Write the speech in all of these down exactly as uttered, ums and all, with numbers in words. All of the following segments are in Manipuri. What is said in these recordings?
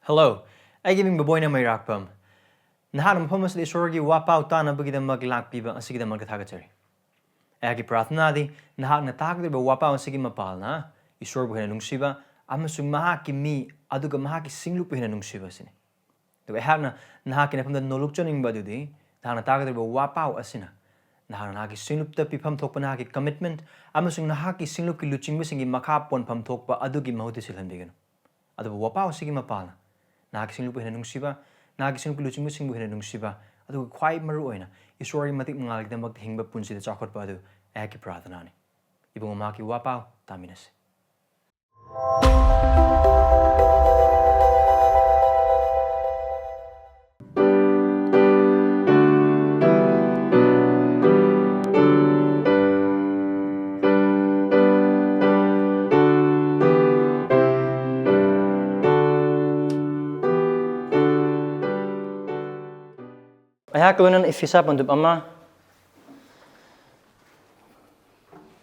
Hello, ꯑꯩꯒꯤ ꯃꯤꯡ ꯕꯕꯣꯏꯅ ꯃꯩꯔꯥꯛꯄꯝ꯫ ꯅꯍꯥꯛꯅ ꯃꯐꯝ ꯑꯁꯤꯗ ꯏꯁꯣꯔꯒꯤ ꯋꯥꯄꯥꯎ ꯇꯥꯅꯕꯒꯤꯗꯃꯛ ꯂꯥꯛꯄꯤꯕ ꯑꯁꯤꯒꯤꯗꯃꯛꯇ ꯊꯥꯒꯠꯆꯔꯤ꯫ ꯑꯩꯍꯥꯛꯀꯤ ꯄ꯭ꯔꯥꯔꯊꯅꯥꯗꯤ ꯅꯍꯥꯛꯅ ꯇꯥꯒꯗꯧꯔꯤꯕ ꯋꯥꯄꯥꯎ ꯑꯁꯤꯒꯤ ꯃꯄꯥꯜꯅ ꯏꯁꯣꯔꯕꯨ ꯍꯦꯟꯅ ꯅꯨꯡꯁꯤꯕ ꯑꯃꯁꯨꯡ ꯃꯍꯥꯛꯀꯤ ꯃꯤ ꯑꯗꯨꯒ ꯃꯍꯥꯛꯀꯤ ꯁꯤꯡꯂꯨꯞꯄꯨ ꯍꯦꯟꯅ ꯅꯨꯡꯁꯤꯕ ꯑꯁꯤꯅꯤ꯫ ꯑꯗꯨꯒ ꯑꯩꯍꯥꯛꯅ ꯅꯍꯥꯛꯀꯤ ꯅꯐꯝꯗ ꯅꯣꯂꯨꯛꯆꯅꯤꯡꯕ ꯑꯗꯨꯗꯤ ꯅꯍꯥꯛꯅ ꯇꯥꯒꯗꯧꯔꯤꯕ ꯋꯥꯄꯥꯎ ꯑꯁꯤꯅ ꯅꯍꯥꯛꯅ ꯅꯍꯥꯛꯀꯤ ꯁꯤꯡꯂꯨꯞꯇ ꯄꯤꯐꯝ ꯊꯣꯛꯄ ꯅꯍꯥꯛꯀꯤ commitment ꯑꯃꯁꯨꯡ ꯅꯍꯥꯛꯀꯤ ꯁꯤꯡꯂꯨꯞꯀꯤ ꯂꯨꯆꯤꯡꯕꯁꯤꯡꯒꯤ ꯃꯈꯥ ꯄꯣꯟꯐꯝ ꯊꯣꯛꯄ ꯑꯗꯨꯒꯤ ꯃꯍꯨꯠꯇ ꯁꯤꯜꯍꯟꯕꯤꯒꯅꯨ꯫ ꯑꯗꯨꯕꯨ ꯋꯥꯄꯥꯎ ꯑꯁꯤꯒꯤ ꯃꯄꯥꯜꯅ ꯅꯍꯥꯛꯀꯤ ꯁꯤꯡꯂꯨꯞꯄꯨ ꯍꯦꯟꯅ ꯅꯨꯡꯁꯤꯕ, ꯅꯍꯥꯛꯀꯤ ꯁꯤꯡꯂꯨꯞꯀꯤ ꯂꯨꯆꯤꯡꯕꯁꯤꯡꯕꯨ ꯍꯦꯟꯅ ꯅꯨꯡꯁꯤꯕ, ꯑꯗꯨꯒ ꯈ꯭ꯋꯥꯏ ꯃꯔꯨ ꯑꯣꯏꯅ ꯏꯁꯣꯔꯒꯤ ꯃꯇꯤꯛ ꯃꯉꯥꯜꯒꯤꯗꯃꯛꯇ ꯍꯤꯡꯕ ꯄꯨꯟꯁꯤꯗ ꯆꯥꯎꯈꯠꯄ ꯑꯗꯨ ꯑꯩꯍꯥꯛꯀꯤ ꯄ꯭ꯔꯥꯔꯊꯅꯥꯅꯤ꯫ ꯏꯕꯨꯡꯉꯣ, ꯃꯍꯥꯛꯀꯤ ꯋꯥꯄꯥꯎ ꯇꯥꯃꯤꯟꯅꯁꯤ꯫ ꯑꯩꯍꯥꯛꯀ ꯂꯣꯏꯅꯅ ꯏꯐꯤꯁꯥ ꯄꯟꯗꯨꯞ ꯑꯃ,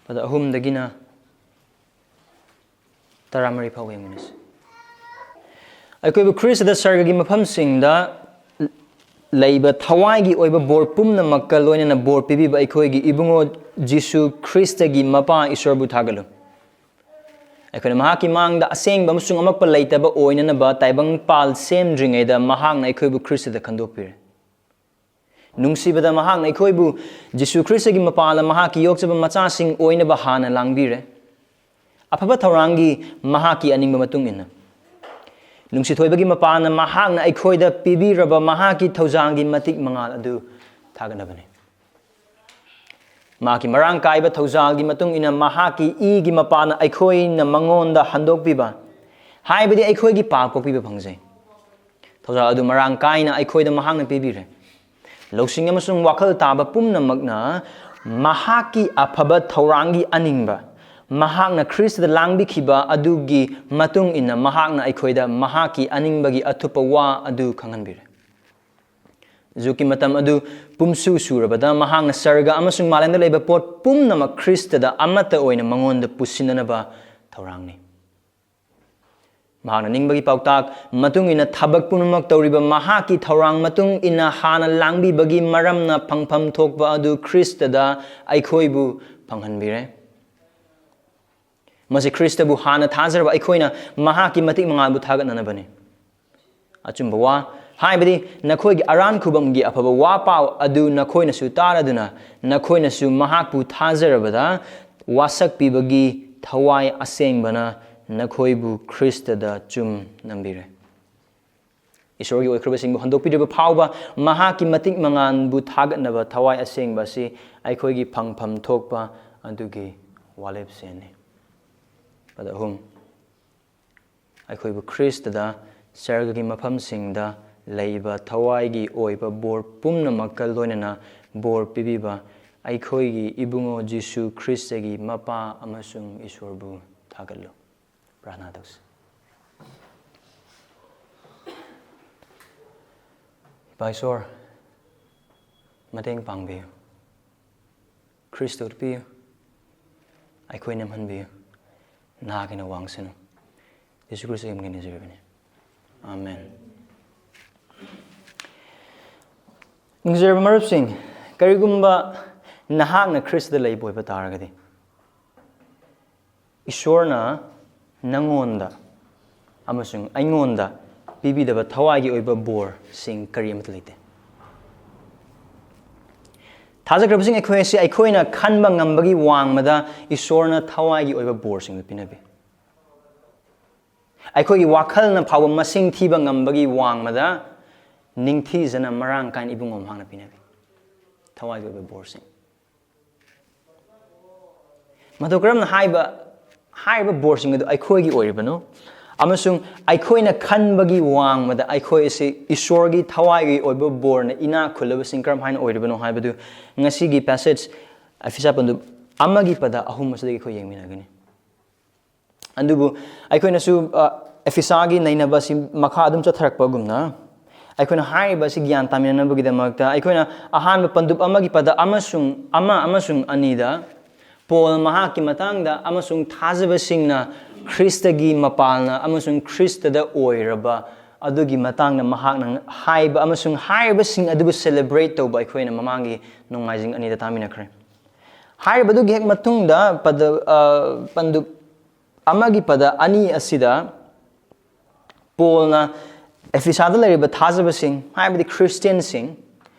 ꯄꯗ ꯑꯍꯨꯝꯗꯒꯤꯅ ꯇꯔꯥꯃꯔꯤ ꯐꯥꯎꯕ ꯌꯦꯡꯃꯤꯟꯅꯁꯤ꯫ ꯑꯩꯈꯣꯏꯕꯨ ꯈ꯭ꯔꯤꯁꯇꯗ ꯁꯔꯒꯒꯤ ꯃꯐꯝꯁꯤꯡꯗ ꯂꯩꯕ ꯊꯋꯥꯏꯒꯤ ꯑꯣꯏꯕ ꯕꯣꯔ ꯄꯨꯝꯅꯃꯛꯀ ꯂꯣꯏꯅꯅ ꯕꯣꯔ ꯄꯤꯕꯤꯕ ꯑꯩꯈꯣꯏꯒꯤ ꯏꯕꯨꯡꯉꯣ ꯖꯤꯁꯨ ꯈ꯭ꯔꯤꯁꯇꯒꯤ ꯃꯄꯥ ꯏꯁꯣꯔꯕꯨ ꯊꯥꯒꯠꯂꯨ꯫ ꯑꯩꯈꯣꯏꯅ ꯃꯍꯥꯛꯀꯤ ꯃꯥꯡꯗ ꯑꯁꯦꯡꯕ ꯑꯃꯁꯨꯡ ꯑꯃꯛꯄ ꯂꯩꯇꯕ ꯑꯣꯏꯅꯅꯕ ꯇꯥꯏꯕꯪꯄꯥꯜ ꯁꯦꯝꯗ꯭ꯔꯤꯉꯩꯗ ꯃꯍꯥꯛꯅ ꯑꯩꯈꯣꯏꯕꯨ ꯈ꯭ꯔꯤꯁꯇꯗ ꯈꯟꯗꯣꯛꯄꯤꯔꯦ꯫ ꯅꯨꯡꯁꯤꯕꯗ ꯃꯍꯥꯛꯅ ꯑꯩꯈꯣꯏꯕꯨ ꯖꯤꯁꯨ ꯈ꯭ꯔꯤꯁꯇꯒꯤ ꯃꯄꯥꯜꯗ ꯃꯍꯥꯛꯀꯤ ꯌꯣꯛꯆꯕ ꯃꯆꯥꯁꯤꯡ ꯑꯣꯏꯅꯕ ꯍꯥꯟꯅ ꯂꯥꯡꯕꯤꯔꯦ꯫ ꯑꯐꯕ ꯊꯧꯔꯥꯡꯒꯤ ꯃꯍꯥꯛꯀꯤ ꯑꯅꯤꯡꯕ ꯃꯇꯨꯡ ꯏꯟꯅ ꯅꯨꯡꯁꯤꯊꯣꯏꯕꯒꯤ ꯃꯄꯥꯅ ꯃꯍꯥꯛꯅ ꯑꯩꯈꯣꯏꯗ ꯄꯤꯕꯤꯔꯕ ꯃꯍꯥꯛꯀꯤ ꯊꯧꯖꯥꯜꯒꯤ ꯃꯇꯤꯛ ꯃꯉꯥꯜ ꯑꯗꯨ ꯊꯥꯒꯠꯅꯕꯅꯤ꯫ ꯃꯍꯥꯛꯀꯤ ꯃꯔꯥꯡ ꯀꯥꯏꯕ ꯊꯧꯖꯥꯜꯒꯤ ꯃꯇꯨꯡ ꯏꯟꯅ ꯃꯍꯥꯛꯀꯤ ꯏꯒꯤ ꯃꯄꯥꯅ ꯑꯩꯈꯣꯏꯅ ꯃꯉꯣꯟꯗ ꯍꯟꯗꯣꯛꯄꯤꯕ, ꯍꯥꯏꯕꯗꯤ ꯑꯩꯈꯣꯏꯒꯤ ꯄꯥꯞ ꯀꯣꯛꯄꯤꯕ ꯐꯪꯖꯩ꯫ ꯊꯧꯖꯥꯜ ꯑꯗꯨ ꯃꯔꯥꯡ ꯀꯥꯏꯅ ꯑꯩꯈꯣꯏꯗ ꯃꯍꯥꯛꯅ ꯄꯤꯕꯤꯔꯦ꯫ ꯂꯧꯁꯤꯡ ꯑꯃꯁꯨꯡ ꯋꯥꯈꯜ ꯇꯥꯕ ꯄꯨꯝꯅꯃꯛꯅ ꯃꯍꯥꯛꯀꯤ ꯑꯐꯕ ꯊꯧꯔꯥꯡꯒꯤ ꯑꯅꯤꯡꯕ, ꯃꯍꯥꯛꯅ ꯈ꯭ꯔꯤꯁꯇꯗ ꯂꯥꯡꯕꯤꯈꯤꯕ ꯑꯗꯨꯒꯤ ꯃꯇꯨꯡ ꯏꯟꯅ ꯃꯍꯥꯛꯅ ꯑꯩꯈꯣꯏꯗ ꯃꯍꯥꯛꯀꯤ ꯑꯅꯤꯡꯕꯒꯤ ꯑꯊꯨꯞꯄ ꯋꯥ ꯑꯗꯨ ꯈꯪꯍꯟꯕꯤꯔꯦ꯫ ꯖꯨꯛꯀꯤ ꯃꯇꯝ ꯑꯗꯨ ꯄꯨꯝꯁꯨ ꯁꯨꯔꯕꯗ ꯃꯍꯥꯛꯅ ꯁꯔꯒ ꯑꯃꯁꯨꯡ ꯃꯥꯂꯦꯝꯗ ꯂꯩꯕ ꯄꯣꯠ ꯄꯨꯝꯅꯃꯛ ꯈ꯭ꯔꯤꯁꯇꯗ ꯑꯃꯠꯇ ꯑꯣꯏꯅ ꯃꯉꯣꯟꯗ ꯄꯨꯁꯤꯟꯅꯅꯕ ꯊꯧꯔꯥꯡꯅꯤ꯫ ꯃꯍꯥꯛꯅ ꯅꯤꯡꯕꯒꯤ ꯄꯥꯎꯇꯥꯛ ꯃꯇꯨꯡ ꯏꯟꯅ ꯊꯕꯛ ꯄꯨꯝꯅꯃꯛ ꯇꯧꯔꯤꯕ ꯃꯍꯥꯛꯀꯤ ꯊꯧꯔꯥꯡ ꯃꯇꯨꯡ ꯏꯟꯅ ꯍꯥꯟꯅ ꯂꯥꯡꯕꯤꯕꯒꯤ ꯃꯔꯝꯅ ꯐꯪꯐꯝ ꯊꯣꯛꯄ ꯑꯗꯨ ꯈ꯭ꯔꯤꯁꯇꯗ ꯑꯩꯈꯣꯏꯕꯨ ꯐꯪꯍꯟꯕꯤꯔꯦ꯫ ꯃꯁꯤ ꯈ꯭ꯔꯤꯁꯇꯕꯨ ꯍꯥꯟꯅ ꯊꯥꯖꯔꯕ ꯑꯩꯈꯣꯏꯅ ꯃꯍꯥꯛꯀꯤ ꯃꯇꯤꯛ ꯃꯉꯥꯜꯕꯨ ꯊꯥꯒꯠꯅꯅꯕꯅꯤ꯫ ꯑꯆꯨꯝꯕ ꯋꯥ, ꯍꯥꯏꯕꯗꯤ ꯅꯈꯣꯏꯒꯤ ꯑꯔꯥꯟ ꯈꯨꯕꯝꯒꯤ ꯑꯐꯕ ꯋꯥ ꯄꯥꯎ ꯑꯗꯨ ꯅꯈꯣꯏꯅꯁꯨ ꯇꯥꯔꯗꯨꯅ, ꯅꯈꯣꯏꯅꯁꯨ ꯃꯍꯥꯛꯄꯨ ꯊꯥꯖꯔꯕꯗ, ꯋꯥꯁꯛꯄꯤꯕꯒꯤ ꯊꯋꯥꯏ ꯑꯁꯦꯡꯕꯅ ꯅꯈꯣꯏꯕꯨ ꯈ꯭ꯔꯤꯁꯇꯗ ꯆꯨꯝ ꯅꯝꯕꯤꯔꯦ꯫ ꯏꯁꯣꯔꯒꯤ ꯑꯣꯏꯈ꯭ꯔꯕꯁꯤꯡꯕꯨ ꯍꯟꯗꯣꯛꯄꯤꯔꯕ ꯐꯥꯎꯕ, ꯃꯍꯥꯛꯀꯤ ꯃꯇꯤꯛ ꯃꯉꯥꯜꯕꯨ ꯊꯥꯒꯠꯅꯕ ꯊꯋꯥꯏ ꯑꯁꯦꯡꯕ ꯑꯁꯤ ꯑꯩꯈꯣꯏꯒꯤ ꯐꯪꯐꯝ ꯊꯣꯛꯄ ꯑꯗꯨꯒꯤ ꯋꯥꯂꯦꯞꯁꯦꯟꯅꯤ꯫ ꯄꯗ ꯑꯍꯨꯝ, ꯑꯩꯈꯣꯏꯕꯨ ꯈ꯭ꯔꯤꯁꯇꯗ ꯁꯔꯒꯒꯤ ꯃꯐꯝꯁꯤꯡꯗ ꯂꯩꯕ ꯊꯋꯥꯏꯒꯤ ꯑꯣꯏꯕ ꯕꯣꯔ ꯄꯨꯝꯅꯃꯛꯀ ꯂꯣꯏꯅꯅ ꯕꯣꯔ ꯄꯤꯕꯤꯕ ꯑꯩꯈꯣꯏꯒꯤ ꯏꯕꯨꯡꯉꯣ ꯖꯤꯁꯨ ꯈ꯭ꯔꯤꯁꯇꯒꯤ ꯃꯄꯥ ꯑꯃꯁꯨꯡ ꯏꯁꯣꯔꯕꯨ ꯊꯥꯒꯠꯂꯨ꯫ ꯄ꯭ꯔꯥꯔꯊꯅꯥ ꯇꯧꯁꯤ꯫ ꯏꯄꯥ ꯏꯁꯣꯔ, ꯃꯇꯦꯡ ꯄꯥꯡꯕꯤꯌꯨ꯫ ꯈ꯭ꯔꯤꯁꯇ ꯎꯠꯄꯤꯌꯨ꯫ ꯑꯩꯈꯣꯏ ꯅꯝꯍꯟꯕꯤꯌꯨ꯫ ꯅꯍꯥꯛꯀꯤꯅ ꯋꯥꯡꯁꯅꯨ꯫ ꯌꯦꯁꯨ ꯈ꯭ꯔꯤꯁꯇꯒꯤ ꯃꯤꯡ ꯅꯤꯖꯔꯤꯕꯅꯤ꯫ ꯑꯥꯃꯦꯟ꯫ ꯅꯨꯡꯁꯤꯔꯕ ꯃꯔꯨꯞꯁꯤꯡ, ꯀꯔꯤꯒꯨꯝꯕ ꯅꯍꯥꯛꯅ ꯈ꯭ꯔꯤꯁꯇꯗ ꯂꯩꯕ ꯑꯣꯏꯕ ꯇꯥꯔꯒꯗꯤ, ꯏꯁꯣꯔꯅ ꯅꯪꯉꯣꯟꯗ ꯑꯃꯁꯨꯡ ꯑꯩꯉꯣꯟꯗ ꯄꯤꯕꯤꯗꯕ ꯊꯋꯥꯏꯒꯤ ꯑꯣꯏꯕ ꯕꯣꯔꯁꯤꯡ ꯀꯔꯤ ꯑꯃꯠꯇ ꯂꯩꯇꯦ꯫ ꯊꯥꯖꯈ꯭ꯔꯕꯁꯤꯡ ꯑꯩꯈꯣꯏ ꯑꯁꯤ ꯑꯩꯈꯣꯏꯅ ꯈꯟꯕ ꯉꯝꯕꯒꯤ ꯋꯥꯡꯃꯗ ꯏꯁꯣꯔꯅ ꯊꯋꯥꯏꯒꯤ ꯑꯣꯏꯕ ꯕꯣꯔꯁꯤꯡꯗꯨ ꯄꯤꯅꯕꯤ꯫ ꯑꯩꯈꯣꯏꯒꯤ ꯋꯥꯈꯜꯅ ꯐꯥꯎꯕ ꯃꯁꯤꯡ ꯊꯤꯕ ꯉꯝꯕꯒꯤ ꯋꯥꯡꯃꯗ ꯅꯤꯡꯊꯤꯖꯅ ꯃꯔꯥꯡ ꯀꯥꯏꯅ ꯏꯕꯨꯡꯉꯣ ꯃꯍꯥꯛꯅ ꯄꯤꯅꯕꯤ꯫ ꯊꯋꯥꯏꯒꯤ ꯑꯣꯏꯕ ꯕꯣꯔꯁꯤꯡ꯫ ꯃꯇꯧ ꯀꯔꯝꯅ ꯍꯥꯏꯕ, ꯍꯥꯏꯔꯤꯕ ꯕꯣꯔꯁꯤꯡ ꯑꯗꯨ ꯑꯩꯈꯣꯏꯒꯤ ꯑꯣꯏꯔꯤꯕꯅꯣ? ꯑꯃꯁꯨꯡ ꯑꯩꯈꯣꯏꯅ ꯈꯟꯕꯒꯤ ꯋꯥꯡꯃꯗ ꯑꯩꯈꯣꯏ ꯑꯁꯤ ꯏꯁꯣꯔꯒꯤ ꯊꯋꯥꯏꯒꯤ ꯑꯣꯏꯕ ꯕꯣꯔꯅ ꯏꯅꯥꯛ ꯈꯨꯜꯂꯕꯁꯤꯡ ꯀꯔꯝ ꯍꯥꯏꯅ ꯑꯣꯏꯔꯤꯕꯅꯣ ꯍꯥꯏꯕꯗꯨ ꯉꯁꯤꯒꯤ ꯄꯦꯁꯦꯖ ꯑꯦꯐꯤꯁꯥ ꯄꯟꯗꯨꯞ ꯑꯃꯒꯤ ꯄꯗ ꯑꯍꯨꯝ ꯑꯁꯤꯗꯒꯤ ꯑꯩꯈꯣꯏ ꯌꯦꯡꯃꯤꯟꯅꯒꯅꯤ꯫ ꯑꯗꯨꯕꯨ ꯑꯩꯈꯣꯏꯅꯁꯨ, ꯑ, ꯑꯦꯐꯤꯁꯥꯒꯤ ꯅꯩꯅꯕ ꯑꯁꯤ ꯃꯈꯥ ꯑꯗꯨꯝ ꯆꯠꯊꯔꯛꯄꯒꯨꯝꯅ, ꯑꯩꯈꯣꯏꯅ ꯍꯥꯏꯔꯤꯕ ꯑꯁꯤ ꯒ꯭ꯌꯥꯟ ꯇꯥꯃꯤꯟꯅꯅꯕꯒꯤꯗꯃꯛꯇ ꯑꯩꯈꯣꯏꯅ ꯑꯍꯥꯟꯕ ꯄꯟꯗꯨꯞ ꯑꯃꯒꯤ ꯄꯗ ꯑꯃꯁꯨꯡ ꯑꯃ ꯑꯃꯁꯨꯡ ꯑꯅꯤꯗ ꯄꯣꯜ ꯃꯍꯥꯛꯀꯤ ꯃꯇꯥꯡꯗ ꯑꯃꯁꯨꯡ ꯊꯥꯖꯕꯁꯤꯡꯅ ꯈ꯭ꯔꯤꯁꯇꯒꯤ ꯃꯄꯥꯜꯅ ꯑꯃꯁꯨꯡ ꯈ꯭ꯔꯤꯁꯇꯗ ꯑꯣꯏꯔꯕ ꯑꯗꯨꯒꯤ ꯃꯇꯥꯡꯗ ꯃꯍꯥꯛꯅ ꯍꯥꯏꯕ ꯑꯃꯁꯨꯡ ꯍꯥꯏꯔꯤꯕꯁꯤꯡ ꯑꯗꯨꯕꯨ celebrate ꯇꯧꯕ ꯑꯩꯈꯣꯏꯅ ꯃꯃꯥꯡꯒꯤ ꯅꯣꯡꯃꯥꯏꯖꯤꯡ ꯑꯅꯤꯗ ꯇꯥꯃꯤꯟꯅꯈ꯭ꯔꯦ꯫ ꯍꯥꯏꯔꯤꯕꯗꯨꯒꯤ ꯍꯦꯛ ꯃꯇꯨꯡꯗ ꯄꯗ-, ꯑ, ꯄꯟꯗꯨꯞ ꯑꯃꯒꯤ ꯄꯗ ꯑꯅꯤ ꯑꯁꯤꯗ ꯄꯣꯜꯅ ꯑꯦꯐꯤꯁꯥꯗ ꯂꯩꯔꯤꯕ ꯊꯥꯖꯕꯁꯤꯡ, ꯍꯥꯏꯕꯗꯤ ꯈ꯭ꯔꯤꯁꯇꯤꯌꯟꯁꯤꯡ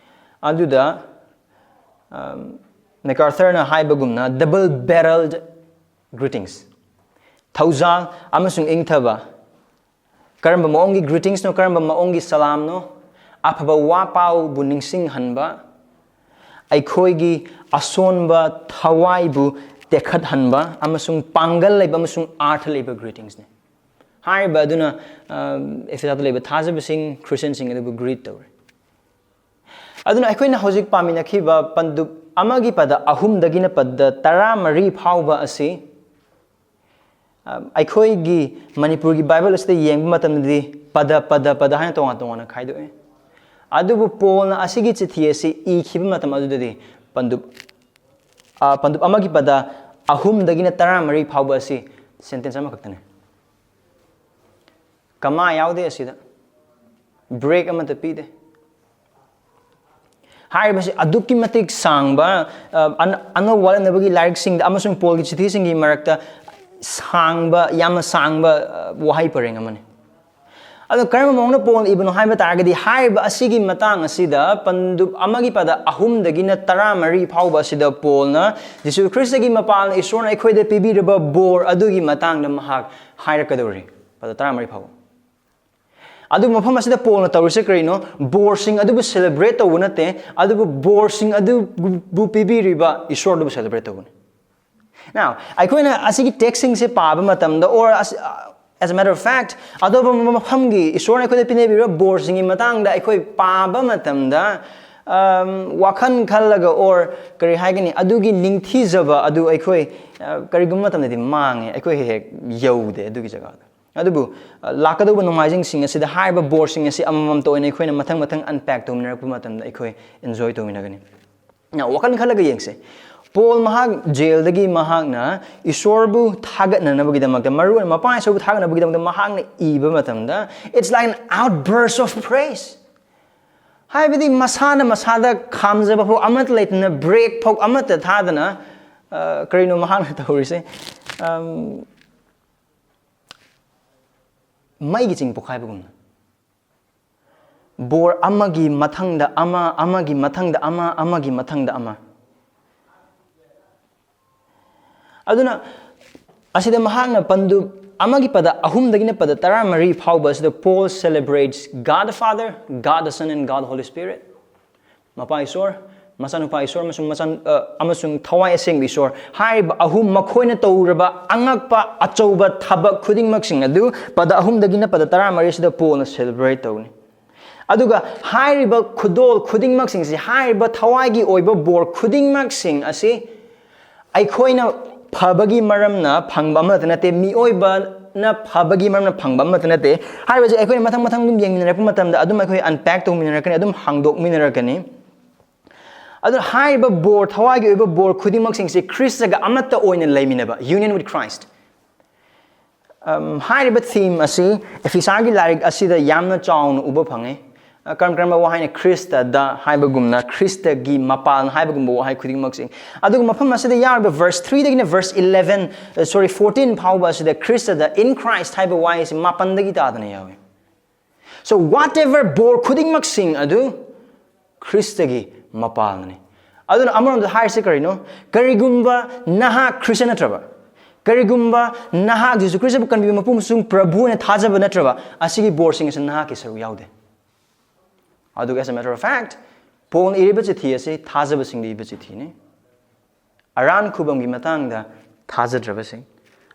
ꯑꯗꯨꯗ, ꯑꯝ, ꯃꯦꯀꯥꯔꯊꯔꯅ ꯍꯥꯏꯕꯒꯨꯝꯅ double barreled greetings, ꯊꯧꯖꯥꯜ ꯑꯃꯁꯨꯡ ꯏꯪꯊꯕ, ꯀꯔꯝꯕ ꯃꯑꯣꯡꯒꯤ greetings ꯅꯣ, ꯀꯔꯝꯕ ꯃꯑꯣꯡꯒꯤ ꯁꯂꯥꯝꯅꯣ? ꯑꯐꯕ ꯋꯥ ꯄꯥꯎꯕꯨ ꯅꯤꯡꯁꯤꯡꯍꯟꯕ, ꯑꯩꯈꯣꯏꯒꯤ ꯑꯁꯣꯟꯕ ꯊꯋꯥꯏꯕꯨ ꯇꯦꯛꯈꯠꯍꯟꯕ ꯑꯃꯁꯨꯡ ꯄꯥꯡꯒꯜ ꯂꯩꯕ ꯑꯃꯁꯨꯡ ꯑꯥꯔꯊ ꯂꯩꯕ greetings ꯅꯤ꯫ ꯍꯥꯏꯔꯤꯕ ꯑꯗꯨꯅ, ꯑ, ꯑꯦꯐꯤꯁꯥꯗ ꯂꯩꯕ ꯊꯥꯖꯕꯁꯤꯡ, ꯈ꯭ꯔꯤꯁꯇꯤꯌꯟꯁꯤꯡ ꯑꯗꯨꯕꯨ greet ꯇꯧꯔꯤ꯫ ꯑꯗꯨꯅ ꯑꯩꯈꯣꯏꯅ ꯍꯧꯖꯤꯛ ꯄꯥꯃꯤꯟꯅꯈꯤꯕ ꯄꯟꯗꯨꯞ ꯑꯃꯒꯤ ꯄꯗ ꯑꯍꯨꯝꯗꯒꯤꯅ ꯄꯗ ꯇꯔꯥꯃꯔꯤ ꯐꯥꯎꯕ ꯑꯁꯤ, ꯑ, ꯑꯩꯈꯣꯏꯒꯤ ꯃꯅꯤꯄꯨꯔꯒꯤ ꯕꯥꯏꯕꯜ ꯑꯁꯤꯗ ꯌꯦꯡꯕ ꯃꯇꯝꯗꯗꯤ ꯄꯗ, ꯄꯗ, ꯄꯗ ꯍꯥꯏꯅ ꯇꯣꯉꯥꯟ ꯇꯣꯉꯥꯟꯅ ꯈꯥꯏꯗꯣꯛꯏ꯫ ꯑꯗꯨꯕꯨ ꯄꯣꯜꯅ ꯑꯁꯤꯒꯤ ꯆꯤꯊꯤ ꯑꯁꯤ ꯏꯈꯤꯕ ꯃꯇꯝ ꯑꯗꯨꯗꯗꯤ ꯄꯟꯗꯨꯞ, ꯑ, ꯄꯟꯗꯨꯞ ꯑꯃꯒꯤ ꯄꯗ ꯑꯍꯨꯝꯗꯒꯤꯅ ꯇꯔꯥꯃꯔꯤ ꯐꯥꯎꯕ ꯑꯁꯤ sentence ꯑꯃꯈꯛꯇꯅꯤ꯫ ꯀꯃꯥ ꯌꯥꯎꯗꯦ ꯑꯁꯤꯗ, break ꯑꯃꯠꯇ ꯄꯤꯗꯦ꯫ ꯍꯥꯏꯔꯤꯕꯁꯤ ꯑꯗꯨꯛꯀꯤ ꯃꯇꯤꯛ ꯁꯥꯡꯕ, ꯑ, ꯑꯅ-, ꯑꯅꯧꯕ ꯋꯥꯠꯂꯛꯅꯕꯒꯤ ꯂꯥꯏꯔꯤꯛꯁꯤꯡꯗ ꯑꯃꯁꯨꯡ ꯄꯣꯜꯒꯤ ꯆꯤꯊꯤꯁꯤꯡꯒꯤ ꯃꯔꯛꯇ ꯁꯥꯡꯕ, ꯌꯥꯝꯅ ꯁꯥꯡꯕ, ꯑ, ꯋꯥꯍꯩ ꯄꯔꯦꯡ ꯑꯃꯅꯤ꯫ ꯑꯗꯣ ꯀꯔꯝꯕ ꯃꯑꯣꯡꯗ ꯄꯣꯜꯅ ꯏꯕꯅꯣ ꯍꯥꯏꯕ ꯇꯥꯔꯒꯗꯤ, ꯍꯥꯏꯔꯤꯕ ꯑꯁꯤꯒꯤ ꯃꯇꯥꯡ ꯑꯁꯤꯗ ꯄꯟꯗꯨꯞ ꯑꯃꯒꯤ ꯄꯗ ꯑꯍꯨꯝꯗꯒꯤꯅ ꯇꯔꯥꯃꯔꯤ ꯐꯥꯎꯕ ꯑꯁꯤꯗ ꯄꯣꯜꯅ ꯖꯤꯁꯨ ꯈ꯭ꯔꯤꯁꯇꯒꯤ ꯃꯄꯥꯜꯅ ꯏꯁꯣꯔꯅ ꯑꯩꯈꯣꯏꯗ ꯄꯤꯕꯤꯔꯕ ꯕꯣꯔ ꯑꯗꯨꯒꯤ ꯃꯇꯥꯡꯗ ꯃꯍꯥꯛ ꯍꯥꯏꯔꯛꯀꯗꯧꯔꯤ꯫ ꯄꯗ ꯇꯔꯥꯃꯔꯤ ꯐꯥꯎꯕ꯫ ꯑꯗꯨꯕꯨ ꯃꯐꯝ ꯑꯁꯤꯗ ꯄꯣꯜꯅ ꯇꯧꯔꯤꯁꯦ ꯀꯔꯤꯅꯣ? ꯕꯣꯔꯁꯤꯡ ꯑꯗꯨꯕꯨ celebrate ꯇꯧꯕ ꯅꯠꯇꯦ, ꯑꯗꯨꯕꯨ ꯕꯣꯔꯁꯤꯡ ꯑꯗꯨꯕꯨ ꯄꯤꯕꯤꯔꯤꯕ ꯏꯁꯣꯔ ꯑꯗꯨꯕꯨ celebrate ꯇꯧꯕꯅꯤ꯫ Now, ꯑꯩꯈꯣꯏꯅ ꯑꯁꯤꯒꯤ text ꯁꯤꯡꯁꯦ ꯄꯥꯕ ꯃꯇꯝꯗ, or as, as a matter of fact, ꯑꯇꯣꯞꯄ ꯃꯐꯝꯒꯤ ꯏꯁꯣꯔꯅ ꯑꯩꯈꯣꯏꯗ ꯄꯤꯅꯕꯤꯔꯤꯕ ꯕꯣꯔꯁꯤꯡꯒꯤ ꯃꯇꯥꯡꯗ ꯑꯩꯈꯣꯏ ꯄꯥꯕ ꯃꯇꯝꯗ, um, ꯋꯥꯈꯜ ꯈꯜꯂꯒ, or ꯀꯔꯤ ꯍꯥꯏꯒꯅꯤ, ꯑꯗꯨꯒꯤ ꯅꯤꯡꯊꯤꯖꯕ ꯑꯗꯨ ꯑꯩꯈꯣꯏ, ꯑ, ꯀꯔꯤꯒꯨꯝꯕ ꯃꯇꯝꯗꯗꯤ ꯃꯥꯡꯉꯦ, ꯑꯩꯈꯣꯏ ꯍꯦꯛ ꯍꯦꯛ ꯌꯧꯗꯦ ꯑꯗꯨꯒꯤ ꯖꯒꯥꯗ꯫ ꯑꯗꯨꯕꯨ, ꯑ, ꯂꯥꯛꯀꯗꯧꯕ ꯅꯣꯡꯃꯥꯏꯖꯤꯡꯁꯤꯡ ꯑꯁꯤꯗ ꯍꯥꯏꯔꯤꯕ ꯕꯣꯔꯁꯤꯡ ꯑꯁꯤ ꯑꯃꯃꯝꯇ ꯑꯣꯏꯅ ꯑꯩꯈꯣꯏꯅ ꯃꯊꯪ ꯃꯊꯪ unpack ꯇꯧꯃꯤꯟꯅꯔꯛꯄ ꯃꯇꯝꯗ ꯑꯩꯈꯣꯏ enjoy ꯇꯧꯃꯤꯟꯅꯒꯅꯤ꯫ Now, ꯋꯥꯈꯜ ꯈꯜꯂꯒ ꯌꯦꯡꯁꯦ꯫ ꯄꯣꯜ ꯃꯍꯥꯛ ꯖꯦꯜꯗꯒꯤ ꯃꯍꯥꯛꯅ ꯏꯁꯣꯔꯕꯨ ꯊꯥꯒꯠꯅꯅꯕꯒꯤꯗꯃꯛꯇ, ꯃꯔꯨꯑꯣꯏꯅ ꯃꯄꯥ ꯏꯁꯣꯔꯕꯨ ꯊꯥꯒꯠꯅꯕꯒꯤꯗꯃꯛꯇ ꯃꯍꯥꯛꯅ ꯏꯕ ꯃꯇꯝꯗ, it's like an outburst of praise. ꯍꯥꯏꯕꯗꯤ ꯃꯁꯥꯅ ꯃꯁꯥꯗ ꯈꯥꯝꯖꯕ ꯐꯥꯎ ꯑꯃꯠꯇ ꯂꯩꯇꯅ, ꯕ꯭ꯔꯦꯛ ꯐꯥꯎ ꯑꯃꯠꯇ ꯊꯥꯗꯅ, ꯑ, ꯀꯔꯤꯅꯣ ꯃꯍꯥꯛꯅ ꯇꯧꯔꯤꯁꯦ? ꯑꯝ, ꯃꯩꯒꯤ ꯆꯤꯡ ꯄꯣꯈꯥꯏꯕꯒꯨꯝꯅ꯫ ꯕꯣꯔ ꯑꯃꯒꯤ ꯃꯊꯪꯗ ꯑꯃ, ꯑꯃꯒꯤ ꯃꯊꯪꯗ ꯑꯃ, ꯑꯃꯒꯤ ꯃꯊꯪꯗ ꯑꯃ꯫ ꯑꯗꯨꯅ ꯑꯁꯤꯗ ꯃꯍꯥꯛꯅ ꯄꯟꯗꯨꯞ ꯑꯃꯒꯤ ꯄꯗ ꯑꯍꯨꯝꯗꯒꯤꯅ ꯄꯗ ꯇꯔꯥꯃꯔꯤ ꯐꯥꯎꯕ ꯑꯁꯤꯗ Paul celebrates God the Father, God the Son, and God the Holy Spirit. ꯃꯄꯥ ꯏꯁꯣꯔ, ꯃꯆꯥꯅꯨꯄꯥ ꯏꯁꯣꯔ, ꯑꯃꯁꯨꯡ ꯃꯆꯥ, ꯑ, ꯑꯃꯁꯨꯡ ꯊꯋꯥꯏ ꯑꯁꯦꯡꯕ ꯏꯁꯣꯔ ꯍꯥꯏꯔꯤꯕ ꯑꯍꯨꯝ, ꯃꯈꯣꯏꯅ ꯇꯧꯔꯕ ꯑꯉꯛꯄ ꯑꯆꯧꯕ ꯊꯕꯛ ꯈꯨꯗꯤꯡꯃꯛꯁꯤꯡ ꯑꯗꯨ ꯄꯗ ꯑꯍꯨꯝꯗꯒꯤꯅ ꯄꯗ ꯇꯔꯥꯃꯔꯤ ꯑꯁꯤꯗ ꯄꯣꯜꯅ celebrate ꯇꯧꯅꯤ꯫ ꯑꯗꯨꯒ ꯍꯥꯏꯔꯤꯕ ꯈꯨꯗꯣꯜ ꯈꯨꯗꯤꯡꯃꯛꯁꯤꯡꯁꯤ, ꯍꯥꯏꯔꯤꯕ ꯊꯋꯥꯏꯒꯤ ꯑꯣꯏꯕ ꯕꯣꯔ ꯈꯨꯗꯤꯡꯃꯛꯁꯤꯡ ꯑꯁꯤ ꯑꯩꯈꯣꯏꯅ ꯐꯕꯒꯤ ꯃꯔꯝꯅ ꯐꯪꯕ ꯑꯃꯠꯇ ꯅꯠꯇꯦ, ꯃꯤꯑꯣꯏꯕꯅ ꯐꯕꯒꯤ ꯃꯔꯝꯅ ꯐꯪꯕ ꯑꯃꯠꯇ ꯅꯠꯇꯦ꯫ ꯍꯥꯏꯔꯤꯕꯁꯦ ꯑꯩꯈꯣꯏꯅ ꯃꯊꯪ ꯃꯊꯪ ꯑꯗꯨꯝ ꯌꯦꯡꯃꯤꯟꯅꯔꯛꯄ ꯃꯇꯝꯗ ꯑꯗꯨꯝ ꯑꯩꯈꯣꯏ unpack ꯇꯧꯃꯤꯟꯅꯔꯛꯀꯅꯤ, ꯑꯗꯨꯝ ꯍꯥꯡꯗꯣꯛꯃꯤꯟꯅꯔꯛꯀꯅꯤ꯫ ꯑꯗꯨꯅ ꯍꯥꯏꯔꯤꯕ ꯕꯣꯔ, ꯊꯋꯥꯏꯒꯤ ꯑꯣꯏꯕ ꯕꯣꯔ ꯈꯨꯗꯤꯡꯃꯛꯁꯤꯡꯁꯤ ꯈ꯭ꯔꯤꯁꯇꯒ ꯑꯃꯠꯇ ꯑꯣꯏꯅ ꯂꯩꯃꯤꯟꯅꯕ, union with Christ꯫ ꯑꯝ, ꯍꯥꯏꯔꯤꯕ theme ꯑꯁꯤ ꯏꯐꯤꯁꯥꯒꯤ ꯂꯥꯏꯔꯤꯛ ꯑꯁꯤꯗ ꯌꯥꯝꯅ ꯆꯥꯎꯅ ꯎꯕ ꯐꯪꯉꯤ꯫ ꯑ, ꯀꯔꯝ ꯀꯔꯝꯕ ꯋꯥꯍꯩꯅ? ꯈ꯭ꯔꯤꯁꯇꯗ ꯍꯥꯏꯕꯒꯨꯝꯅ, ꯈ꯭ꯔꯤꯁꯇꯒꯤ ꯃꯄꯥꯜ ꯍꯥꯏꯕꯒꯨꯝꯕ ꯋꯥꯍꯩ ꯈꯨꯗꯤꯡꯃꯛꯁꯤꯡ꯫ ꯑꯗꯨꯒ ꯃꯐꯝ ꯑꯁꯤꯗ ꯌꯥꯎꯔꯤꯕ verse threeꯗꯒꯤꯅ verse eleven, ꯑ, sorry, fourteen ꯐꯥꯎꯕ ꯑꯁꯤꯗ ꯈ꯭ꯔꯤꯁꯇꯗ, in Christ ꯍꯥꯏꯕ ꯋꯥꯍꯩ ꯑꯁꯤ ꯃꯥꯄꯟꯗꯒꯤ ꯇꯥꯗꯅ ꯌꯥꯎꯏ꯫ So whatever ꯕꯣꯔ ꯈꯨꯗꯤꯡꯃꯛꯁꯤꯡ ꯑꯗꯨ ꯈ꯭ꯔꯤꯁꯇꯒꯤ ꯃꯄꯥꯜꯅꯤ꯫ ꯑꯗꯨꯅ ꯑꯃꯔꯣꯝꯗ ꯍꯥꯏꯔꯤꯁꯤ ꯀꯔꯤꯅꯣ? ꯀꯔꯤꯒꯨꯝꯕ ꯅꯍꯥꯛ ꯈ꯭ꯔꯤꯁꯇ ꯅꯠꯇ꯭ꯔꯕ, ꯀꯔꯤꯒꯨꯝꯕ ꯅꯍꯥꯛ ꯖꯤꯁꯨ ꯈ꯭ꯔꯤꯁꯇꯕꯨ ꯀꯟꯕꯤꯕ ꯃꯄꯨ ꯑꯃꯁꯨꯡ ꯄ꯭ꯔꯚꯨ ꯑꯣꯏꯅ ꯊꯥꯖꯕ ꯅꯠꯇ꯭ꯔꯕ, ꯑꯁꯤꯒꯤ ꯕꯣꯔꯁꯤꯡ ꯑꯁꯤ ꯅꯍꯥꯛꯀꯤ ꯁꯔꯨꯛ ꯌꯥꯎꯗꯦ꯫ ꯑꯗꯨꯒ as a matter of fact, ꯄꯣꯜꯅ ꯏꯔꯤꯕ ꯆꯤꯊꯤ ꯑꯁꯤ ꯊꯥꯖꯕꯁꯤꯡꯗ ꯏꯕ ꯆꯤꯊꯤꯅꯤ꯫ ꯑꯔꯥꯟ ꯈꯨꯕꯝꯒꯤ ꯃꯇꯥꯡꯗ ꯊꯥꯖꯗ꯭ꯔꯕꯁꯤꯡ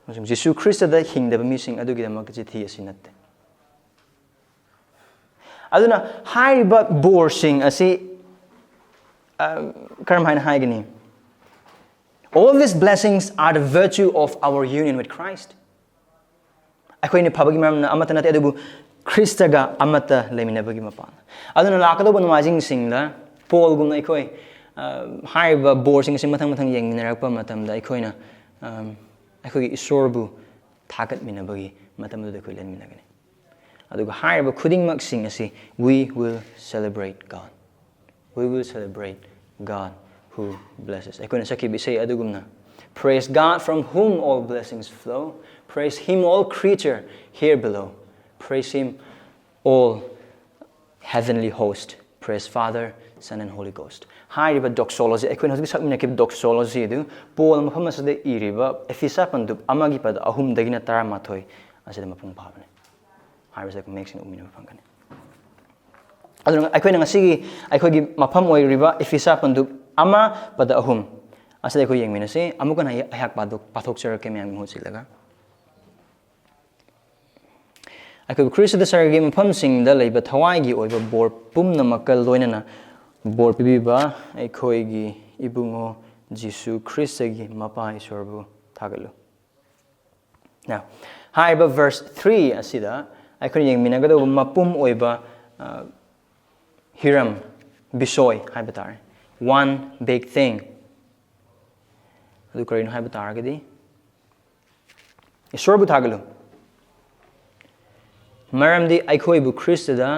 ꯑꯃꯁꯨꯡ ꯖꯤꯁꯨ ꯈ꯭ꯔꯤꯁꯇꯗ ꯍꯤꯡꯗꯕ ꯃꯤꯁꯤꯡ ꯑꯗꯨꯒꯤꯗꯃꯛꯇ ꯆꯤꯊꯤ ꯑꯁꯤ ꯅꯠꯇꯦ꯫ ꯑꯗꯨꯅ ꯍꯥꯏꯔꯤꯕ ꯕꯣꯔꯁꯤꯡ ꯑꯁꯤ, ꯑ, ꯀꯔꯝ ꯍꯥꯏꯅ ꯍꯥꯏꯒꯅꯤ? All these blessings are the virtue of our union with Christ. ꯑꯩꯈꯣꯏꯅ ꯐꯕꯒꯤ ꯃꯔꯝꯅ ꯑꯃꯠꯇ ꯅꯠꯇꯦ, ꯑꯗꯨꯕꯨ ꯈ꯭ꯔꯤꯁꯇꯒ ꯑꯃꯠꯇ ꯂꯩꯃꯤꯟꯅꯕꯒꯤ ꯃꯄꯥꯟ꯫ ꯑꯗꯨꯅ ꯂꯥꯛꯀꯗꯧꯕ ꯅꯣꯡꯃꯥꯏꯖꯤꯡꯁꯤꯡꯗ ꯄꯣꯜꯒꯨꯝꯅ ꯑꯩꯈꯣꯏ, ꯍꯥꯏꯔꯤꯕ ꯕꯣꯔꯁꯤꯡ ꯑꯁꯤ ꯃꯊꯪ ꯃꯊꯪ ꯌꯦꯡꯃꯤꯟꯅꯔꯛꯄ ꯃꯇꯝꯗ ꯑꯩꯈꯣꯏꯅ ꯑꯩꯈꯣꯏꯒꯤ ꯏꯁꯣꯔꯕꯨ ꯊꯥꯒꯠꯃꯤꯟꯅꯕꯒꯤ ꯃꯇꯝ ꯑꯗꯨꯗ ꯑꯩꯈꯣꯏ ꯂꯦꯟꯃꯤꯟꯅꯒꯅꯤ꯫ ꯑꯗꯨꯒ ꯍꯥꯏꯔꯤꯕ ꯈꯨꯗꯤꯡꯃꯛꯁꯤꯡ ꯑꯁꯤ we will celebrate God. We will celebrate God who blesses. ꯑꯩꯈꯣꯏꯅ ꯁꯛꯈꯤꯕ ꯏꯁꯩ ꯑꯗꯨꯒꯨꯝꯅ, Praise God from whom all blessings flow. Praise him, all creature here below. Praise him, all heavenly host. Praise Father, Son and Holy Ghost. ꯍꯥꯏꯔꯤꯕ doxology, ꯑꯩꯈꯣꯏꯅ ꯍꯧꯖꯤꯛ ꯁꯛꯃꯤꯟꯅꯈꯤꯕ doxology ꯑꯗꯨ ꯄꯣꯜ ꯃꯐꯝ ꯑꯁꯤꯗ ꯏꯔꯤꯕ ꯑꯦꯐꯤꯁꯥ ꯄꯟꯗꯨꯞ ꯑꯃꯒꯤ ꯄꯗ ꯑꯍꯨꯝꯗꯒꯤꯅ ꯇꯔꯥꯃꯥꯊꯣꯏ ꯑꯁꯤꯗ ꯃꯄꯨꯡ ꯐꯥꯕꯅꯤ꯫ ꯍꯥꯏꯕꯁꯦ ꯑꯩꯈꯣꯏ ꯃꯌꯦꯛ ꯁꯦꯡꯅ ꯎꯃꯤꯟꯅꯕ ꯐꯪꯒꯅꯤ꯫ ꯑꯗꯨꯅ ꯑꯩꯈꯣꯏꯅ ꯉꯁꯤꯒꯤ ꯑꯩꯈꯣꯏꯒꯤ ꯃꯐꯝ ꯑꯣꯏꯔꯤꯕ ꯏꯐꯤꯁꯥ ꯄꯟꯗꯨꯞ ꯑꯃ ꯄꯗ ꯑꯍꯨꯝ ꯑꯁꯤꯗ ꯑꯩꯈꯣꯏ ꯌꯦꯡꯃꯤꯟꯅꯁꯤ꯫ ꯑꯃꯨꯛꯀ ꯍꯟꯅ ꯑꯩꯍꯥꯛ ꯄꯥꯊꯣꯛ-, ꯄꯥꯊꯣꯛꯆꯔꯛꯀꯦ ꯃꯌꯥꯝꯒꯤ ꯃꯍꯨꯠ ꯁꯤꯜꯂꯒ꯫ ꯑꯩꯈꯣꯏꯕꯨ ꯈ꯭ꯔꯤꯁꯇꯗ ꯁꯔꯒꯤ ꯃꯐꯝꯁꯤꯡꯗ ꯂꯩꯕ ꯊꯋꯥꯏꯒꯤ ꯑꯣꯏꯕ ꯕꯣꯔ ꯄꯨꯝꯅꯃꯛꯀ ꯂꯣꯏꯅꯅ ꯕꯣꯔ ꯄꯤꯕꯤꯕ ꯑꯩꯈꯣꯏꯒꯤ ꯏꯕꯨꯡꯉꯣ ꯖꯤꯁꯨ ꯈ꯭ꯔꯤꯁꯇꯒꯤ ꯃꯄꯥ ꯏꯁꯣꯔꯕꯨ ꯊꯥꯒꯠꯂꯨ꯫ Now, ꯍꯥꯏꯔꯤꯕ verse three ꯑꯁꯤꯗ ꯑꯩꯈꯣꯏꯅ ꯌꯦꯡꯃꯤꯟꯅꯒꯗꯧꯕ ꯃꯄꯨꯝ ꯑꯣꯏꯕ, ꯑ, ꯍꯤꯔꯝ, ꯕꯤꯁꯣꯏ ꯍꯥꯏꯕ ꯇꯥꯔꯦ, one big thing, ꯑꯗꯨ ꯀꯔꯤꯅꯣ ꯍꯥꯏꯕ ꯇꯥꯔꯒꯗꯤ, ꯏꯁꯣꯔꯕꯨ ꯊꯥꯒꯠꯂꯨ, ꯃꯔꯝꯗꯤ ꯑꯩꯈꯣꯏꯕꯨ ꯈ꯭ꯔꯤꯁꯇꯗ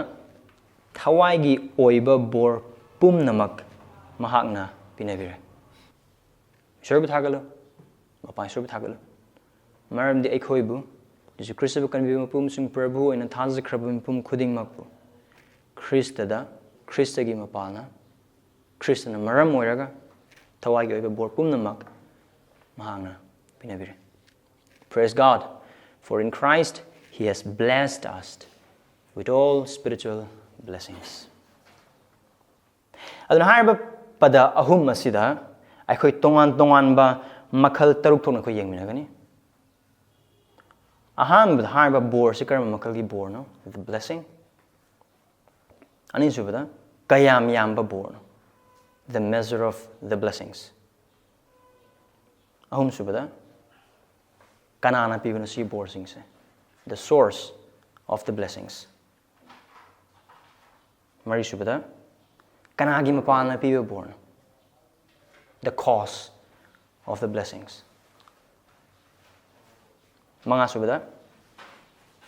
ꯊꯋꯥꯏꯒꯤ ꯑꯣꯏꯕ ꯕꯣꯔ ꯄꯨꯝꯅꯃꯛ ꯃꯍꯥꯛꯅ ꯄꯤꯅꯕꯤꯔꯦ꯫ ꯏꯁꯣꯔꯕꯨ ꯊꯥꯒꯠꯂꯨ, ꯃꯄꯥ ꯏꯁꯣꯔꯕꯨ ꯊꯥꯒꯠꯂꯨ, ꯃꯔꯝꯗꯤ ꯑꯩꯈꯣꯏꯕꯨ, ꯖꯤꯁꯨ ꯈ꯭ꯔꯤꯁꯇꯕꯨ ꯀꯟꯕꯤꯕ ꯃꯄꯨ ꯑꯃꯁꯨꯡ ꯄ꯭ꯔꯚꯨ ꯑꯣꯏꯅ ꯊꯥꯖꯈ꯭ꯔꯕ ꯃꯤꯄꯨꯝ ꯈꯨꯗꯤꯡꯃꯛꯄꯨ ꯈ꯭ꯔꯤꯁꯇꯗ, ꯈ꯭ꯔꯤꯁꯇꯒꯤ ꯃꯄꯥꯅ, ꯈ꯭ꯔꯤꯁꯇꯅ ꯃꯔꯝ ꯑꯣꯏꯔꯒ ꯊꯋꯥꯏꯒꯤ ꯑꯣꯏꯕ ꯕꯣꯔ ꯄꯨꯝꯅꯃꯛ ꯃꯍꯥꯛꯅ ꯄꯤꯅꯕꯤꯔꯦ꯫ Praise God, for in Christ he has blessed us with all spiritual blessings. ꯑꯗꯨꯅ ꯍꯥꯏꯔꯤꯕ ꯄꯗ ꯑꯍꯨꯝ ꯑꯁꯤꯗ ꯑꯩꯈꯣꯏ ꯇꯣꯉꯥꯟ ꯇꯣꯉꯥꯟꯕ ꯃꯈꯜ ꯇꯔꯨꯛ ꯊꯣꯛꯅ ꯑꯩꯈꯣꯏ ꯌꯦꯡꯃꯤꯟꯅꯒꯅꯤ꯫ ꯑꯍꯥꯟꯕꯗ ꯍꯥꯏꯔꯤꯕ ꯕꯣꯔꯁꯤ ꯀꯔꯝꯕ ꯃꯈꯜꯒꯤ ꯕꯣꯔꯅꯣ? The blessing. ꯑꯅꯤꯁꯨꯕꯗ ꯀꯌꯥꯝ ꯌꯥꯝꯕ ꯕꯣꯔꯅꯣ? The measure of the blessings. ꯑꯍꯨꯝꯁꯨꯕꯗ ꯀꯅꯥꯅ ꯄꯤꯕꯅꯣ ꯁꯤ ꯕꯣꯔꯁꯤꯡꯁꯦ? The source of the blessings. ꯃꯔꯤꯁꯨꯕꯗ ꯀꯅꯥꯒꯤ ꯃꯄꯥꯅ ꯄꯤꯕ ꯕꯣꯔꯅꯣ? the cause of the blessings. ꯃꯉꯥ ꯁꯨꯕꯗ,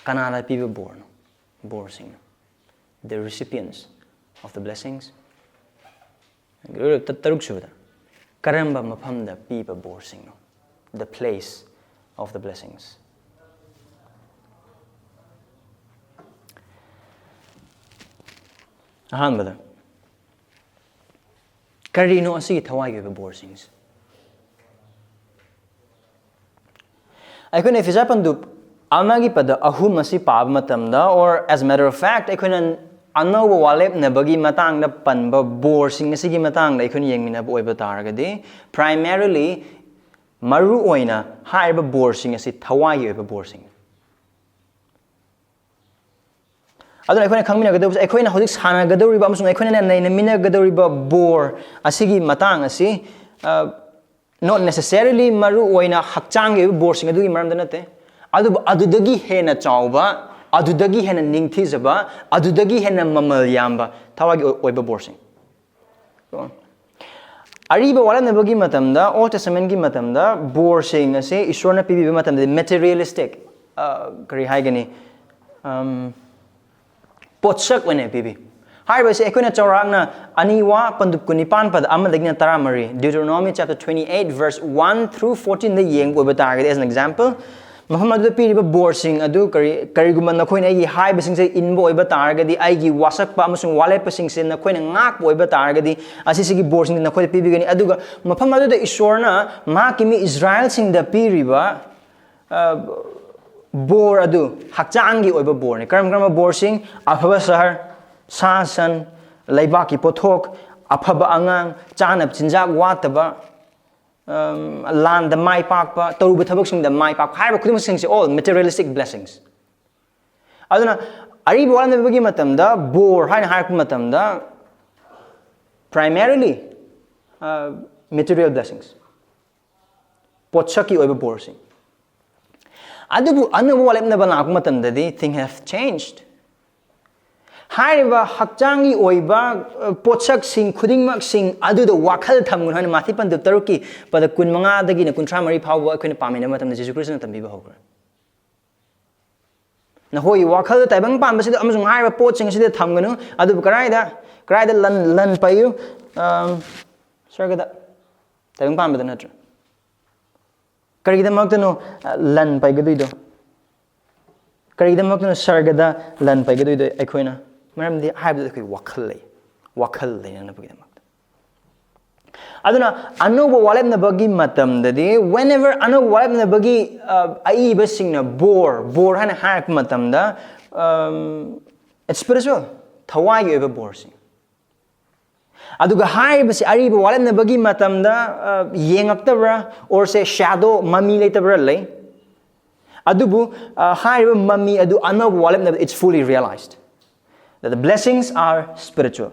ꯀꯅꯥꯗ ꯄꯤꯕ ꯕꯣꯔꯅꯣ? ꯕꯣꯔꯁꯤꯡꯅꯣ? The recipients of the blessings. ꯇꯔꯨꯛ ꯁꯨꯕꯗ, ꯀꯔꯝꯕ ꯃꯐꯝꯗ ꯄꯤꯕ ꯕꯣꯔꯁꯤꯡꯅꯣ? The place of the blessings. ꯑꯍꯥꯟꯕꯗ, ꯀꯔꯤꯅꯣ ꯑꯁꯤꯒꯤ ꯊꯋꯥꯏꯒꯤ ꯑꯣꯏꯕ ꯕꯣꯔꯁꯤꯡꯁꯦ? ꯑꯩꯈꯣꯏꯅ ꯏꯐꯤꯁꯥ ꯄꯟꯗꯨꯞ ꯑꯃꯒꯤ ꯄꯗ ꯑꯍꯨꯝ ꯑꯁꯤ ꯄꯥꯕ ꯃꯇꯝꯗ, or as a matter of fact, ꯑꯩꯈꯣꯏꯅ ꯑꯅꯧꯕ ꯋꯥꯂꯦꯞꯅꯕꯒꯤ ꯃꯇꯥꯡꯗ ꯄꯟꯕ ꯕꯣꯔꯁꯤꯡ ꯑꯁꯤꯒꯤ ꯃꯇꯥꯡꯗ ꯑꯩꯈꯣꯏꯅ ꯌꯦꯡꯃꯤꯟꯅꯕ ꯑꯣꯏꯕ ꯇꯥꯔꯒꯗꯤ, primarily, ꯃꯔꯨ ꯑꯣꯏꯅ ꯍꯥꯏꯔꯤꯕ ꯕꯣꯔꯁꯤꯡ ꯑꯁꯤ ꯊꯋꯥꯏꯒꯤ ꯑꯣꯏꯕ ꯕꯣꯔꯁꯤꯡꯅꯤ꯫ ꯑꯗꯨꯅ ꯑꯩꯈꯣꯏꯅ ꯈꯪꯃꯤꯟꯅꯒꯗꯧꯕꯁꯦ, ꯑꯩꯈꯣꯏꯅ ꯍꯧꯖꯤꯛ ꯁꯥꯟꯅꯒꯗꯧꯔꯤꯕ ꯑꯃꯁꯨꯡ ꯑꯩꯈꯣꯏꯅ ꯅꯩꯅꯃꯤꯟꯅꯒꯗꯧꯔꯤꯕ ꯕꯣꯔ ꯑꯁꯤꯒꯤ ꯃꯇꯥꯡ ꯑꯁꯤ, ꯑ, not necessarily ꯃꯔꯨ ꯑꯣꯏꯅ ꯍꯛꯆꯥꯡꯒꯤ ꯑꯣꯏꯕ ꯕꯣꯔꯁꯤꯡ ꯑꯗꯨꯒꯤ ꯃꯔꯝꯗ ꯅꯠꯇꯦ, ꯑꯗꯨꯕꯨ ꯑꯗꯨꯗꯒꯤ ꯍꯦꯟꯅ ꯆꯥꯎꯕ, ꯑꯗꯨꯗꯒꯤ ꯍꯦꯟꯅ ꯅꯤꯡꯊꯤꯖꯕ, ꯑꯗꯨꯗꯒꯤ ꯍꯦꯟꯅ ꯃꯃꯜ ꯌꯥꯝꯕ ꯊꯋꯥꯏꯒꯤ ꯑꯣꯏ-, ꯑꯣꯏꯕ ꯕꯣꯔꯁꯤꯡ꯫ ꯑꯔꯤꯕ ꯋꯥꯔꯦꯞꯅꯕꯒꯤ ꯃꯇꯝꯗ, Old Testament ꯀꯤ ꯃꯇꯝꯗ, ꯕꯣꯔꯁꯤꯡ ꯑꯁꯤ ꯏꯁꯣꯔꯅ ꯄꯤꯕꯤꯕ ꯃꯇꯝꯗꯗꯤ materialistic, ꯑ, ꯀꯔꯤ ꯍꯥꯏꯒꯅꯤ, ꯑꯝ, ꯄꯣꯠꯁꯛ ꯑꯣꯏꯅ ꯄꯤꯕꯤ꯫ ꯍꯥꯏꯔꯤꯕꯁꯤ ꯑꯩꯈꯣꯏꯅ ꯆꯥꯎꯔꯥꯛꯅ ꯑꯅꯤ ꯋꯥ ꯄꯟꯗꯨꯞ ꯀꯨꯟꯅꯤꯄꯥꯟ ꯄꯗ ꯑꯃꯗꯒꯤꯅ ꯇꯔꯥꯃꯔꯤ, Deuteronomy chapter twenty-eight verse one through fourteen ꯗ ꯌꯦꯡꯕ ꯑꯣꯏꯕ ꯇꯥꯔꯒꯗꯤ, as an example, ꯃꯐꯝ ꯑꯗꯨꯗ ꯄꯤꯔꯤꯕ ꯕꯣꯔꯁꯤꯡ ꯑꯗꯨ ꯀꯔꯤ, ꯀꯔꯤꯒꯨꯝꯕ ꯅꯈꯣꯏꯅ ꯑꯩꯒꯤ ꯍꯥꯏꯕꯁꯤꯡꯁꯦ ꯏꯟꯕ ꯑꯣꯏꯕ ꯇꯥꯔꯒꯗꯤ, ꯑꯩꯒꯤ ꯋꯥꯁꯛꯄ ꯑꯃꯁꯨꯡ ꯋꯥꯂꯦꯞꯄꯁꯤꯡꯁꯦ ꯅꯈꯣꯏꯅ ꯉꯥꯛꯄ ꯑꯣꯏꯕ ꯇꯥꯔꯒꯗꯤ, ꯑꯁꯤꯁꯤꯒꯤ ꯕꯣꯔꯁꯤꯡꯗꯤ ꯅꯈꯣꯏꯗ ꯄꯤꯕꯤꯒꯅꯤ꯫ ꯑꯗꯨꯒ ꯃꯐꯝ ꯑꯗꯨꯗ ꯏꯁꯣꯔꯅ ꯃꯍꯥꯛꯀꯤ ꯃꯤ ꯏꯁꯔꯥꯌꯦꯜꯁꯤꯡꯗ ꯄꯤꯔꯤꯕ, ꯑ, ꯕꯣꯔ ꯑꯗꯨ ꯍꯛꯆꯥꯡꯒꯤ ꯑꯣꯏꯕ ꯕꯣꯔꯅꯤ꯫ ꯀꯔꯝ ꯀꯔꯝꯕ ꯕꯣꯔꯁꯤꯡ? ꯑꯐꯕ ꯁꯍꯔ, ꯁꯥ ꯁꯟ, ꯂꯩꯕꯥꯛꯀꯤ ꯄꯣꯠꯊꯣꯛ, ꯑꯐꯕ ꯑꯉꯥꯡ, ꯆꯥꯅꯕ ꯆꯤꯟꯖꯥꯛ ꯋꯥꯠꯇꯕ, ꯑꯝ, ꯂꯥꯟꯗ ꯃꯥꯏ ꯄꯥꯛꯄ, ꯇꯧꯔꯨꯕ ꯊꯕꯛꯁꯤꯡꯗ ꯃꯥꯏ ꯄꯥꯛꯄ ꯍꯥꯏꯔꯤꯕ ꯈꯨꯗꯤꯡꯃꯛꯁꯤꯡꯁꯦ all materialistic blessings꯫ ꯑꯗꯨꯅ ꯑꯔꯤꯕ ꯋꯥꯔꯦꯞꯅꯕꯒꯤ ꯃꯇꯝꯗ ꯕꯣꯔ ꯍꯥꯏꯅ ꯍꯥꯏꯔꯛꯄ ꯃꯇꯝꯗ primarily, ꯑ, material blessings, ꯄꯣꯠꯁꯛꯀꯤ ꯑꯣꯏꯕ ꯕꯣꯔꯁꯤꯡ꯫ ꯑꯗꯨꯕꯨ ꯑꯅꯧꯕ ꯋꯥꯔꯦꯞꯅꯕ ꯂꯥꯛꯄ ꯃꯇꯝꯗꯗꯤ thing have changed꯫ ꯍꯥꯏꯔꯤꯕ ꯍꯛꯆꯥꯡꯒꯤ ꯑꯣꯏꯕ, ꯑ, ꯄꯣꯠꯁꯛꯁꯤꯡ ꯈꯨꯗꯤꯡꯃꯛꯁꯤꯡ ꯑꯗꯨꯗ ꯋꯥꯈꯜ ꯊꯝꯒꯅꯨ ꯍꯥꯏꯅ ꯃꯥꯊꯤ ꯄꯟꯗꯨꯞ ꯇꯔꯨꯛꯀꯤ ꯄꯗ ꯀꯨꯟ ꯃꯉꯥꯗꯒꯤꯅ ꯀꯨꯟꯊ꯭ꯔꯥ ꯃꯔꯤ ꯐꯥꯎꯕ ꯑꯩꯈꯣꯏꯅ ꯄꯥꯃꯤꯟꯅꯕ ꯃꯇꯝꯗ ꯖꯤꯁꯨ ꯈ꯭ꯔꯤꯁꯇꯅ ꯇꯝꯕꯤꯕ ꯍꯧꯈ꯭ꯔꯦ꯫ ꯅꯈꯣꯏꯒꯤ ꯋꯥꯈꯜꯗ ꯇꯥꯏꯕꯪ ꯄꯥꯟꯕꯁꯤꯗ ꯑꯃꯁꯨꯡ ꯍꯥꯏꯔꯤꯕ ꯄꯣꯠꯁꯤꯡ ꯑꯁꯤꯗ ꯊꯝꯒꯅꯨ꯫ ꯑꯗꯨꯕꯨ ꯀꯗꯥꯏꯗ, ꯀꯗꯥꯏꯗ ꯂꯟ, ꯂꯟ ꯄꯩꯌꯨ? ꯑꯝ, ꯁꯔꯒꯗ, ꯇꯥꯏꯕꯪ ꯄꯥꯟꯕꯗ ꯅꯠꯇ꯭ꯔꯥ? ꯀꯔꯤꯒꯤꯗꯃꯛꯇꯅꯣ, ꯑ, ꯂꯟ ꯄꯩꯒꯗꯣꯏꯗꯣ? ꯀꯔꯤꯒꯤꯗꯃꯛꯇꯅꯣ ꯁꯔꯒꯗ ꯂꯟ ꯄꯩꯒꯗꯣꯏꯗꯣ ꯑꯩꯈꯣꯏꯅ? ꯃꯔꯝꯗꯤ ꯍꯥꯏꯕꯗꯨꯗ ꯑꯩꯈꯣꯏ ꯋꯥꯈꯜ ꯂꯩ, ꯋꯥꯈꯜ ꯂꯩꯅꯅꯕꯒꯤꯗꯃꯛꯇ꯫ ꯑꯗꯨꯅ ꯑꯅꯧꯕ ꯋꯥꯔꯦꯞꯅꯕꯒꯤ ꯃꯇꯝꯗꯗꯤ, whenever ꯑꯅꯧꯕ ꯋꯥꯔꯦꯞꯅꯕꯒꯤ, ꯑ, ꯑꯏꯕꯁꯤꯡꯅ ꯕꯣꯔ, ꯕꯣꯔ ꯍꯥꯏꯅ ꯍꯥꯏꯔꯛꯄ ꯃꯇꯝꯗ, ꯑꯝ, it's spiritual, ꯊꯋꯥꯏꯒꯤ ꯑꯣꯏꯕ ꯕꯣꯔꯁꯤꯡ꯫ ꯑꯗꯨꯒ ꯍꯥꯏꯔꯤꯕꯁꯤ ꯑꯔꯤꯕ ꯋꯥꯔꯦꯞꯅꯕꯒꯤ ꯃꯇꯝꯗ, ꯑ, ꯌꯦꯡꯉꯛꯇꯕ꯭ꯔꯥ, or say shadow, ꯃꯃꯤ ꯂꯩꯇꯕ꯭ꯔꯥ ꯂꯩ꯫ ꯑꯗꯨꯕꯨ, ꯑ, ꯍꯥꯏꯔꯤꯕ ꯃꯃꯤ ꯑꯗꯨ ꯑꯅꯧꯕ ꯋꯥꯔꯦꯞꯅꯕ, it's fully realized that the blessings are spiritual.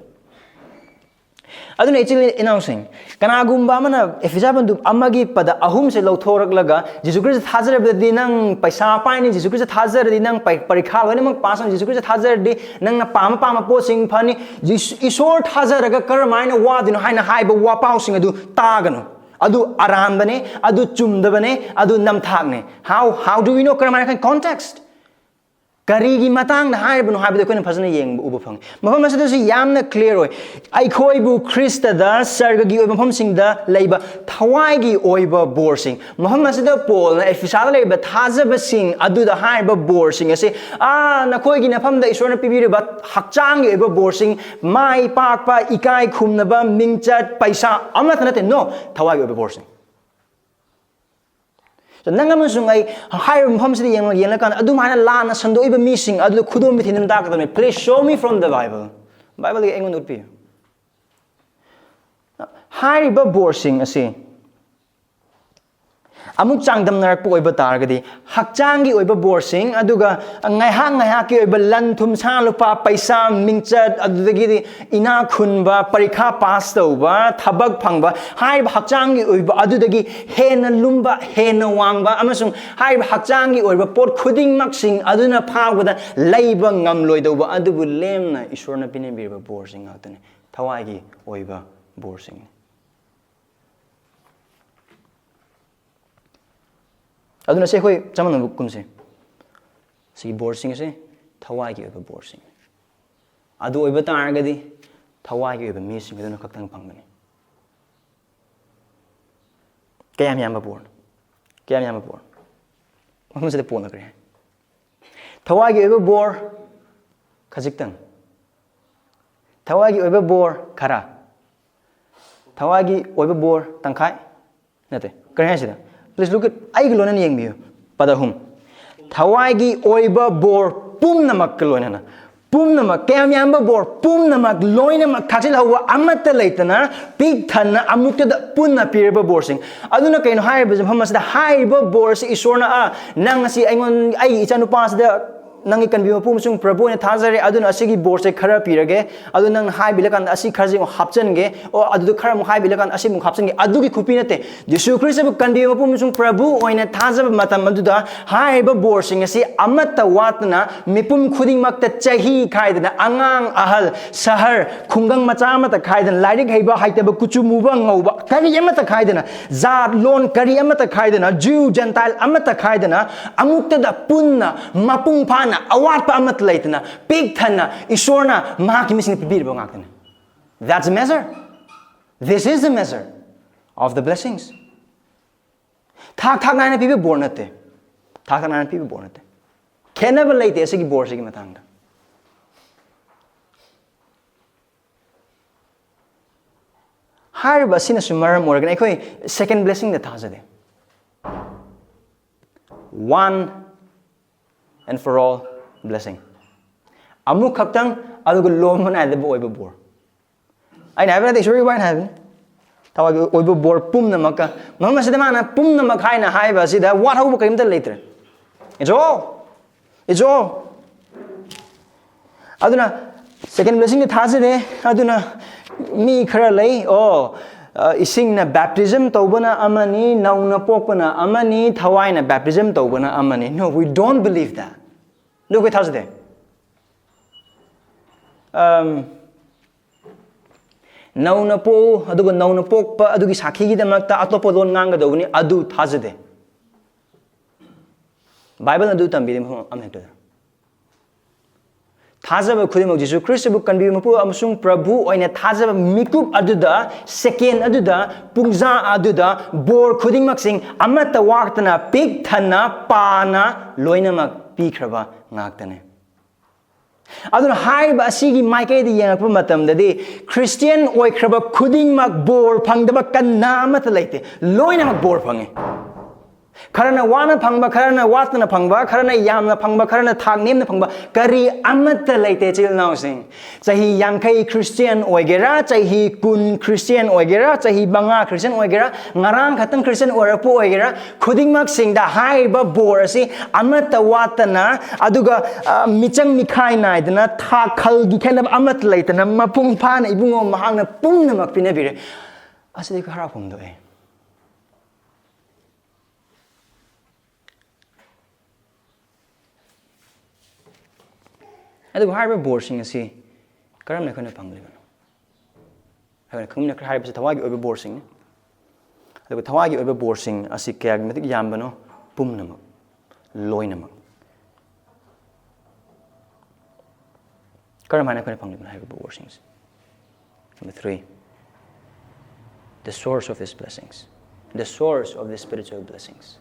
ꯑꯗꯨꯅ ꯏꯆꯤꯜ ꯏꯅꯥꯎꯁꯤꯡ, ꯀꯅꯥꯒꯨꯝꯕ ꯑꯃꯅ ꯑꯦꯐꯤꯁꯥ ꯕꯟꯗꯨꯞ ꯑꯃꯒꯤ ꯄꯗ ꯑꯍꯨꯝꯁꯦ ꯂꯧꯊꯣꯔꯛꯂꯒ, "ꯖꯤꯁꯨ ꯈ꯭ꯔꯤꯁꯇ ꯊꯥꯖꯔꯕꯗꯤ ꯅꯪ ꯄꯩꯁꯥ ꯄꯥꯏꯅꯤ, ꯖꯤꯁꯨ ꯈ꯭ꯔꯤꯁꯇ ꯊꯥꯖꯔꯗꯤ ꯅꯪ ꯄꯩ-, ꯄꯔꯤꯈꯥ ꯂꯣꯏꯅꯃꯛ ꯄꯥꯁ ꯇꯧꯅꯤ, ꯖꯤꯁꯨ ꯈ꯭ꯔꯤꯁꯇ ꯊꯥꯖꯔꯗꯤ ꯅꯪꯅ ꯄꯥꯝꯕ ꯄꯥꯝꯕ ꯄꯣꯠꯁꯤꯡ ꯐꯅꯤ, ꯖꯤꯁꯨ, ꯏꯁꯣꯔ ꯊꯥꯖꯔꯒ ꯀꯔꯝꯍꯥꯏꯅ ꯋꯥꯗꯣꯏꯅꯣ?" ꯍꯥꯏꯅ ꯍꯥꯏꯕ ꯋꯥꯄꯥꯎꯁꯤꯡ ꯑꯗꯨ ꯇꯥꯒꯅꯨ꯫ ꯑꯗꯨ ꯑꯔꯥꯟꯕꯅꯦ, ꯑꯗꯨ ꯆꯨꯝꯗꯕꯅꯦ, ꯑꯗꯨ ꯅꯝꯊꯥꯛꯅꯦ꯫ How, how do we know? ꯀꯔꯝꯍꯥꯏꯅ ꯈꯪ-, context? ꯀꯔꯤꯒꯤ ꯃꯇꯥꯡꯗ ꯍꯥꯏꯔꯤꯕꯅꯣ ꯍꯥꯏꯕꯗꯨ ꯑꯩꯈꯣꯏꯅ ꯐꯖꯅ ꯌꯦꯡꯕ, ꯎꯕ ꯐꯪꯉꯤ꯫ ꯃꯐꯝ ꯑꯁꯤꯗꯁꯨ ꯌꯥꯝꯅ clear ꯑꯣꯏ꯫ ꯑꯩꯈꯣꯏꯕꯨ ꯈ꯭ꯔꯤꯁꯇꯗ ꯁꯔꯒꯒꯤ ꯑꯣꯏꯕ ꯃꯐꯝꯁꯤꯡꯗ ꯂꯩꯕ ꯊꯋꯥꯏꯒꯤ ꯑꯣꯏꯕ ꯕꯣꯔꯁꯤꯡ꯫ ꯃꯐꯝ ꯑꯁꯤꯗ ꯄꯣꯜꯅ ꯑꯦꯐꯤꯁꯥꯗ ꯂꯩꯔꯤꯕ ꯊꯥꯖꯕꯁꯤꯡ ꯑꯗꯨꯗ ꯍꯥꯏꯔꯤꯕ ꯕꯣꯔꯁꯤꯡ ꯑꯁꯤ, ꯑꯥ, ꯅꯈꯣꯏꯒꯤ ꯅꯐꯝꯗ ꯏꯁꯣꯔꯅ ꯄꯤꯕꯤꯔꯤꯕ ꯍꯛꯆꯥꯡꯒꯤ ꯑꯣꯏꯕ ꯕꯣꯔꯁꯤꯡ, ꯃꯥꯏ ꯄꯥꯛꯄ, ꯏꯀꯥꯏ ꯈꯨꯝꯅꯕ, ꯃꯤꯡꯆꯠ, ꯄꯩꯁꯥ, ꯑꯃꯠꯇ ꯅꯠꯇꯦ꯫ No, ꯊꯋꯥꯏꯒꯤ ꯑꯣꯏꯕ ꯕꯣꯔꯁꯤꯡ꯫ So, ꯅꯪ ꯑꯃꯁꯨꯡ ꯑꯩ ꯍꯥꯏꯔꯤꯕ ꯃꯐꯝꯁꯤꯗ ꯌꯦꯡꯂ-, ꯌꯦꯡꯂꯀꯥꯟꯗ ꯑꯗꯨꯃꯥꯏꯅ ꯂꯥꯟꯅ ꯁꯟꯗꯣꯛꯏꯕ ꯃꯤꯁꯤꯡ ꯑꯗꯨꯗ ꯈꯨꯗꯣꯝꯕꯤ ꯊꯤꯟꯗꯨꯅ ꯇꯥꯛꯀꯗꯕꯅꯤ꯫ "Please show me from the Bible." ꯕꯥꯏꯕꯜꯗꯒꯤ ꯑꯩꯉꯣꯟꯗ ꯎꯠꯄꯤꯌꯨ꯫ ꯍꯥꯏꯔꯤꯕ ꯕꯣꯔꯁꯤꯡ ꯑꯁꯤ ꯑꯃꯨꯛ ꯆꯥꯡꯗꯝꯅꯔꯛꯄ ꯑꯣꯏꯕ ꯇꯥꯔꯒꯗꯤ, ꯍꯛꯆꯥꯡꯒꯤ ꯑꯣꯏꯕ ꯕꯣꯔꯁꯤꯡ, ꯑꯗꯨꯒ ꯉꯥꯏꯍꯥꯛ ꯉꯥꯏꯍꯥꯛꯀꯤ ꯑꯣꯏꯕ ꯂꯟ ꯊꯨꯝ, ꯁꯥ ꯂꯨꯄꯥ, ꯄꯩꯁꯥ, ꯃꯤꯡꯆꯠ, ꯑꯗꯨꯗꯒꯤꯗꯤ ꯏꯅꯥꯛ ꯈꯨꯟꯕ, ꯄꯔꯤꯈꯥ ꯄꯥꯁ ꯇꯧꯕ, ꯊꯕꯛ ꯐꯪꯕ, ꯍꯥꯏꯔꯤꯕ ꯍꯛꯆꯥꯡꯒꯤ ꯑꯣꯏꯕ ꯑꯗꯨꯗꯒꯤ ꯍꯦꯟꯅ ꯂꯨꯝꯕ, ꯍꯦꯟꯅ ꯋꯥꯡꯕ, ꯑꯃꯁꯨꯡ ꯍꯥꯏꯔꯤꯕ ꯍꯛꯆꯥꯡꯒꯤ ꯑꯣꯏꯕ ꯄꯣꯠ ꯈꯨꯗꯤꯡꯃꯛꯁꯤꯡ ꯑꯗꯨꯅ ꯐꯥꯎꯕꯗ ꯂꯩꯕ ꯉꯝꯂꯣꯏꯗꯧꯕ ꯑꯗꯨꯕꯨ ꯂꯦꯝꯅ ꯏꯁꯣꯔꯅ ꯄꯤꯅꯕꯤꯔꯕ ꯕꯣꯔꯁꯤꯡ ꯉꯥꯛꯇꯅꯤ, ꯊꯋꯥꯏꯒꯤ ꯑꯣꯏꯕ ꯕꯣꯔꯁꯤꯡꯅꯤ꯫ ꯑꯗꯨꯅ ꯁꯤ ꯑꯩꯈꯣꯏ ꯆꯞ ꯃꯥꯟꯅꯕ ꯀꯨꯝꯁꯦ꯫ ꯁꯤꯒꯤ ꯕꯣꯔꯁꯤꯡ ꯑꯁꯤ ꯊꯋꯥꯏꯒꯤ ꯑꯣꯏꯕ ꯕꯣꯔꯁꯤꯡ꯫ ꯑꯗꯨ ꯑꯣꯏꯕ ꯇꯥꯔꯒꯗꯤ ꯊꯋꯥꯏꯒꯤ ꯑꯣꯏꯕ ꯃꯤꯁꯤꯡ ꯑꯗꯨꯅ ꯈꯛꯇꯪ ꯐꯪꯒꯅꯤ꯫ ꯀꯌꯥꯝ ꯌꯥꯝꯕ ꯕꯣꯔꯅꯣ? ꯀꯌꯥꯝ ꯌꯥꯝꯕ ꯕꯣꯔꯅꯣ? ꯃꯐꯝꯁꯤꯗ ꯄꯣꯟꯅꯈ꯭ꯔꯦ꯫ ꯊꯋꯥꯏꯒꯤ ꯑꯣꯏꯕ ꯕꯣꯔ ꯈꯖꯤꯛꯇꯪ, ꯊꯋꯥꯏꯒꯤ ꯑꯣꯏꯕ ꯕꯣꯔ ꯈꯔ, ꯊꯋꯥꯏꯒꯤ ꯑꯣꯏꯕ ꯕꯣꯔ ꯇꯪꯈꯥꯏ, ꯅꯠꯇꯦ, ꯀꯔꯤ ꯍꯥꯏꯁꯤꯗ? Please look at, ꯑꯩꯒ ꯂꯣꯏꯅꯅ ꯌꯦꯡꯕꯤꯌꯨ꯫ ꯄꯗ ꯑꯍꯨꯝ, ꯊꯋꯥꯏꯒꯤ ꯑꯣꯏꯕ ꯕꯣꯔ ꯄꯨꯝꯅꯃꯛꯀ ꯂꯣꯏꯅꯅ, ꯄꯨꯝꯅꯃꯛ, ꯀꯌꯥꯝ ꯌꯥꯝꯕ ꯕꯣꯔ ꯄꯨꯝꯅꯃꯛ ꯂꯣꯏꯅꯃꯛ ꯊꯥꯛꯆꯤꯜꯍꯧꯕ ꯑꯃꯠꯇ ꯂꯩꯇꯅ ꯄꯤꯛ ꯊꯟꯅ ꯑꯃꯨꯛꯇꯗ ꯄꯨꯟꯅ ꯄꯤꯔꯕ ꯕꯣꯔꯁꯤꯡ꯫ ꯑꯗꯨꯅ ꯀꯩꯅꯣ ꯍꯥꯏꯔꯤꯕꯁꯦ, ꯃꯐꯝ ꯑꯁꯤꯗ ꯍꯥꯏꯔꯤꯕ ꯕꯣꯔꯁꯤ ꯏꯁꯣꯔꯅ, "ꯑ, ꯅꯪ ꯉꯁꯤ ꯑꯩꯉꯣꯟ-, ꯑꯩꯒꯤ ꯏꯆꯥꯅꯨꯄꯥꯁꯤꯗ ꯅꯪꯒꯤ ꯀꯟꯕꯤꯕ ꯃꯄꯨ ꯑꯃꯁꯨꯡ ꯄ꯭ꯔꯚꯨ ꯑꯣꯏꯅ ꯊꯥꯖꯔꯦ, ꯑꯗꯨꯅ ꯑꯁꯤꯒꯤ ꯕꯣꯔꯁꯦ ꯈꯔ ꯄꯤꯔꯒꯦ, ꯑꯗꯨ ꯅꯪ ꯍꯥꯏꯕꯤꯔꯀꯥꯟꯗ ꯑꯁꯤ ꯈꯔꯁꯦ ꯑꯃꯨꯛ ꯍꯥꯞꯆꯤꯟꯒꯦ, ꯑꯣ, ꯑꯗꯨꯗ ꯈꯔ ꯑꯃꯨꯛ ꯍꯥꯏꯕꯤꯔꯀꯥꯟꯗ ꯑꯁꯤ ꯑꯃꯨꯛ ꯍꯥꯞꯆꯤꯟꯒꯦ", ꯑꯗꯨꯒꯤ ꯈꯨꯄꯤ ꯅꯠꯇꯦ꯫ ꯖꯤꯁꯨ ꯈ꯭ꯔꯤꯁꯇꯕꯨ ꯀꯟꯕꯤꯕ ꯃꯄꯨ ꯑꯃꯁꯨꯡ ꯄ꯭ꯔꯚꯨ ꯑꯣꯏꯅ ꯊꯥꯖꯕ ꯃꯇꯝ ꯑꯗꯨꯗ ꯍꯥꯏꯔꯤꯕ ꯕꯣꯔꯁꯤꯡ ꯑꯁꯤ ꯑꯃꯠꯇ ꯋꯥꯠꯇꯅ ꯃꯤꯄꯨꯝ ꯈꯨꯗꯤꯡꯃꯛꯇ, ꯆꯍꯤ ꯈꯥꯏꯗꯅ, ꯑꯉꯥꯡ, ꯑꯍꯜ, ꯁꯍꯔ, ꯈꯨꯡꯒꯪ ꯃꯆꯥ ꯑꯃꯠꯇ ꯈꯥꯏꯗꯅ, ꯂꯥꯏꯔꯤꯛ ꯍꯩꯕ ꯍꯩꯇꯕ, ꯀꯨꯆꯨ ꯃꯨꯕ ꯉꯧꯕ, ꯀꯔꯤ ꯑꯃꯠꯇ ꯈꯥꯏꯗꯅ, ꯖꯥꯠ ꯂꯣꯟ ꯀꯔꯤ ꯑꯃꯠꯇ ꯈꯥꯏꯗꯅ, ꯖ꯭ꯌꯨ ꯖꯦꯟꯇꯥꯏꯜ ꯑꯃꯠꯇ ꯈꯥꯏꯗꯅ, ꯑꯃꯨꯛꯇꯗ ꯄꯨꯟꯅ ꯃꯄꯨꯡ ꯐꯥꯅ ꯑꯋꯥꯠꯄ ꯑꯃꯠꯇ ꯂꯩꯇꯅ ꯄꯤꯛ ꯊꯟꯅ ꯏꯁꯣꯔꯅ ꯃꯍꯥꯛꯀꯤ ꯃꯤꯁꯤꯡꯗ ꯄꯤꯕꯤꯔꯤꯕ ꯉꯥꯛꯇꯅꯤ꯫ That's the measure. This is the measure of the blessings. ꯊꯥꯛ ꯊꯥꯛ ꯅꯥꯏꯅ ꯄꯤꯕ ꯕꯣꯔ ꯅꯠꯇꯦ꯫ ꯊꯥꯛ ꯊꯥꯛ ꯅꯥꯏꯅ ꯄꯤꯕ ꯕꯣꯔ ꯅꯠꯇꯦ꯫ ꯈꯦꯠꯅꯕ ꯂꯩꯇꯦ ꯑꯁꯤꯒꯤ ꯕꯣꯔꯁꯤꯒꯤ ꯃꯇꯥꯡꯗ꯫ ꯍꯥꯏꯔꯤꯕ ꯑꯁꯤꯅꯁꯨ ꯃꯔꯝ ꯑꯣꯏꯔꯒꯅꯤ ꯑꯩꯈꯣꯏ second blessingꯗ ꯊꯥꯖꯗꯦ꯫ One and for all blessing. ꯑꯃꯨꯛ ꯈꯛꯇꯪ, ꯑꯗꯨꯒ ꯂꯣꯝꯕ ꯅꯥꯏꯗꯕ ꯑꯣꯏꯕ ꯕꯣꯔ꯫ ꯑꯩꯅ ꯍꯥꯏꯕ ꯅꯠꯇꯦ, ꯏꯁꯣꯔꯒꯤ ꯋꯥꯅ ꯍꯥꯏꯕꯅꯤ꯫ ꯊꯋꯥꯏꯒꯤ ꯑꯣꯏꯕ ꯕꯣꯔ ꯄꯨꯝꯅꯃꯛꯀ꯫ ꯃꯐꯝ ꯑꯁꯤꯗ ꯃꯥꯅ ꯄꯨꯝꯅꯃꯛ ꯍꯥꯏꯅ ꯍꯥꯏꯕ ꯑꯁꯤꯗ ꯋꯥꯠꯍꯧꯕ ꯀꯔꯤꯝꯇ ꯂꯩꯇ꯭ꯔꯦ꯫ It's all. It's all. ꯑꯗꯨꯅ second blessingꯗꯤ ꯊꯥꯖꯗꯦ꯫ ꯑꯗꯨꯅ ꯃꯤ ꯈꯔ ꯂꯩ, ꯑꯣ, ꯑ, ꯏꯁꯤꯡꯅ baptism ꯇꯧꯕꯅ ꯑꯃꯅꯤ, ꯅꯧꯅ ꯄꯣꯛꯄꯅ ꯑꯃꯅꯤ, ꯊꯋꯥꯏꯅ baptism ꯇꯧꯕꯅ ꯑꯃꯅꯤ꯫ No, we don't believe that. ꯑꯗꯨ ꯑꯩꯈꯣꯏ ꯊꯥꯖꯗꯦ꯫ ꯑꯝ, ꯅꯧꯅ ꯄꯣꯛꯎ, ꯑꯗꯨꯒ ꯅꯧꯅ ꯄꯣꯛꯄ ꯑꯗꯨꯒꯤ ꯁꯥꯈꯤꯒꯤꯗꯃꯛꯇ ꯑꯇꯣꯞꯄ ꯂꯣꯟ ꯉꯥꯡꯒꯗꯧꯕꯅꯤ, ꯑꯗꯨ ꯊꯥꯖꯗꯦ꯫ ꯕꯥꯏꯕꯜꯅ ꯑꯗꯨ ꯇꯝꯕꯤꯔꯤ ꯃꯐꯝ ꯑꯃꯍꯦꯛꯇꯗ꯫ ꯊꯥꯖꯕ ꯈꯨꯗꯤꯡꯃꯛ ꯖꯤꯁꯨ ꯈ꯭ꯔꯤꯁꯇꯕꯨ ꯀꯟꯕꯤꯕ ꯃꯄꯨ ꯑꯃꯁꯨꯡ ꯄ꯭ꯔꯚꯨ ꯑꯣꯏꯅ ꯊꯥꯖꯕ ꯃꯤꯀꯨꯞ ꯑꯗꯨꯗ, ꯁꯦꯀꯦꯟ ꯑꯗꯨꯗ, ꯄꯨꯡꯖꯥ ꯑꯗꯨꯗ ꯕꯣꯔ ꯈꯨꯗꯤꯡꯃꯛꯁꯤꯡ ꯑꯃꯠꯇ ꯋꯥꯠꯇꯅ ꯄꯤꯛ ꯊꯟꯅ ꯄꯥꯅ ꯂꯣꯏꯅꯃꯛ ꯄꯤꯈ꯭ꯔꯕ ꯉꯥꯛꯇꯅꯤ꯫ ꯑꯗꯨꯅ ꯍꯥꯏꯔꯤꯕ ꯑꯁꯤꯒꯤ ꯃꯥꯏꯀꯩꯗ ꯌꯦꯡꯉꯛꯄ ꯃꯇꯝꯗꯗꯤ, ꯈ꯭ꯔꯤꯁꯇꯤꯌꯥꯟ ꯑꯣꯏꯈ꯭ꯔꯕ ꯈꯨꯗꯤꯡꯃꯛ ꯕꯣꯔ ꯐꯪꯗꯕ ꯀꯅꯥ ꯑꯃꯠꯇ ꯂꯩꯇꯦ꯫ ꯂꯣꯏꯅꯃꯛ ꯕꯣꯔ ꯐꯪꯉꯤ꯫ ꯈꯔꯅ ꯋꯥꯅ ꯐꯪꯕ, ꯈꯔꯅ ꯋꯥꯠꯇꯅ ꯐꯪꯕ, ꯈꯔꯅ ꯌꯥꯝꯅ ꯐꯪꯕ, ꯈꯔꯅ ꯊꯥꯛ ꯅꯦꯝꯅ ꯐꯪꯕ, ꯀꯔꯤ ꯑꯃꯠꯇ ꯂꯩꯇꯦ, ꯏꯆꯤꯜ ꯏꯅꯥꯎꯁꯤꯡ꯫ ꯆꯍꯤ ꯌꯥꯡꯈꯩ ꯈ꯭ꯔꯤꯁꯇꯤꯌꯥꯟ ꯑꯣꯏꯒꯦꯔꯥ, ꯆꯍꯤ ꯀꯨꯟ ꯈ꯭ꯔꯤꯁꯇꯤꯌꯥꯟ ꯑꯣꯏꯒꯦꯔꯥ, ꯆꯍꯤ ꯃꯉꯥ ꯈ꯭ꯔꯤꯁꯇꯤꯌꯥꯟ ꯑꯣꯏꯒꯦꯔꯥ, ꯉꯔꯥꯡ ꯈꯛꯇꯪ ꯈ꯭ꯔꯤꯁꯇꯤꯌꯥꯟ ꯑꯣꯏꯔꯛꯄ ꯑꯣꯏꯒꯦꯔꯥ, ꯈꯨꯗꯤꯡꯃꯛꯁꯤꯡꯗ ꯍꯥꯏꯔꯤꯕ ꯕꯣꯔ ꯑꯁꯤ ꯑꯃꯠꯇ ꯋꯥꯠꯇꯅ, ꯑꯗꯨꯒ, ꯑ, ꯃꯤꯆꯪ ꯃꯤꯈꯥꯏ ꯅꯥꯏꯗꯅ, ꯊꯥꯛ ꯈꯜꯒꯤ ꯈꯦꯠꯅꯕ ꯑꯃꯠꯇ ꯂꯩꯇꯅ, ꯃꯄꯨꯡ ꯐꯥꯅ ꯏꯕꯨꯡꯉꯣ ꯃꯍꯥꯛꯅ ꯄꯨꯝꯅꯃꯛ ꯄꯤꯅꯕꯤꯔꯦ꯫ ꯑꯁꯤꯗꯤ ꯑꯩꯈꯣꯏ ꯍꯔꯥꯎ ꯐꯣꯡꯗꯣꯛꯑꯦ꯫ ꯑꯗꯨꯕꯨ ꯍꯥꯏꯔꯤꯕ ꯕꯣꯔꯁꯤꯡ ꯑꯁꯤ ꯀꯔꯝꯅ ꯑꯩꯈꯣꯏꯅ ꯐꯪꯂꯤꯕꯅꯣ? ꯑꯩꯈꯣꯏꯅ ꯈꯪꯃꯤꯟꯅꯈ꯭ꯔꯦ, ꯍꯥꯏꯔꯤꯕꯁꯤ ꯊꯋꯥꯏꯒꯤ ꯑꯣꯏꯕ ꯕꯣꯔꯁꯤꯡꯅꯤ꯫ ꯑꯗꯨꯒ ꯊꯋꯥꯏꯒꯤ ꯑꯣꯏꯕ ꯕꯣꯔꯁꯤꯡ ꯑꯁꯤ ꯀꯌꯥꯒꯤ ꯃꯇꯤꯛ ꯌꯥꯝꯕꯅꯣ? ꯄꯨꯝꯅꯃꯛ, ꯂꯣꯏꯅꯃꯛ꯫ ꯀꯔꯝ ꯍꯥꯏꯅ ꯑꯩꯈꯣꯏꯅ ꯐꯪꯂꯤꯕꯅꯣ ꯍꯥꯏꯔꯤꯕ ꯕꯣꯔꯁꯤꯡꯁꯤ? Number three, the source of these blessings, the source of these spiritual blessings.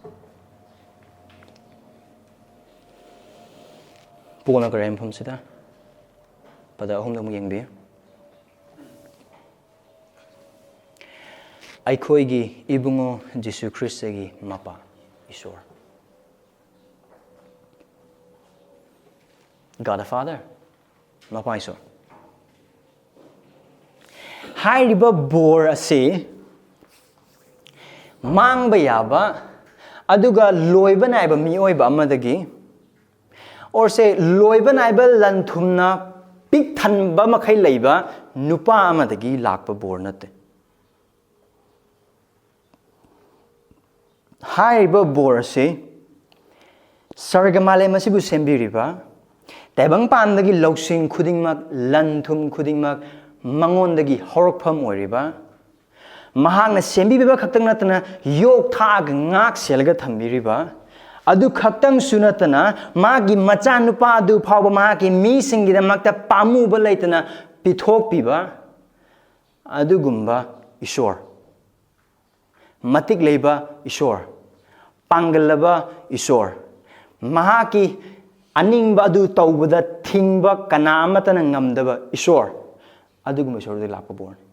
ꯄꯣꯜꯅ ꯀꯔꯤ ꯃꯐꯝꯁꯤꯗ ꯄꯗ ꯑꯍꯨꯝꯗ ꯑꯃꯨꯛ ꯌꯦꯡꯕꯤꯌꯨ꯫ ꯑꯩꯈꯣꯏꯒꯤ ꯏꯕꯨꯡꯉꯣ ꯖꯤꯁꯨ ꯈ꯭ꯔꯤꯁꯇꯒꯤ ꯃꯄꯥ ꯏꯁꯣꯔ꯫ God the Father, ꯃꯄꯥ ꯏꯁꯣꯔ꯫ ꯍꯥꯏꯔꯤꯕ ꯕꯣꯔ ꯑꯁꯤ ꯃꯥꯡꯕ ꯌꯥꯕ ꯑꯗꯨꯒ ꯂꯣꯏꯕ ꯅꯥꯏꯕ ꯃꯤꯑꯣꯏꯕ ꯑꯃꯗꯒꯤ, ꯑꯣꯔꯁꯦ ꯂꯣꯏꯕ ꯅꯥꯏꯕ ꯂꯟ ꯊꯨꯝꯅ ꯄꯤꯛ ꯊꯟꯕ ꯃꯈꯩ ꯂꯩꯕ ꯅꯨꯄꯥ ꯑꯃꯗꯒꯤ ꯂꯥꯛꯄ ꯕꯣꯔ ꯅꯠꯇꯦ꯫ ꯍꯥꯏꯔꯤꯕ ꯕꯣꯔ ꯑꯁꯤ ꯁꯔꯒ ꯃꯥꯂꯦꯝ ꯑꯁꯤꯕꯨ ꯁꯦꯝꯕꯤꯔꯤꯕ, ꯇꯥꯏꯕꯪꯄꯥꯟꯗꯒꯤ ꯂꯧꯁꯤꯡ ꯈꯨꯗꯤꯡꯃꯛ, ꯂꯟ ꯊꯨꯝ ꯈꯨꯗꯤꯡꯃꯛ ꯃꯉꯣꯟꯗꯒꯤ ꯍꯧꯔꯛꯐꯝ ꯑꯣꯏꯔꯤꯕ, ꯃꯍꯥꯛꯅ ꯁꯦꯝꯕꯤꯕ ꯈꯛꯇꯪ ꯅꯠꯇꯅ ꯌꯣꯛ ꯊꯥꯛꯑꯒ ꯉꯥꯛ ꯁꯦꯜꯂꯒ ꯊꯝꯕꯤꯔꯤꯕ, ꯑꯗꯨ ꯈꯛꯇꯪꯁꯨ ꯅꯠꯇꯅ ꯃꯥꯒꯤ ꯃꯆꯥꯅꯨꯄꯥ ꯑꯗꯨ ꯐꯥꯎꯕ ꯃꯍꯥꯛꯀꯤ ꯃꯤꯁꯤꯡꯒꯤꯗꯃꯛꯇ ꯄꯥꯝꯃꯨꯕ ꯂꯩꯇꯅ ꯄꯤꯊꯣꯛꯄꯤꯕ ꯑꯗꯨꯒꯨꯝꯕ ꯏꯁꯣꯔ, ꯃꯇꯤꯛ ꯂꯩꯕ ꯏꯁꯣꯔ, ꯄꯥꯡꯒꯜꯂꯕ ꯏꯁꯣꯔ, ꯃꯍꯥꯛꯀꯤ ꯑꯅꯤꯡꯕ ꯑꯗꯨ ꯇꯧꯕꯗ ꯊꯤꯡꯕ ꯀꯅꯥ ꯑꯃꯠꯇꯅ ꯉꯝꯗꯕ ꯏꯁꯣꯔ, ꯑꯗꯨꯒꯨꯝꯕ ꯏꯁꯣꯔꯗꯒꯤ ꯂꯥꯛꯄ ꯕꯣꯔꯅꯤ꯫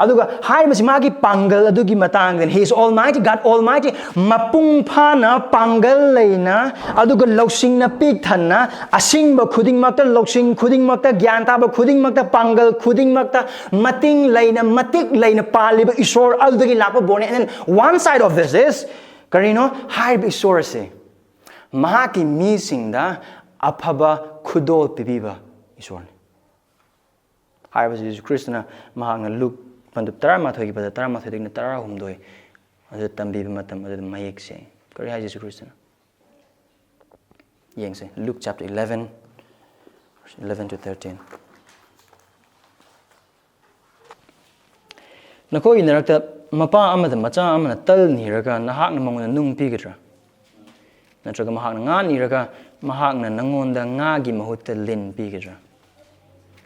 ꯑꯗꯨꯒ ꯍꯥꯏꯔꯤꯕꯁꯤ ꯃꯥꯒꯤ ꯄꯥꯡꯒꯜ ꯑꯗꯨꯒꯤ ꯃꯇꯥꯡꯗꯅꯤ꯫ He is Almighty God, Almighty, ꯃꯄꯨꯡ ꯐꯥꯅ ꯄꯥꯡꯒꯜ ꯂꯩꯅ, ꯑꯗꯨꯒ ꯂꯧꯁꯤꯡꯅ ꯄꯤꯛ ꯊꯟꯅ, ꯑꯁꯤꯡꯕ ꯈꯨꯗꯤꯡꯃꯛꯇ, ꯂꯧꯁꯤꯡ ꯈꯨꯗꯤꯡꯃꯛꯇ, ꯒ꯭ꯌꯥꯟ ꯇꯥꯕ ꯈꯨꯗꯤꯡꯃꯛꯇ, ꯄꯥꯡꯒꯜ ꯈꯨꯗꯤꯡꯃꯛꯇ ꯃꯇꯤꯡ ꯂꯩꯅ, ꯃꯇꯤꯛ ꯂꯩꯅ ꯄꯥꯜꯂꯤꯕ ꯏꯁꯣꯔ ꯑꯗꯨꯗꯒꯤ ꯂꯥꯛꯄ ꯕꯣꯔꯅꯤ꯫ And then one side of this is ꯀꯔꯤꯅꯣ? ꯍꯥꯏꯔꯤꯕ ꯏꯁꯣꯔ ꯑꯁꯤ ꯃꯍꯥꯛꯀꯤ ꯃꯤꯁꯤꯡꯗ ꯑꯐꯕ ꯈꯨꯗꯣꯜ ꯄꯤꯕꯤꯕ ꯏꯁꯣꯔꯅꯤ꯫ ꯍꯥꯏꯔꯤꯕꯁꯤ ꯖꯤꯁꯨ ꯈ꯭ꯔꯤꯁꯇꯅ ꯃꯍꯥꯛꯅ ꯂꯨꯛ ꯄꯟꯗꯨꯞ ꯇꯔꯥꯃꯥꯊꯣꯏꯒꯤ ꯄꯗ ꯇꯔꯥꯃꯥꯊꯣꯏꯗꯒꯤꯅ ꯇꯔꯥꯍꯨꯝꯗꯣꯏ ꯑꯗꯨ ꯇꯝꯕꯤꯕ ꯃꯇꯝ ꯑꯗꯨꯗ ꯃꯌꯦꯛ ꯁꯦꯡꯉꯤ꯫ ꯀꯔꯤ ꯍꯥꯏ ꯖꯤꯁꯨ ꯈ꯭ꯔꯤꯁꯇꯅ? ꯌꯦꯡꯁꯦ, Luke chapter eleven, eleven to thirteen. ꯅꯈꯣꯏꯒꯤ ꯃꯔꯛꯇ ꯃꯄꯥ ꯑꯃꯗ ꯃꯆꯥ ꯑꯃꯅ ꯇꯜ ꯅꯤꯔꯒ ꯅꯍꯥꯛꯅ ꯃꯉꯣꯟꯗ ꯅꯨꯡ ꯄꯤꯒꯗ꯭ꯔꯥ? ꯅꯠꯇ꯭ꯔꯒ ꯃꯍꯥꯛꯅ ꯉꯥ ꯅꯤꯔꯒ ꯃꯍꯥꯛꯅ ꯅꯉꯣꯟꯗ ꯉꯥꯒꯤ ꯃꯍꯨꯠꯇ ꯂꯤꯟ ꯄꯤꯒꯗ꯭ꯔꯥ?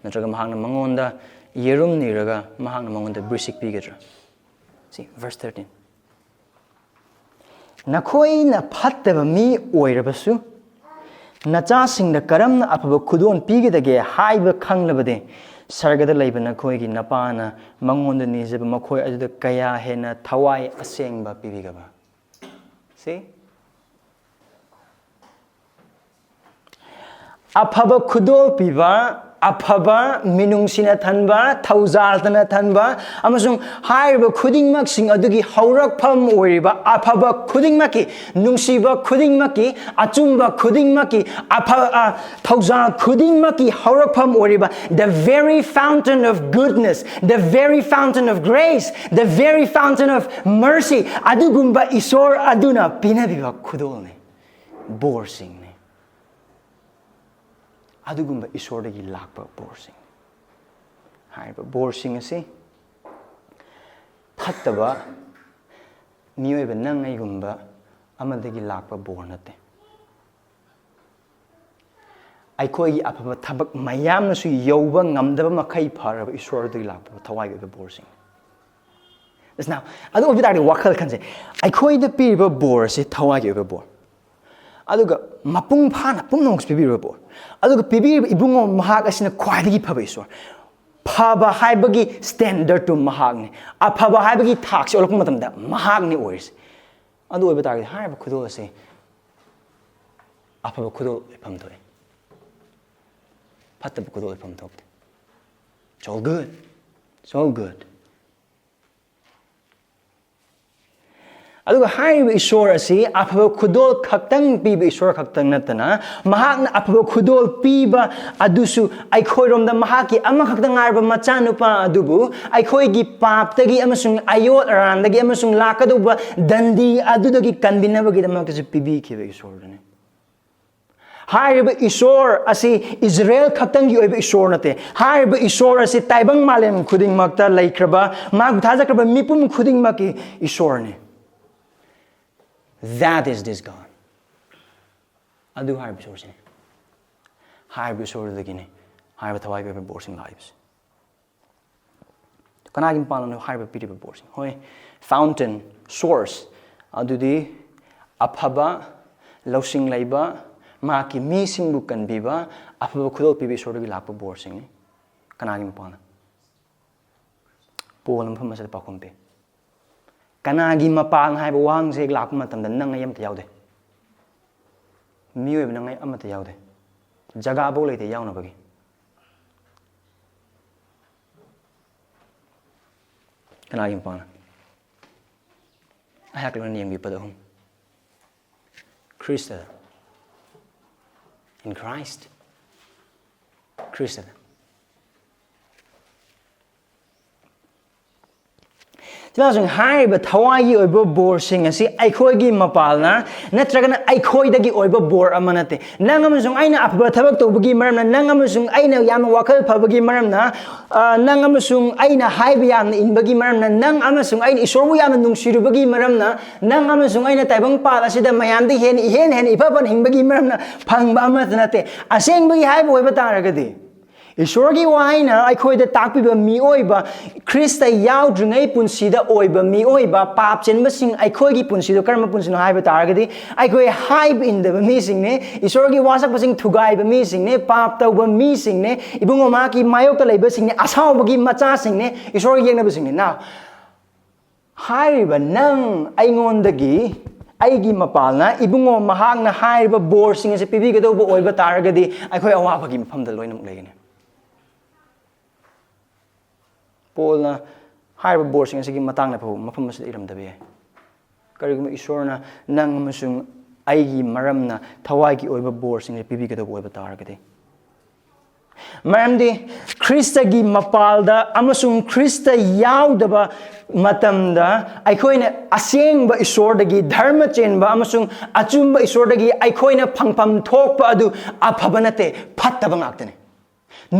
ꯅꯠꯇ꯭ꯔꯒ ꯃꯍꯥꯛꯅ ꯃꯉꯣꯟꯗ ꯌꯦꯔꯨꯝ ꯅꯤꯔꯒ ꯃꯍꯥꯛꯅ ꯃꯉꯣꯟꯗ ꯕ꯭ꯔꯤꯁꯤꯛ ꯄꯤꯒꯗ꯭ꯔꯥ? See, verse thirteen. ꯅꯈꯣꯏꯅ ꯐꯠꯇꯕ ꯃꯤ ꯑꯣꯏꯔꯕꯁꯨ, ꯅꯆꯥꯁꯤꯡꯗ ꯀꯔꯝꯅ ꯑꯐꯕ ꯈꯨꯗꯣꯜ ꯄꯤꯒꯗꯒꯦ ꯍꯥꯏꯕ ꯈꯪꯂꯕꯗꯤ, ꯁꯔꯒꯗ ꯂꯩꯕ ꯅꯈꯣꯏꯒꯤ ꯅꯄꯥꯅ ꯃꯉꯣꯟꯗ ꯅꯤꯖꯕ ꯃꯈꯣꯏ ꯑꯗꯨꯗ ꯀꯌꯥ ꯍꯦꯟꯅ ꯊꯋꯥꯏ ꯑꯁꯦꯡꯕ ꯄꯤꯕꯤꯒꯕ? See? ꯑꯐꯕ ꯈꯨꯗꯣꯜ ꯄꯤꯕ ꯑꯐꯕ, ꯃꯤꯅꯨꯡꯁꯤꯅ ꯊꯟꯕ, ꯊꯧꯖꯥꯜꯗꯅ ꯊꯟꯕ, ꯑꯃꯁꯨꯡ ꯍꯥꯏꯔꯤꯕ ꯈꯨꯗꯤꯡꯃꯛꯁꯤꯡ ꯑꯗꯨꯒꯤ ꯍꯧꯔꯛꯐꯝ ꯑꯣꯏꯔꯤꯕ ꯑꯐꯕ ꯈꯨꯗꯤꯡꯃꯛꯀꯤ, ꯅꯨꯡꯁꯤꯕ ꯈꯨꯗꯤꯡꯃꯛꯀꯤ, ꯑꯆꯨꯝꯕ ꯈꯨꯗꯤꯡꯃꯛꯀꯤ, ꯑꯐ-, ꯑ, ꯊꯧꯖꯥꯜ ꯈꯨꯗꯤꯡꯃꯛꯀꯤ ꯍꯧꯔꯛꯐꯝ ꯑꯣꯏꯔꯤꯕ the very fountain of goodness, the very fountain of grace, the very fountain of mercy, ꯑꯗꯨꯒꯨꯝꯕ ꯏꯁꯣꯔ ꯑꯗꯨꯅ ꯄꯤꯅꯕꯤꯕ ꯈꯨꯗꯣꯜꯅꯤ, ꯕꯣꯔꯁꯤꯡꯅꯤ꯫ ꯑꯗꯨꯒꯨꯝꯕ ꯏꯁꯣꯔꯗꯒꯤ ꯂꯥꯛꯄ ꯕꯣꯔꯁꯤꯡ꯫ ꯍꯥꯏꯔꯤꯕ ꯕꯣꯔꯁꯤꯡ ꯑꯁꯤ ꯐꯠꯇꯕ ꯃꯤꯑꯣꯏꯕ ꯅꯪ ꯑꯩꯒꯨꯝꯕ ꯑꯃꯗꯒꯤ ꯂꯥꯛꯄ ꯕꯣꯔ ꯅꯠꯇꯦ꯫ ꯑꯩꯈꯣꯏꯒꯤ ꯑꯐꯕ ꯊꯕꯛ ꯃꯌꯥꯝꯅꯁꯨ ꯌꯧꯕ ꯉꯝꯗꯕ ꯃꯈꯩ ꯐꯔꯕ ꯏꯁꯣꯔꯗꯒꯤ ꯂꯥꯛꯄ ꯊꯋꯥꯏꯒꯤ ꯑꯣꯏꯕ ꯕꯣꯔꯁꯤꯡ꯫ Now, ꯑꯗꯨ ꯑꯣꯏꯕ ꯇꯥꯔꯗꯤ ꯋꯥꯈꯜ ꯈꯟꯁꯦ, ꯑꯩꯈꯣꯏꯗ ꯄꯤꯔꯤꯕ ꯕꯣꯔ ꯑꯁꯤ ꯊꯋꯥꯏꯒꯤ ꯑꯣꯏꯕ ꯕꯣꯔ, ꯑꯗꯨꯒ ꯃꯄꯨꯡ ꯐꯥꯅ ꯄꯨꯝꯅꯃꯛꯁꯨ ꯄꯤꯕꯤꯔꯤꯕ ꯕꯣꯔ, ꯑꯗꯨꯒ ꯄꯤꯕꯤꯔꯤꯕ ꯏꯕꯨꯡꯉꯣ ꯃꯍꯥꯛ ꯑꯁꯤꯅ ꯈ꯭ꯋꯥꯏꯗꯒꯤ ꯐꯕ ꯏꯁꯣꯔ꯫ ꯐꯕ ꯍꯥꯏꯕꯒꯤ ꯁ꯭ꯇꯦꯟꯗꯔꯠꯇꯨ ꯃꯍꯥꯛꯅꯤ꯫ ꯑꯐꯕ ꯍꯥꯏꯕꯒꯤ ꯊꯥꯛꯁꯤ ꯑꯣꯜꯂꯛꯄ ꯃꯇꯝꯗ ꯃꯍꯥꯛꯅꯤ ꯑꯣꯏꯔꯤꯁꯦ꯫ ꯑꯗꯨ ꯑꯣꯏꯕ ꯇꯥꯔꯒꯗꯤ ꯍꯥꯏꯔꯤꯕ ꯈꯨꯗꯣꯜ ꯑꯁꯤ ꯑꯐꯕ ꯈꯨꯗꯣꯜ ꯑꯣꯏꯐꯝ ꯊꯣꯛꯏ, ꯐꯠꯇꯕ ꯈꯨꯗꯣꯜ ꯑꯣꯏꯐꯝ ꯊꯣꯛꯇꯦ꯫ It's all good. It's all good. ꯑꯗꯨꯒ ꯍꯥꯏꯔꯤꯕ ꯏꯁꯣꯔ ꯑꯁꯤ ꯑꯐꯕ ꯈꯨꯗꯣꯜ ꯈꯛꯇꯪ ꯄꯤꯕ ꯏꯁꯣꯔ ꯈꯛꯇꯪ ꯅꯠꯇꯅ, ꯃꯍꯥꯛꯅ ꯑꯐꯕ ꯈꯨꯗꯣꯜ ꯄꯤꯕ ꯑꯗꯨꯁꯨ ꯑꯩꯈꯣꯏꯔꯣꯝꯗ ꯃꯍꯥꯛꯀꯤ ꯑꯃꯈꯛꯇ ꯉꯥꯏꯔꯕ ꯃꯆꯥꯅꯨꯄꯥ ꯑꯗꯨꯕꯨ ꯑꯩꯈꯣꯏꯒꯤ ꯄꯥꯞꯇꯒꯤ ꯑꯃꯁꯨꯡ ꯑꯌꯣꯠ ꯑꯔꯥꯟꯗꯒꯤ ꯑꯃꯁꯨꯡ ꯂꯥꯛꯀꯗꯧꯕ ꯗꯟꯗꯤ ꯑꯗꯨꯗꯒꯤ ꯀꯟꯕꯤꯅꯕꯒꯤꯗꯃꯛꯇꯁꯨ ꯄꯤꯕꯤꯈꯤꯕ ꯏꯁꯣꯔꯗꯨꯅꯤ꯫ ꯍꯥꯏꯔꯤꯕ ꯏꯁꯣꯔ ꯑꯁꯤ ꯏꯖꯔꯦꯜ ꯈꯛꯇꯪꯒꯤ ꯑꯣꯏꯕ ꯏꯁꯣꯔ ꯅꯠꯇꯦ꯫ ꯍꯥꯏꯔꯤꯕ ꯏꯁꯣꯔ ꯑꯁꯤ ꯇꯥꯏꯕꯪ ꯃꯥꯂꯦꯝ ꯈꯨꯗꯤꯡꯃꯛꯇ ꯂꯩꯈ꯭ꯔꯕ, ꯃꯍꯥꯛꯄꯨ ꯊꯥꯖꯈ꯭ꯔꯕ ꯃꯤꯄꯨꯝ ꯈꯨꯗꯤꯡꯃꯛꯀꯤ ꯏꯁꯣꯔꯅꯤ꯫ That is this God. ꯑꯗꯨ ꯍꯥꯏꯔꯤꯕ ꯏꯁꯣꯔꯁꯤꯅꯤ꯫ ꯍꯥꯏꯔꯤꯕ ꯏꯁꯣꯔꯗꯨꯗꯒꯤꯅꯤ ꯍꯥꯏꯔꯤꯕ ꯊꯋꯥꯏꯒꯤ ꯑꯣꯏꯕ ꯕꯣꯔꯁꯤꯡ ꯂꯥꯛꯏꯕꯁꯦ꯫ ꯀꯅꯥꯒꯤ ꯃꯄꯥꯟꯅꯣ ꯍꯥꯏꯔꯤꯕ ꯄꯤꯔꯤꯕ ꯕꯣꯔꯁꯤꯡ? ꯍꯣꯏ, fountain, source, ꯑꯗꯨꯗꯤ ꯑꯐꯕ ꯂꯧꯁꯤꯡ ꯂꯩꯕ, ꯃꯍꯥꯛꯀꯤ ꯃꯤꯁꯤꯡꯕꯨ ꯀꯟꯕꯤꯕ, ꯑꯐꯕ ꯈꯨꯗꯣꯜ ꯄꯤꯕ ꯏꯁꯣꯔꯗꯒꯤ ꯂꯥꯛꯄ ꯕꯣꯔꯁꯤꯡꯅꯤ꯫ ꯀꯅꯥꯒꯤ ꯃꯄꯥꯟꯅꯣ? ꯄꯣꯜꯅ ꯃꯐꯝ ꯑꯁꯤꯗ ꯄꯥꯎꯈꯨꯝ ꯄꯤ꯫ ꯀꯅꯥꯒꯤ ꯃꯄꯥꯜ ꯍꯥꯏꯕ ꯋꯥꯍꯪꯁꯦ ꯍꯦꯛ ꯂꯥꯛꯄ ꯃꯇꯝꯗ ꯅꯪ ꯑꯩ ꯑꯃꯠꯇ ꯌꯥꯎꯗꯦ꯫ ꯃꯤꯑꯣꯏꯕ ꯅꯪ ꯑꯩ ꯑꯃꯠꯇ ꯌꯥꯎꯗꯦ꯫ ꯖꯒꯥꯐꯧ ꯂꯩꯇꯦ ꯌꯥꯎꯅꯕꯒꯤ꯫ ꯅꯥꯒꯤ ꯃꯄꯥꯅ ꯑꯩꯍꯥꯛ ꯂꯣꯏꯅ ꯌꯦꯡꯕꯤꯕꯗ ꯑꯍꯨꯝ꯫ ꯈ꯭ꯔꯤꯁꯇꯗ꯫ In Christ. ꯈ꯭ꯔꯤꯁꯇꯗ꯫ ꯆꯤꯟꯖꯥꯛꯁꯤꯡ ꯍꯥꯏꯔꯤꯕ ꯊꯋꯥꯏꯒꯤ ꯑꯣꯏꯕ ꯕꯣꯔꯁꯤꯡ ꯑꯁꯤ ꯑꯩꯈꯣꯏꯒꯤ ꯃꯄꯥꯜꯅ ꯅꯠꯇ꯭ꯔꯒꯅ ꯑꯩꯈꯣꯏꯗꯒꯤ ꯑꯣꯏꯕ ꯕꯣꯔ ꯑꯃ ꯅꯠꯇꯦ꯫ ꯅꯪ ꯑꯃꯁꯨꯡ ꯑꯩꯅ ꯑꯐꯕ ꯊꯕꯛ ꯇꯧꯕꯒꯤ ꯃꯔꯝꯅ, ꯅꯪ ꯑꯃꯁꯨꯡ ꯑꯩꯅ ꯌꯥꯝꯅ ꯋꯥꯈꯜ ꯐꯕꯒꯤ ꯃꯔꯝꯅ, ꯑ, ꯅꯪ ꯑꯃꯁꯨꯡ ꯑꯩꯅ ꯍꯥꯏꯕ ꯌꯥꯝꯅ ꯏꯟꯕꯒꯤ ꯃꯔꯝꯅ, ꯅꯪ ꯑꯃꯁꯨꯡ ꯑꯩꯅ ꯏꯁꯣꯔꯕꯨ ꯌꯥꯝꯅ ꯅꯨꯡꯁꯤꯔꯨꯕꯒꯤ ꯃꯔꯝꯅ, ꯅꯪ ꯑꯃꯁꯨꯡ ꯑꯩꯅ ꯇꯥꯏꯕꯪꯄꯥꯜ ꯑꯁꯤꯗ ꯃꯌꯥꯝꯗꯒꯤ ꯍꯦꯟꯅ ꯏꯍꯦꯟ ꯍꯦꯟꯅ ꯏꯐ ꯐꯅ ꯍꯤꯡꯕꯒꯤ ꯃꯔꯝꯅ ꯐꯪꯕ ꯑꯃꯠꯇ ꯅꯠꯇꯦ꯫ ꯑꯁꯦꯡꯕꯒꯤ ꯍꯥꯏꯕ ꯑꯣꯏꯕ ꯇꯥꯔꯒꯗꯤ, ꯏꯁꯣꯔꯒꯤ ꯋꯥꯍꯩꯅ ꯑꯩꯈꯣꯏꯗ ꯇꯥꯛꯄꯤꯕ ꯃꯤꯑꯣꯏꯕ, ꯈ꯭ꯔꯤꯁꯇ ꯌꯥꯎꯗ꯭ꯔꯤꯉꯩ ꯄꯨꯟꯁꯤꯗ ꯑꯣꯏꯕ ꯃꯤꯑꯣꯏꯕ, ꯄꯥꯞ ꯆꯦꯟꯕꯁꯤꯡ, ꯑꯩꯈꯣꯏꯒꯤ ꯄꯨꯟꯁꯤꯗꯣ ꯀꯔꯝꯕ ꯄꯨꯟꯁꯤꯅꯣ ꯍꯥꯏꯕ ꯇꯥꯔꯒꯗꯤ, ꯑꯩꯈꯣꯏ ꯍꯥꯏꯕ ꯏꯟꯗꯕ ꯃꯤꯁꯤꯡꯅꯦ, ꯏꯁꯣꯔꯒꯤ ꯋꯥꯁꯛꯄꯁꯤꯡ ꯊꯨꯒꯥꯏꯕ ꯃꯤꯁꯤꯡꯅꯦ, ꯄꯥꯞ ꯇꯧꯕ ꯃꯤꯁꯤꯡꯅꯦ, ꯏꯕꯨꯡꯉꯣ ꯃꯍꯥꯛꯀꯤ ꯃꯥꯌꯣꯛꯇ ꯂꯩꯕꯁꯤꯡꯅꯦ, ꯑꯁꯥꯎꯕꯒꯤ ꯃꯆꯥꯁꯤꯡꯅꯦ, ꯏꯁꯣꯔꯒ ꯌꯦꯛꯅꯕꯁꯤꯡꯅꯦ꯫ Now, ꯍꯥꯏꯔꯤꯕ ꯅꯪ ꯑꯩꯉꯣꯟꯗꯒꯤ, ꯑꯩꯒꯤ ꯃꯄꯥꯜꯅ ꯏꯕꯨꯡꯉꯣ ꯃꯍꯥꯛꯅ ꯍꯥꯏꯔꯤꯕ ꯕꯣꯔꯁꯤꯡ ꯑꯁꯤ ꯄꯤꯕꯤꯒꯗꯧꯕ ꯑꯣꯏꯕ ꯇꯥꯔꯒꯗꯤ, ꯑꯩꯈꯣꯏ ꯑꯋꯥꯕꯒꯤ ꯃꯐꯝꯗ ꯂꯣꯏꯅꯃꯛ ꯂꯩꯒꯅꯤ꯫ ꯄꯣꯜꯅ ꯍꯥꯏꯔꯤꯕ ꯕꯣꯔꯁꯤꯡ ꯑꯁꯤꯒꯤ ꯃꯇꯥꯡꯗ ꯐꯥꯎꯕ ꯃꯐꯝ ꯑꯁꯤꯗ ꯏꯔꯝꯗꯕ ꯌꯥꯏ꯫ ꯀꯔꯤꯒꯨꯝꯕ ꯏꯁꯣꯔꯅ ꯅꯪ ꯑꯃꯁꯨꯡ ꯑꯩꯒꯤ ꯃꯔꯝꯅ ꯊꯋꯥꯏꯒꯤ ꯑꯣꯏꯕ ꯕꯣꯔꯁꯤꯡ ꯑꯁꯤ ꯄꯤꯕꯤꯒꯗꯧꯕ ꯑꯣꯏꯕ ꯇꯥꯔꯒꯗꯤ, ꯃꯔꯝꯗꯤ ꯈ꯭ꯔꯤꯁꯇꯒꯤ ꯃꯄꯥꯜꯗ ꯑꯃꯁꯨꯡ ꯈ꯭ꯔꯤꯁꯇ ꯌꯥꯎꯗꯕ ꯃꯇꯝꯗ ꯑꯩꯈꯣꯏꯅ ꯑꯁꯦꯡꯕ ꯏꯁꯣꯔꯗꯒꯤ, ꯙꯔꯃ ꯆꯦꯟꯕ ꯑꯃꯁꯨꯡ ꯑꯆꯨꯝꯕ ꯏꯁꯣꯔꯗꯒꯤ ꯑꯩꯈꯣꯏꯅ ꯐꯪꯐꯝ ꯊꯣꯛꯄ ꯑꯗꯨ ꯑꯐꯕ ꯅꯠꯇꯦ, ꯐꯠꯇꯕ ꯉꯥꯛꯇꯅꯤ꯫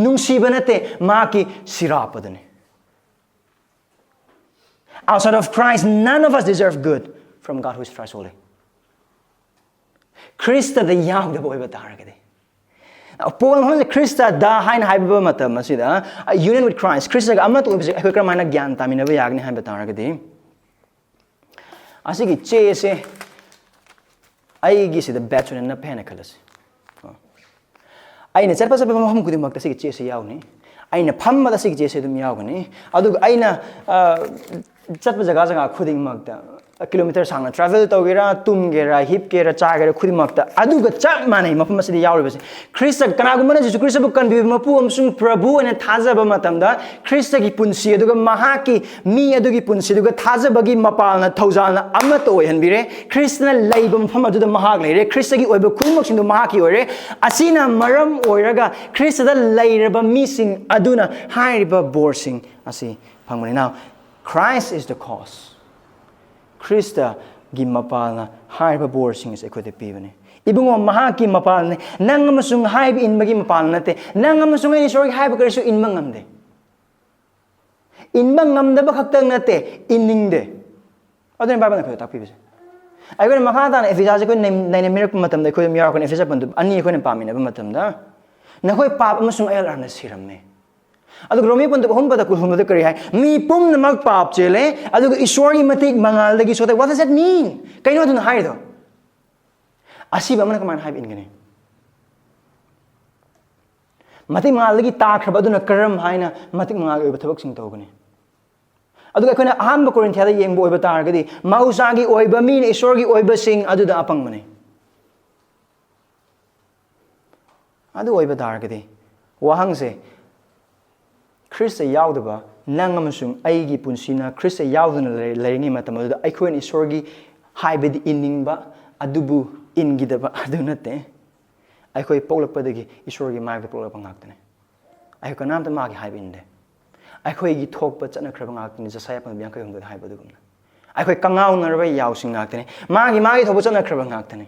ꯅꯨꯡꯁꯤꯕ ꯅꯠꯇꯦ, ꯃꯍꯥꯛꯀꯤ ꯁꯤꯔꯥꯞ ꯑꯗꯨꯅꯤ꯫ Outside of Christ, none of us deserve good from God who is thrice holy. ꯈ꯭ꯔꯤꯁꯇꯗ ꯌꯥꯎꯗꯕ ꯑꯣꯏꯕ ꯇꯥꯔꯒꯗꯤ, ꯄꯣꯜ ꯍꯧꯖꯤꯛ ꯈ꯭ꯔꯤꯁꯇꯗ ꯍꯥꯏꯅ ꯍꯥꯏꯕ ꯃꯇꯝ ꯑꯁꯤꯗ, union with Christ, ꯈ꯭ꯔꯤꯁꯇꯒ ꯑꯃꯠꯇ ꯑꯣꯏꯕꯁꯦ ꯑꯩꯈꯣꯏ ꯀꯔꯝꯍꯥꯏꯅ ꯒ꯭ꯌꯥꯟ ꯇꯥꯃꯤꯟꯅꯕ ꯌꯥꯒꯅꯤ ꯍꯥꯏꯕ ꯇꯥꯔꯒꯗꯤ, ꯑꯁꯤꯒꯤ ꯆꯦꯁꯦ ꯑꯩꯒꯤꯁꯤꯗ ꯕꯦꯠꯁ ꯑꯣꯏꯅ ꯅꯞꯄꯦ ꯍꯥꯏꯅ ꯈꯜꯂꯁꯤ꯫ ꯑꯩꯅ ꯆꯠꯄ ꯆꯠꯄ ꯃꯐꯝ ꯈꯨꯗꯤꯡꯃꯛꯇ ꯁꯤꯒꯤ ꯆꯦꯁꯦ ꯌꯥꯎꯅꯤ꯫ ꯑꯩꯅ ꯐꯝꯕꯗ ꯁꯤꯒꯤ ꯆꯦꯁꯦ ꯑꯗꯨꯝ ꯌꯥꯎꯒꯅꯤ꯫ ꯑꯗꯨꯒ ꯑꯩꯅ, ꯑ, ꯆꯠꯄ ꯖꯒꯥ ꯖꯒꯥ ꯈꯨꯗꯤꯡꯃꯛꯇ, ꯀꯤꯂꯣꯃꯤꯇꯔ ꯁꯥꯡꯅ travel ꯇꯧꯒꯦꯔꯥ, ꯇꯨꯝꯒꯦꯔꯥ, ꯍꯤꯞꯀꯦꯔꯥ, ꯆꯥꯒꯦꯔꯥ, ꯈꯨꯗꯤꯡꯃꯛꯇ ꯑꯗꯨꯒ ꯆꯞ ꯃꯥꯟꯅꯩ ꯃꯐꯝ ꯑꯁꯤꯗ ꯌꯥꯎꯔꯤꯕꯁꯦ꯫ ꯈ꯭ꯔꯤꯁꯇ, ꯀꯅꯥꯒꯨꯝꯕꯅ ꯖꯤꯁꯨ ꯈ꯭ꯔꯤꯁꯇꯕꯨ ꯀꯟꯕꯤꯕ ꯃꯄꯨ ꯑꯃꯁꯨꯡ ꯄ꯭ꯔꯚꯨ ꯑꯣꯏꯅ ꯊꯥꯖꯕ ꯃꯇꯝꯗ, ꯈ꯭ꯔꯤꯁꯇꯒꯤ ꯄꯨꯟꯁꯤ ꯑꯗꯨꯒ ꯃꯍꯥꯛꯀꯤ ꯃꯤ ꯑꯗꯨꯒꯤ ꯄꯨꯟꯁꯤ ꯑꯗꯨꯒ ꯊꯥꯖꯕꯒꯤ ꯃꯄꯥꯜꯅ ꯊꯧꯖꯥꯜꯅ ꯑꯃꯠꯇ ꯑꯣꯏꯍꯟꯕꯤꯔꯦ꯫ ꯈ꯭ꯔꯤꯁꯇꯅ ꯂꯩꯕ ꯃꯐꯝ ꯑꯗꯨꯗ ꯃꯍꯥꯛ ꯂꯩꯔꯦ꯫ ꯈ꯭ꯔꯤꯁꯇꯒꯤ ꯑꯣꯏꯕ ꯈꯨꯗꯤꯡꯃꯛꯁꯤꯡꯗꯨ ꯃꯍꯥꯛꯀꯤ ꯑꯣꯏꯔꯦ꯫ ꯑꯁꯤꯅ ꯃꯔꯝ ꯑꯣꯏꯔꯒ ꯈ꯭ꯔꯤꯁꯇꯗ ꯂꯩꯔꯕ ꯃꯤꯁꯤꯡ ꯑꯗꯨꯅ ꯍꯥꯏꯔꯤꯕ ꯕꯣꯔꯁꯤꯡ ꯑꯁꯤ ꯐꯪꯕꯅꯤ꯫ Now, Christ is the cause. ꯈ꯭ꯔꯤꯁꯇꯒꯤ ꯃꯄꯥꯜꯅ ꯍꯥꯏꯔꯤꯕ ꯕꯣꯔꯁꯤꯡ ꯑꯁꯤ ꯑꯩꯈꯣꯏꯗ ꯄꯤꯕꯅꯤ꯫ ꯏꯕꯨꯡꯉꯣ, ꯃꯍꯥꯛꯀꯤ ꯃꯄꯥꯜꯅꯤ꯫ ꯅꯪ ꯑꯃꯁꯨꯡ ꯍꯥꯏꯕ ꯏꯟꯕꯒꯤ ꯃꯄꯥꯜ ꯅꯠꯇꯦ꯫ ꯅꯪ ꯑꯃꯁꯨꯡ ꯑꯩꯅ ꯏꯁꯣꯔꯒꯤ ꯍꯥꯏꯕ ꯀꯔꯤꯁꯨ ꯏꯟꯕ ꯉꯝꯗꯦ꯫ ꯏꯟꯕ ꯉꯝꯗꯕ ꯈꯛꯇꯪ ꯅꯠꯇꯦ, ꯏꯟꯅꯤꯡꯗꯦ꯫ ꯑꯗꯨꯅ ꯕꯥꯏꯕꯜꯅ ꯑꯩꯈꯣꯏꯗ ꯇꯥꯛꯄꯤꯕꯁꯦ꯫ ꯑꯩꯈꯣꯏꯅ ꯃꯈꯥ ꯇꯥꯅ ꯏꯐꯤꯁꯥꯁꯦ ꯑꯩꯈꯣꯏ ꯅꯩ-, ꯅꯩꯅꯃꯤꯔꯛꯄ ꯃꯇꯝꯗ, ꯑꯩꯈꯣꯏ ꯑꯗꯨꯝ ꯌꯥꯎꯔꯛꯀꯅꯤ꯫ ꯏꯐꯤꯁꯥ ꯄꯟꯗꯨꯞ ꯑꯅꯤ ꯑꯩꯈꯣꯏꯅ ꯄꯥꯃꯤꯟꯅꯕ ꯃꯇꯝꯗ, "ꯅꯈꯣꯏ ꯄꯥꯞ ꯑꯃꯁꯨꯡ ꯑꯌꯦꯛ ꯑꯔꯥꯟꯅ ꯁꯤꯔꯝꯃꯦ"꯫ ꯑꯗꯨꯒ ꯔꯣꯃꯤ ꯄꯟꯗꯨꯞ ꯑꯍꯨꯝ ꯄꯗ ꯀꯨꯟꯍꯨꯝꯗꯣꯏꯗ ꯀꯔꯤ ꯍꯥꯏ? "ꯃꯤ ꯄꯨꯝꯅꯃꯛ ꯄꯥꯞ ꯆꯦꯜꯂꯦ, ꯑꯗꯨꯒ ꯏꯁꯣꯔꯒꯤ ꯃꯇꯤꯛ ꯃꯉꯥꯜꯗꯒꯤ ꯁꯣꯊꯩ"꯫ What does that mean? ꯀꯩꯅꯣ ꯑꯗꯨꯅ ꯍꯥꯏꯔꯤꯗꯣ? ꯑꯁꯤꯕ ꯑꯃꯅ ꯀꯃꯥꯏꯅ ꯍꯥꯏꯕ ꯏꯟꯒꯅꯤ? ꯃꯇꯤꯛ ꯃꯉꯥꯜꯗꯒꯤ ꯇꯥꯈ꯭ꯔꯕ ꯑꯗꯨꯅ ꯀꯔꯝ ꯍꯥꯏꯅ ꯃꯇꯤꯛ ꯃꯉꯥꯜꯒꯤ ꯑꯣꯏꯕ ꯊꯕꯛꯁꯤꯡ ꯇꯧꯒꯅꯤ? ꯑꯗꯨꯒ ꯑꯩꯈꯣꯏꯅ ꯑꯍꯥꯟꯕ ꯀꯣꯔꯤꯟꯊꯤꯌꯥꯗ ꯌꯦꯡꯕ ꯑꯣꯏꯕ ꯇꯥꯔꯒꯗꯤ, ꯃꯍꯧꯁꯥꯒꯤ ꯑꯣꯏꯕ ꯃꯤꯅ ꯏꯁꯣꯔꯒꯤ ꯑꯣꯏꯕꯁꯤꯡ ꯑꯗꯨꯗ ꯑꯄꯪꯕꯅꯤ꯫ ꯑꯗꯨ ꯑꯣꯏꯕ ꯇꯥꯔꯒꯗꯤ, ꯋꯥꯍꯪꯁꯦ, ꯈ꯭ꯔꯤꯁꯇ ꯌꯥꯎꯗꯕ ꯅꯪ ꯑꯃꯁꯨꯡ ꯑꯩꯒꯤ ꯄꯨꯟꯁꯤꯅ ꯈ꯭ꯔꯤꯁꯇ ꯌꯥꯎꯗꯅ ꯂꯩ-, ꯂꯩꯔꯤꯉꯩ ꯃꯇꯝ ꯑꯗꯨꯗ ꯑꯩꯈꯣꯏꯅ ꯏꯁꯣꯔꯒꯤ ꯍꯥꯏꯕꯗꯤ ꯏꯟꯅꯤꯡꯕ, ꯑꯗꯨꯕꯨ ꯏꯟꯈꯤꯗꯕ ꯑꯗꯨ ꯅꯠꯇꯦ꯫ ꯑꯩꯈꯣꯏ ꯄꯣꯛꯂꯛꯄꯗꯒꯤ ꯏꯁꯣꯔꯒꯤ ꯃꯥꯏꯌꯣꯛꯇ ꯄꯣꯛꯂꯛꯄ ꯉꯥꯛꯇꯅꯤ꯫ ꯑꯩꯈꯣꯏ ꯀꯅꯥꯝꯇ ꯃꯥꯒꯤ ꯍꯥꯏꯕ ꯏꯟꯗꯦ꯫ ꯑꯩꯈꯣꯏꯒꯤ ꯊꯣꯛꯄ ꯆꯠꯅꯈ꯭ꯔꯕ ꯉꯥꯛꯇꯅꯤ, ꯖꯁꯥꯌꯥ ꯄꯟꯗꯨꯞ ꯌꯥꯡꯈꯩ ꯍꯨꯝꯗꯣꯏꯗ ꯍꯥꯏꯕ ꯑꯗꯨꯒꯨꯝꯅ꯫ ꯑꯩꯈꯣꯏ ꯀꯉꯥꯎꯅꯔꯕ ꯌꯥꯎꯁꯤꯡ ꯉꯥꯛꯇꯅꯤ꯫ ꯃꯥꯒꯤ, ꯃꯥꯒꯤ ꯊꯣꯛꯄ ꯆꯠꯅꯈ꯭ꯔꯕ ꯉꯥꯛꯇꯅꯤ꯫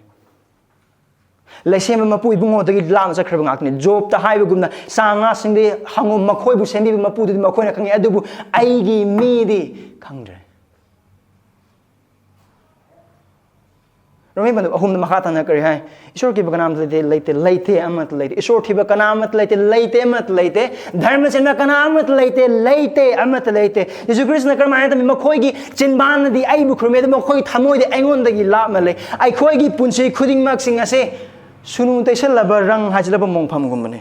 ꯂꯩꯁꯦꯝꯕ ꯃꯄꯨ ꯏꯕꯨꯡꯉꯣꯗꯒꯤ ꯂꯥꯞꯅ ꯆꯠꯈ꯭ꯔꯕ ꯉꯥꯛꯇꯅꯤ꯫ ꯖꯣꯕꯇ ꯍꯥꯏꯕꯒꯨꯝꯅ, ꯁꯥ ꯉꯥꯁꯤꯡꯗꯤ ꯍꯪꯉꯨ, ꯃꯈꯣꯏꯕꯨ ꯁꯦꯝꯕꯤꯕ ꯃꯄꯨꯗꯨꯗꯤ ꯃꯈꯣꯏꯅ ꯈꯪꯉꯤ, ꯑꯗꯨꯕꯨ ꯑꯩꯒꯤ ꯃꯤꯗꯤ ꯈꯪꯗ꯭ꯔꯦ꯫ ꯔꯣꯃꯤ ꯄꯟꯗꯨꯞ ꯑꯍꯨꯝꯗ ꯃꯈꯥ ꯇꯥꯅ ꯀꯔꯤ ꯍꯥꯏ? "ꯏꯁꯣꯔ ꯀꯤꯕ ꯀꯅꯥ ꯑꯃꯠꯇ ꯂꯩꯇꯦ, ꯂꯩꯇꯦ, ꯂꯩꯇꯦ, ꯑꯃꯠꯇ ꯂꯩꯇꯦ꯫ ꯏꯁꯣꯔ ꯊꯤꯕ ꯀꯅꯥ ꯑꯃꯠꯇ ꯂꯩꯇꯦ, ꯂꯩꯇꯦ, ꯑꯃꯠꯇ ꯂꯩꯇꯦ꯫ ꯙꯔꯃ ꯆꯦꯟꯕ ꯀꯅꯥ ꯑꯃꯠꯇ ꯂꯩꯇꯦ, ꯂꯩꯇꯦ, ꯑꯃꯠꯇ ꯂꯩꯇꯦ"꯫ ꯌꯦꯁꯨ ꯈ꯭ꯔꯤꯁꯇꯅ ꯀꯔꯝꯍꯥꯏꯅ ꯇꯝꯃꯤ? "ꯃꯈꯣꯏꯒꯤ ꯆꯤꯟꯕꯥꯟꯅꯗꯤ ꯑꯩꯕꯨ ꯈꯨꯔꯨꯝꯃꯤ, ꯑꯗꯨꯕꯨ ꯃꯈꯣꯏꯒꯤ ꯊꯃꯣꯏꯗꯤ ꯑꯩꯉꯣꯟꯗꯒꯤ ꯂꯥꯞꯅ ꯂꯩ"꯫ ꯑꯩꯈꯣꯏꯒꯤ ꯄꯨꯟꯁꯤ ꯈꯨꯗꯤꯡꯃꯛꯁꯤꯡ ꯑꯁꯦ ꯁꯨꯅꯨ ꯇꯩꯁꯜꯂꯕ ꯔꯪ ꯍꯥꯏꯖꯤꯜꯂꯕ ꯃꯣꯡꯐꯝꯒꯨꯝꯕꯅꯤ꯫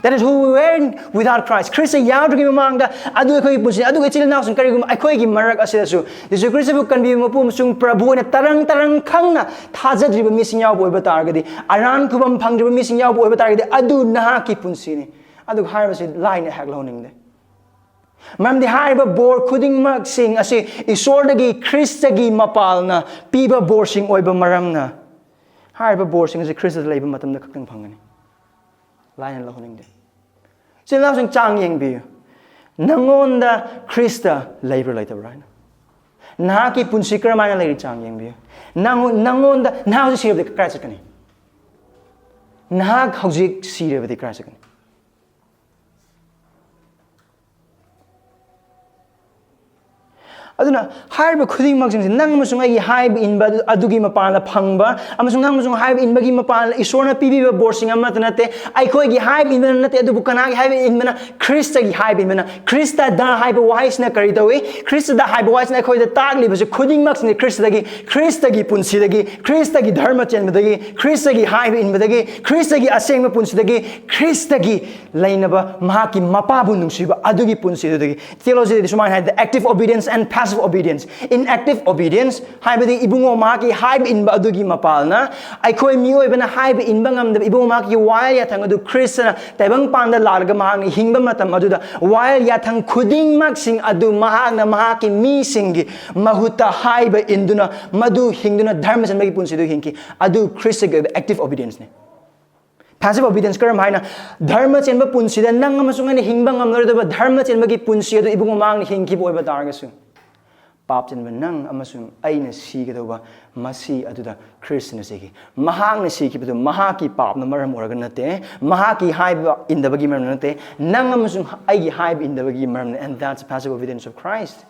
That is who we were in without Christ. Christ ꯌꯥꯎꯗ꯭ꯔꯤꯉꯩ ꯃꯃꯥꯡꯗ ꯑꯗꯨ ꯑꯩꯈꯣꯏꯒꯤ ꯄꯨꯟꯁꯤꯅꯤ꯫ ꯑꯗꯨꯒ ꯏꯆꯤꯜ ꯏꯅꯥꯎꯁꯤꯡ, ꯀꯔꯤꯒꯨꯝꯕ ꯑꯩꯈꯣꯏꯒꯤ ꯃꯔꯛ ꯑꯁꯤꯗꯁꯨ ꯖꯤꯁꯨ ꯈ꯭ꯔꯤꯁꯇꯕꯨ ꯀꯟꯕꯤꯕ ꯃꯄꯨ ꯑꯃꯁꯨꯡ ꯄ꯭ꯔꯚꯨ ꯑꯣꯏꯅ ꯇꯔꯪ ꯇꯔꯪ ꯈꯪꯅ ꯊꯥꯖꯗ꯭ꯔꯤꯕ ꯃꯤꯁꯤꯡ ꯌꯥꯎꯕ ꯑꯣꯏꯕ ꯇꯥꯔꯒꯗꯤ, ꯑꯔꯥꯟ ꯈꯨꯕꯝ ꯐꯪꯗ꯭ꯔꯤꯕ ꯃꯤꯁꯤꯡ ꯌꯥꯎꯕ ꯑꯣꯏꯕ ꯇꯥꯔꯒꯗꯤ, ꯑꯗꯨ ꯅꯍꯥꯛꯀꯤ ꯄꯨꯟꯁꯤꯅꯤ꯫ ꯑꯗꯨꯒ ꯍꯥꯏꯔꯤꯕꯁꯤ ꯂꯥꯏꯅ ꯑꯩꯍꯥꯛ ꯂꯧꯍꯟꯅꯤꯡꯗꯦ꯫ ꯃꯔꯝꯗꯤ ꯍꯥꯏꯔꯤꯕ ꯕꯣꯔ ꯈꯨꯗꯤꯡꯃꯛꯁꯤꯡ ꯑꯁꯤ ꯏꯁꯣꯔꯗꯒꯤ, ꯈ꯭ꯔꯤꯁꯇꯒꯤ ꯃꯄꯥꯜꯅ ꯄꯤꯕ ꯕꯣꯔꯁꯤꯡ ꯑꯣꯏꯕ ꯃꯔꯝꯅ, ꯍꯥꯏꯔꯤꯕ ꯕꯣꯔꯁꯤꯡ ꯑꯁꯤ ꯈ꯭ꯔꯤꯁꯇꯗ ꯂꯩꯕ ꯃꯇꯝꯗ ꯈꯛꯇꯪ ꯐꯪꯒꯅꯤ꯫ ꯂꯥꯏꯅ ꯂꯧꯍꯟꯅꯤꯡꯗꯦ꯫ ꯏꯆꯤꯜ ꯏꯅꯥꯎꯁꯤꯡ, ꯆꯥꯡ ꯌꯦꯡꯕꯤꯌꯨ꯫ ꯅꯪꯉꯣꯟꯗ ꯈ꯭ꯔꯤꯁꯇ ꯂꯩꯕ꯭ꯔꯥ ꯂꯩꯇꯕ꯭ꯔꯥ ꯍꯥꯏꯅ꯫ ꯅꯍꯥꯛꯀꯤ ꯄꯨꯟꯁꯤ ꯀꯔꯝꯍꯥꯏꯅ ꯂꯩꯔꯤ, ꯆꯥꯡ ꯌꯦꯡꯕꯤꯌꯨ꯫ ꯅꯪꯉꯣꯟ-, ꯅꯪꯉꯣꯟꯗ, ꯅꯍꯥꯛ ꯍꯧꯖꯤꯛ ꯁꯤꯔꯕꯗꯤ ꯀꯗꯥꯏ ꯆꯠꯀꯅꯤ? ꯅꯍꯥꯛ ꯍꯧꯖꯤꯛ ꯁꯤꯔꯕꯗꯤ ꯀꯗꯥꯏ ꯆꯠꯀꯅꯤ? ꯑꯗꯨꯅ ꯍꯥꯏꯔꯤꯕ ꯈꯨꯗꯤꯡꯃꯛꯁꯤꯡꯁꯦ ꯅꯪ ꯑꯃꯁꯨꯡ ꯑꯩꯒꯤ ꯍꯥꯏꯕ ꯏꯟꯕ ꯑꯗꯨ-, ꯑꯗꯨꯒꯤ ꯃꯄꯥꯟꯗ ꯐꯪꯕ, ꯑꯃꯁꯨꯡ ꯅꯪ ꯑꯃꯁꯨꯡ ꯍꯥꯏꯕ ꯏꯟꯕꯒꯤ ꯃꯄꯥꯟꯗ ꯏꯁꯣꯔꯅ ꯄꯤꯕꯤꯕ ꯕꯣꯔꯁꯤꯡ ꯑꯃꯠꯇ ꯅꯠꯇꯦ, ꯑꯩꯈꯣꯏꯒꯤ ꯍꯥꯏꯕ ꯏꯟꯕꯅ ꯅꯠꯇꯦ, ꯑꯗꯨꯕꯨ ꯀꯅꯥꯒꯤ ꯍꯥꯏꯕ ꯏꯟꯕꯅ? ꯈ꯭ꯔꯤꯁꯇꯒꯤ ꯍꯥꯏꯕ ꯏꯟꯕꯅ꯫ ꯈ꯭ꯔꯤꯁꯇꯗ ꯍꯥꯏꯕ ꯋꯥꯍꯩꯁꯤꯅ ꯀꯔꯤ ꯇꯧꯏ? ꯈ꯭ꯔꯤꯁꯇꯗ ꯍꯥꯏꯕ ꯋꯥꯍꯩꯁꯤꯅ ꯑꯩꯈꯣꯏꯗ ꯇꯥꯛꯂꯤꯕꯁꯤ ꯈꯨꯗꯤꯡꯃꯛꯁꯤꯅꯤ ꯈ꯭ꯔꯤꯁꯇꯗꯒꯤ, ꯈ꯭ꯔꯤꯁꯇꯒꯤ ꯄꯨꯟꯁꯤꯗꯒꯤ, ꯈ꯭ꯔꯤꯁꯇꯒꯤ ꯙꯔꯃ ꯆꯦꯟꯕꯗꯒꯤ, ꯈ꯭ꯔꯤꯁꯇꯒꯤ ꯍꯥꯏꯕ ꯏꯟꯕꯗꯒꯤ, ꯈ꯭ꯔꯤꯁꯇꯒꯤ ꯑꯁꯦꯡꯕ ꯄꯨꯟꯁꯤꯗꯒꯤ, ꯈ꯭ꯔꯤꯁꯇꯒꯤ ꯂꯩꯅꯕ ꯃꯍꯥꯛꯀꯤ ꯃꯄꯥꯕꯨ ꯅꯨꯡꯁꯤꯕ ꯑꯗꯨꯒꯤ ꯄꯨꯟꯁꯤꯗꯨꯗꯒꯤ꯫ Theology ꯗꯗꯤ ꯁꯨꯃꯥꯏꯅ ꯍꯥꯏ, "The active obedience and passive obedience." Inactive obedience ꯍꯥꯏꯕꯗꯤ ꯏꯕꯨꯡꯉꯣ ꯃꯍꯥꯛꯀꯤ ꯍꯥꯏꯕ ꯏꯟꯕ ꯑꯗꯨꯒꯤ ꯃꯄꯥꯜꯅ, ꯑꯩꯈꯣꯏ ꯃꯤꯑꯣꯏꯕꯅ ꯍꯥꯏꯕ ꯏꯟꯕ ꯉꯝꯗꯕ ꯏꯕꯨꯡꯉꯣ ꯃꯍꯥꯛꯀꯤ ꯋꯥꯌꯦꯜ ꯌꯥꯊꯪ ꯑꯗꯨ ꯈ꯭ꯔꯤꯁꯇꯅ ꯇꯥꯏꯕꯪꯄꯥꯟꯗ ꯂꯥꯛꯂꯒ ꯃꯍꯥꯛꯅ ꯍꯤꯡꯕ ꯃꯇꯝ ꯑꯗꯨꯗ ꯋꯥꯌꯦꯜ ꯌꯥꯊꯪ ꯈꯨꯗꯤꯡꯃꯛꯁꯤꯡ ꯑꯗꯨ ꯃꯍꯥꯛꯅ ꯃꯍꯥꯛꯀꯤ ꯃꯤꯁꯤꯡꯒꯤ ꯃꯍꯨꯠꯇ ꯍꯥꯏꯕ ꯏꯟꯗꯨꯅ ꯃꯗꯨ ꯍꯤꯡꯗꯨꯅ ꯙꯔꯃ ꯆꯦꯟꯕꯒꯤ ꯄꯨꯟꯁꯤꯗꯨ ꯍꯤꯡꯈꯤ꯫ ꯑꯗꯨ ꯈ꯭ꯔꯤꯁꯇꯒꯤ ꯑꯣꯏꯕ active obedience ꯅꯤ꯫ Passive obedience ꯀꯔꯝ ꯍꯥꯏꯅ? ꯙꯔꯃ ꯆꯦꯟꯕ ꯄꯨꯟꯁꯤꯗ ꯅꯪ ꯑꯃꯁꯨꯡ ꯑꯩꯅ ꯍꯤꯡꯕ ꯉꯝꯂꯔꯣꯏꯗꯕ ꯙꯔꯃ ꯆꯦꯟꯕꯒꯤ ꯄꯨꯟꯁꯤ ꯑꯗꯨ ꯏꯕꯨꯡꯉꯣ ꯃꯍꯥꯛꯅ ꯍꯤꯡꯈꯤꯕ ꯑꯣꯏꯕ ꯇꯥꯔꯒꯁꯨ, ꯄꯥꯞ ꯆꯦꯟꯕ ꯅꯪ ꯑꯃꯁꯨꯡ ꯑꯩꯅ ꯁꯤꯒꯗꯧꯕ ꯃꯁꯤ ꯑꯗꯨꯗ ꯈ꯭ꯔꯤꯁꯇꯅ ꯁꯤꯈꯤ꯫ ꯃꯍꯥꯛꯅ ꯁꯤꯈꯤꯕꯗꯨ ꯃꯍꯥꯛꯀꯤ ꯄꯥꯞꯅ ꯃꯔꯝ ꯑꯣꯏꯔꯒ ꯅꯠꯇꯦ, ꯃꯍꯥꯛꯀꯤ ꯍꯥꯏꯕ ꯏꯟꯗꯕꯒꯤ ꯃꯔꯝ ꯅꯠꯇꯦ, ꯅꯪ ꯑꯃꯁꯨꯡ ꯑꯩꯒꯤ ꯍꯥꯏꯕ ꯏꯟꯗꯕꯒꯤ ꯃꯔꯝꯅ꯫ And that's passive obedience of Christ.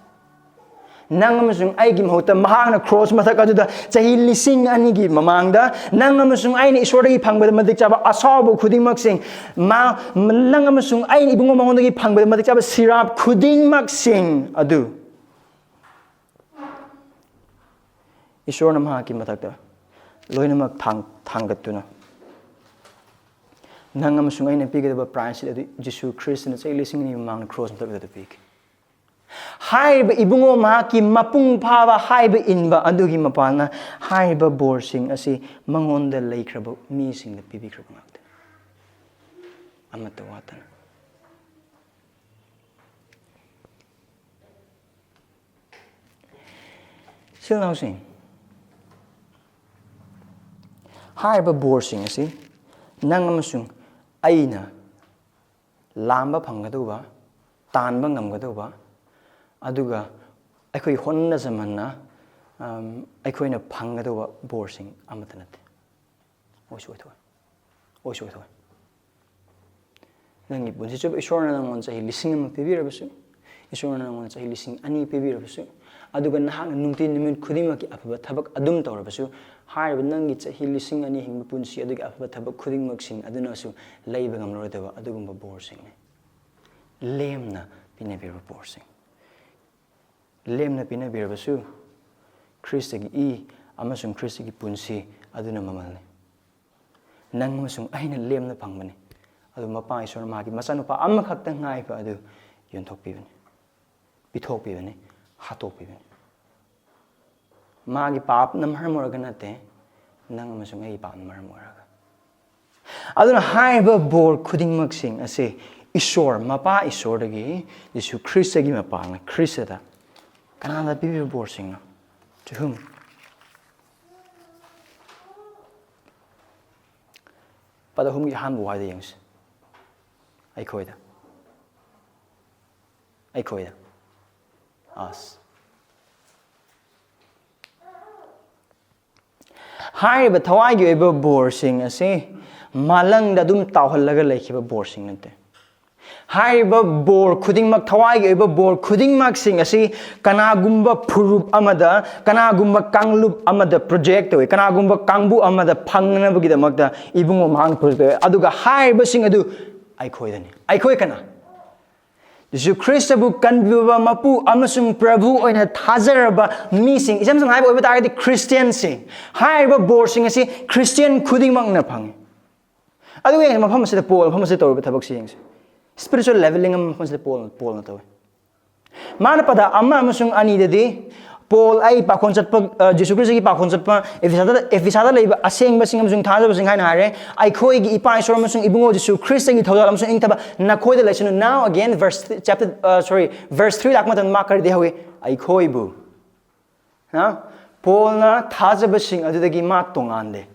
ꯅꯪ ꯑꯃꯁꯨꯡ ꯑꯩꯒꯤ ꯃꯍꯨꯠꯇ ꯃꯍꯥꯛꯅ ꯀ꯭ꯔꯣꯁ ꯃꯊꯛ ꯑꯗꯨꯗ ꯆꯍꯤ ꯂꯤꯁꯤꯡ ꯑꯅꯤꯒꯤ ꯃꯃꯥꯡꯗ ꯅꯪ ꯑꯃꯁꯨꯡ ꯑꯩꯅ ꯏꯁꯣꯔꯗꯒꯤ ꯐꯪꯕꯗ ꯃꯇꯤꯛ ꯆꯥꯕ ꯑꯁꯥꯎꯕ ꯈꯨꯗꯤꯡꯃꯛꯁꯤꯡ, ꯃꯥ, ꯅꯪ ꯑꯃꯁꯨꯡ ꯑꯩꯅ ꯏꯕꯨꯡꯉꯣ ꯃꯉꯣꯟꯗꯒꯤ ꯐꯪꯕꯗ ꯃꯇꯤꯛ ꯆꯥꯕ ꯁꯤꯔꯥꯞ ꯈꯨꯗꯤꯡꯃꯛꯁꯤꯡ ꯑꯗꯨ ꯏꯁꯣꯔꯅ ꯃꯍꯥꯛꯀꯤ ꯃꯊꯛꯇ ꯂꯣꯏꯅꯃꯛ ꯊꯥꯡ-, ꯊꯥꯡꯒꯠꯇꯨꯅ ꯅꯪ ꯑꯃꯁꯨꯡ ꯑꯩꯅ ꯄꯤꯒꯗꯕ price ꯑꯗꯨ ꯖꯤꯁꯨ ꯈ꯭ꯔꯤꯁꯇꯅ ꯆꯍꯤ ꯂꯤꯁꯤꯡ ꯑꯅꯤ ꯃꯃꯥꯡꯗ ꯀ꯭ꯔꯣꯁ ꯃꯊꯛꯇ ꯄꯤꯈꯤ꯫ ꯍꯥꯏꯔꯤꯕ ꯏꯕꯨꯡꯉꯣ ꯃꯍꯥꯛꯀꯤ ꯃꯄꯨꯡ ꯐꯥꯕ ꯍꯥꯏꯕ ꯏꯟꯕ ꯑꯗꯨꯒꯤ ꯃꯄꯥꯟꯅ ꯍꯥꯏꯔꯤꯕ ꯕꯣꯔꯁꯤꯡ ꯑꯁꯤ ꯃꯉꯣꯟꯗ ꯂꯩꯈ꯭ꯔꯕ ꯃꯤꯁꯤꯡꯗ ꯄꯤꯕꯤꯈ꯭ꯔꯕ ꯉꯥꯛꯇꯅꯤ, ꯑꯃꯠꯇ ꯋꯥꯠꯇꯅ꯫ ꯏꯆꯤꯜ ꯏꯅꯥꯎꯁꯤꯡ, ꯍꯥꯏꯔꯤꯕ ꯕꯣꯔꯁꯤꯡ ꯑꯁꯤ ꯅꯪ ꯑꯃꯁꯨꯡ ꯑꯩꯅ ꯂꯥꯝꯕ ꯐꯪꯒꯗꯧꯕ, ꯇꯥꯟꯕ ꯉꯝꯒꯗꯧꯕ, ꯑꯗꯨꯒ ꯑꯩꯈꯣꯏ ꯍꯣꯠꯅꯖꯃꯟꯅ, ꯑꯝ, ꯑꯩꯈꯣꯏꯅ ꯐꯪꯒꯗꯧꯕ ꯕꯣꯔꯁꯤꯡ ꯑꯃꯠꯇ ꯅꯠꯇꯦ꯫ ꯑꯣꯏꯁꯨ ꯑꯣꯏꯊꯣꯛꯑꯣꯏ꯫ ꯑꯣꯏꯁꯨ ꯑꯣꯏꯊꯣꯛꯑꯣꯏ꯫ ꯅꯪꯒꯤ ꯄꯨꯟꯁꯤ ꯆꯨꯞꯄ ꯏꯁꯣꯔꯅ ꯅꯪꯉꯣꯟꯗ ꯆꯍꯤ ꯂꯤꯁꯤꯡ ꯑꯃ ꯄꯤꯕꯤꯔꯕꯁꯨ, ꯏꯁꯣꯔꯅ ꯅꯪꯉꯣꯟꯗ ꯆꯍꯤ ꯂꯤꯁꯤꯡ ꯑꯅꯤ ꯄꯤꯕꯤꯔꯕꯁꯨ, ꯑꯗꯨꯒ ꯅꯍꯥꯛꯅ ꯅꯨꯡꯇꯤ ꯅꯨꯃꯤꯠ ꯈꯨꯗꯤꯡꯃꯛꯀꯤ ꯑꯐꯕ ꯊꯕꯛ ꯑꯗꯨꯝ ꯇꯧꯔꯕꯁꯨ, ꯍꯥꯏꯔꯤꯕ ꯅꯪꯒꯤ ꯆꯍꯤ ꯂꯤꯁꯤꯡ ꯑꯅꯤ ꯍꯤꯡꯕ ꯄꯨꯟꯁꯤ ꯑꯗꯨꯒꯤ ꯑꯐꯕ ꯊꯕꯛ ꯈꯨꯗꯤꯡꯃꯛꯁꯤꯡ ꯑꯗꯨꯅꯁꯨ ꯂꯩꯕ ꯉꯝꯂꯔꯣꯏꯗꯕ ꯑꯗꯨꯒꯨꯝꯕ ꯕꯣꯔꯁꯤꯡꯅꯤ꯫ ꯂꯦꯝꯅ ꯄꯤꯅꯕꯤꯔꯕ ꯕꯣꯔꯁꯤꯡ꯫ ꯂꯦꯝꯅ ꯄꯤꯅꯕꯤꯔꯕꯁꯨ, ꯈ꯭ꯔꯤꯁꯇꯒꯤ ꯏ ꯑꯃꯁꯨꯡ ꯈ꯭ꯔꯤꯁꯇꯒꯤ ꯄꯨꯟꯁꯤ ꯑꯗꯨꯅ ꯃꯃꯜꯅꯤ꯫ ꯅꯪ ꯑꯃꯁꯨꯡ ꯑꯩꯅ ꯂꯦꯝꯅ ꯐꯪꯕꯅꯤ꯫ ꯑꯗꯨ ꯃꯄꯥ ꯏꯁꯣꯔꯅ ꯃꯍꯥꯛꯀꯤ ꯃꯆꯥꯅꯨꯄꯥ ꯑꯃꯈꯛꯇ ꯉꯥꯏꯕ ꯑꯗꯨ ꯌꯣꯟꯊꯣꯛꯄꯤꯕꯅꯤ, ꯄꯤꯊꯣꯛꯄꯤꯕꯅꯤ, ꯍꯥꯠꯇꯣꯛꯄꯤꯕꯅꯤ꯫ ꯃꯥꯒꯤ ꯄꯥꯞꯅ ꯃꯔꯝ ꯑꯣꯏꯔꯒ ꯅꯠꯇꯦ, ꯅꯪ ꯑꯃꯁꯨꯡ ꯑꯩꯒꯤ ꯄꯥꯞꯅ ꯃꯔꯝ ꯑꯣꯏꯔꯒ꯫ ꯑꯗꯨꯅ ꯍꯥꯏꯔꯤꯕ ꯕꯣꯔ ꯈꯨꯗꯤꯡꯃꯛꯁꯤꯡ ꯑꯁꯤ ꯏꯁꯣꯔ, ꯃꯄꯥ ꯏꯁꯣꯔꯗꯒꯤ, ꯌꯤꯁꯨ ꯈ꯭ꯔꯤꯁꯇꯒꯤ ꯃꯄꯥꯅ ꯈ꯭ꯔꯤꯁꯇꯗ ꯀꯅꯥꯗ ꯄꯤꯕꯤꯕ ꯕꯣꯔꯁꯤꯡꯅꯣ? To whom? ꯄꯗ ꯑꯍꯨꯝꯒꯤ ꯑꯍꯥꯟꯕ ꯋꯥꯍꯩꯗ ꯌꯦꯡꯁꯤ꯫ ꯑꯩꯈꯣꯏꯗ꯫ ꯑꯩꯈꯣꯏꯗ꯫ Us. ꯍꯥꯏꯔꯤꯕ ꯊꯋꯥꯏꯒꯤ ꯑꯣꯏꯕ ꯕꯣꯔꯁꯤꯡ ꯑꯁꯤ ꯃꯥꯂꯪꯗ ꯑꯗꯨꯝ ꯇꯥꯎꯍꯜꯂꯒ ꯂꯩꯈꯤꯕ ꯕꯣꯔꯁꯤꯡ ꯅꯠꯇꯦ꯫ ꯍꯥꯏꯔꯤꯕ ꯕꯣꯔ ꯈꯨꯗꯤꯡꯃꯛ, ꯊꯋꯥꯏꯒꯤ ꯑꯣꯏꯕ ꯕꯣꯔ ꯈꯨꯗꯤꯡꯃꯛꯁꯤꯡ ꯑꯁꯤ ꯀꯅꯥꯒꯨꯝꯕ ꯐꯨꯔꯨꯞ ꯑꯃꯗ, ꯀꯅꯥꯒꯨꯝꯕ ꯀꯥꯡꯂꯨꯞ ꯑꯃꯗ project ꯇꯧꯏ, ꯀꯅꯥꯒꯨꯝꯕ ꯀꯥꯡꯕꯨ ꯑꯃꯗ ꯐꯪꯅꯕꯒꯤꯗꯃꯛꯇ ꯏꯕꯨꯡꯉꯣ ꯃꯍꯥꯛꯅ project ꯇꯧꯏ꯫ ꯑꯗꯨꯒ ꯍꯥꯏꯔꯤꯕꯁꯤꯡ ꯑꯗꯨ ꯑꯩꯈꯣꯏꯗꯅꯤ꯫ ꯑꯩꯈꯣꯏ ꯀꯅꯥ? ꯖꯤꯁꯨ ꯈ꯭ꯔꯤꯁꯇꯕꯨ ꯀꯟꯕꯤꯕ ꯃꯄꯨ ꯑꯃꯁꯨꯡ ꯄ꯭ꯔꯚꯨ ꯑꯣꯏꯅ ꯊꯥꯖꯔꯕ ꯃꯤꯁꯤꯡ, ꯏꯁꯝ ꯁꯝꯅ ꯍꯥꯏꯕ ꯑꯣꯏꯕ ꯇꯥꯔꯒꯗꯤ ꯈ꯭ꯔꯤꯁꯇꯤꯌꯥꯟꯁꯤꯡ, ꯍꯥꯏꯔꯤꯕ ꯕꯣꯔꯁꯤꯡ ꯑꯁꯤ ꯈ꯭ꯔꯤꯁꯇꯤꯌꯥꯟ ꯈꯨꯗꯤꯡꯃꯛꯅ ꯐꯪꯏ꯫ ꯑꯗꯨꯒ ꯌꯦꯡꯁꯦ, ꯃꯐꯝ ꯑꯁꯤꯗ ꯄꯣꯜ, ꯃꯐꯝ ꯑꯁꯤꯗ ꯇꯧꯔꯤꯕ ꯊꯕꯛꯁꯤ ꯌꯦꯡꯁꯦ꯫ Spiritual leveling ꯑꯃ ꯃꯐꯝꯁꯤꯗ ꯄꯣꯜ, ꯄꯣꯜꯅ ꯇꯧꯋꯤ꯫ ꯃꯥꯅ ꯄꯗ ꯑꯃ ꯑꯃꯁꯨꯡ ꯑꯅꯤꯗꯗꯤ, "ꯄꯣꯜ, ꯑꯩ ꯄꯥꯈꯣꯟ ꯆꯠꯄ, ꯑ, ꯖꯤꯁꯨ ꯈ꯭ꯔꯤꯁꯇꯒꯤ ꯄꯥꯈꯣꯟ ꯆꯠꯄ ꯑꯦꯐꯤꯁꯥꯗ, ꯑꯦꯐꯤꯁꯥꯗ ꯂꯩꯕ ꯑꯁꯦꯡꯕꯁꯤꯡ ꯑꯃꯁꯨꯡ ꯊꯥꯖꯕꯁꯤꯡ" ꯍꯥꯏꯅ ꯍꯥꯏꯔꯦ꯫ "ꯑꯩꯈꯣꯏꯒꯤ ꯏꯄꯥ ꯏꯁꯣꯔ ꯑꯃꯁꯨꯡ ꯏꯕꯨꯡꯉꯣ ꯖꯤꯁꯨ ꯈ꯭ꯔꯤꯁꯇꯒꯤ ꯊꯧꯖꯥꯜ ꯑꯃꯁꯨꯡ ꯏꯪꯊꯕ ꯅꯈꯣꯏꯗ ꯂꯩꯁꯅꯨ." Now again, verse, chapter, uh, sorry, verse three ꯂꯥꯛꯄ ꯃꯇꯝꯗ ꯃꯥ ꯀꯔꯤꯗꯤ ꯍꯧꯏ? "ꯑꯩꯈꯣꯏꯕꯨ"꯫ ꯍꯥ? ꯄꯣꯜꯅ ꯊꯥꯖꯕꯁꯤꯡ ꯑꯗꯨꯗꯒꯤ ꯃꯥ ꯇꯣꯉꯥꯟꯗꯦ꯫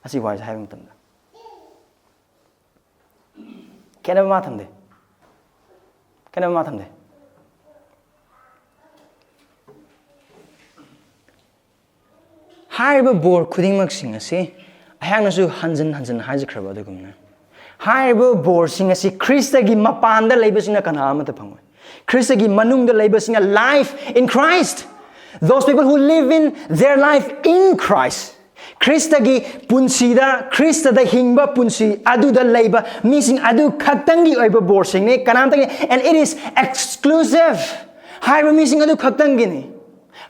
ꯑꯁꯤ ꯋꯥꯍꯩꯁꯦ ꯍꯥꯏꯕ ꯃꯇꯝꯗ ꯈꯦꯠꯅꯕ ꯃꯥ ꯊꯝꯗꯦ꯫ ꯈꯦꯠꯅꯕ ꯃꯥ ꯊꯝꯗꯦ꯫ ꯍꯥꯏꯔꯤꯕ ꯕꯣꯔ ꯈꯨꯗꯤꯡꯃꯛꯁꯤꯡ ꯑꯁꯤ ꯑꯩꯍꯥꯛꯅꯁꯨ ꯍꯟꯖꯤꯟ ꯍꯟꯖꯤꯟ ꯍꯥꯏꯖꯈ꯭ꯔꯕ ꯑꯗꯨꯒꯨꯝꯅ, ꯍꯥꯏꯔꯤꯕ ꯕꯣꯔꯁꯤꯡ ꯑꯁꯤ ꯈ꯭ꯔꯤꯁꯇꯒꯤ ꯃꯄꯥꯟꯗ ꯂꯩꯕꯁꯤꯡꯅ ꯀꯅꯥ ꯑꯃꯠꯇ ꯐꯪꯉꯣꯏ꯫ ꯈ꯭ꯔꯤꯁꯇꯒꯤ ꯃꯅꯨꯡꯗ ꯂꯩꯕꯁꯤꯡꯅ, life in Christ, those people who live in their life in Christ, ꯈ꯭ꯔꯤꯁꯇꯒꯤ ꯄꯨꯟꯁꯤꯗ, ꯈ꯭ꯔꯤꯁꯇꯗ ꯍꯤꯡꯕ ꯄꯨꯟꯁꯤ ꯑꯗꯨꯗ ꯂꯩꯕ ꯃꯤꯁꯤꯡ ꯑꯗꯨ ꯈꯛꯇꯪꯒꯤ ꯑꯣꯏꯕ ꯕꯣꯔꯁꯤꯡꯅꯤ꯫ ꯀꯅꯥꯝꯇꯒꯤ, and it is exclusive꯫ ꯍꯥꯏꯔꯤꯕ ꯃꯤꯁꯤꯡ ꯑꯗꯨ ꯈꯛꯇꯪꯒꯤꯅꯤ꯫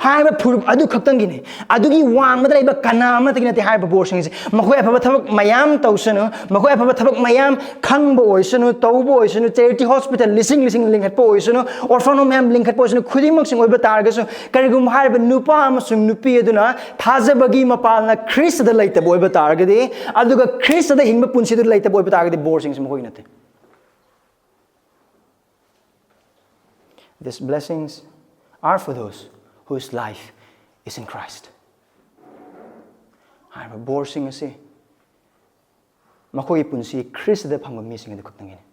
ꯍꯥꯏꯔꯤꯕ ꯐꯨꯔꯨꯞ ꯑꯗꯨ ꯈꯛꯇꯪꯒꯤꯅꯤ꯫ ꯑꯗꯨꯒꯤ ꯋꯥꯡꯃꯗ ꯂꯩꯕ ꯀꯅꯥ ꯑꯃꯠꯇꯒꯤ ꯅꯠꯇꯦ ꯍꯥꯏꯔꯤꯕ ꯕꯣꯔꯁꯤꯡꯁꯦ꯫ ꯃꯈꯣꯏ ꯑꯐꯕ ꯊꯕꯛ ꯃꯌꯥꯝ ꯇꯧꯁꯅꯨ, ꯃꯈꯣꯏ ꯑꯐꯕ ꯊꯕꯛ ꯃꯌꯥꯝ ꯈꯪꯕ ꯑꯣꯏꯁꯅꯨ, ꯇꯧꯕ ꯑꯣꯏꯁꯅꯨ, charity hospital ꯂꯤꯁꯤꯡ ꯂꯤꯁꯤꯡ ꯂꯤꯡꯈꯠꯄ ꯑꯣꯏꯁꯅꯨ, orphan home ꯃꯌꯥꯝ ꯂꯤꯡꯈꯠꯄ ꯑꯣꯏꯁꯅꯨ, ꯈꯨꯗꯤꯡꯃꯛꯁꯤꯡ ꯑꯣꯏꯕ ꯇꯥꯔꯒꯁꯨ, ꯀꯔꯤꯒꯨꯝꯕ ꯍꯥꯏꯔꯤꯕ ꯅꯨꯄꯥ ꯑꯃꯁꯨꯡ ꯅꯨꯄꯤ ꯑꯗꯨꯅ ꯊꯥꯖꯕꯒꯤ ꯃꯄꯥꯜꯅ ꯈ꯭ꯔꯤꯁꯇꯗ ꯂꯩꯇꯕ ꯑꯣꯏꯕ ꯇꯥꯔꯒꯗꯤ, ꯑꯗꯨꯒ ꯈ꯭ꯔꯤꯁꯇꯗ ꯍꯤꯡꯕ ꯄꯨꯟꯁꯤꯗꯨ ꯂꯩꯇꯕ ꯑꯣꯏꯕ ꯇꯥꯔꯒꯗꯤ, ꯕꯣꯔꯁꯤꯡꯁꯤ ꯃꯈꯣꯏꯒꯤ ꯅꯠꯇꯦ꯫ These blessings are for those whose life is in Christ. ꯍꯥꯏꯔꯤꯕ ꯕꯣꯔꯁꯤꯡ ꯑꯁꯤ ꯃꯈꯣꯏꯒꯤ ꯄꯨꯟꯁꯤ ꯈ꯭ꯔꯤꯁꯇꯗ ꯐꯪꯕ ꯃꯤꯁꯤꯡ ꯑꯗꯨ ꯈꯛꯇꯪꯒꯤꯅꯤ꯫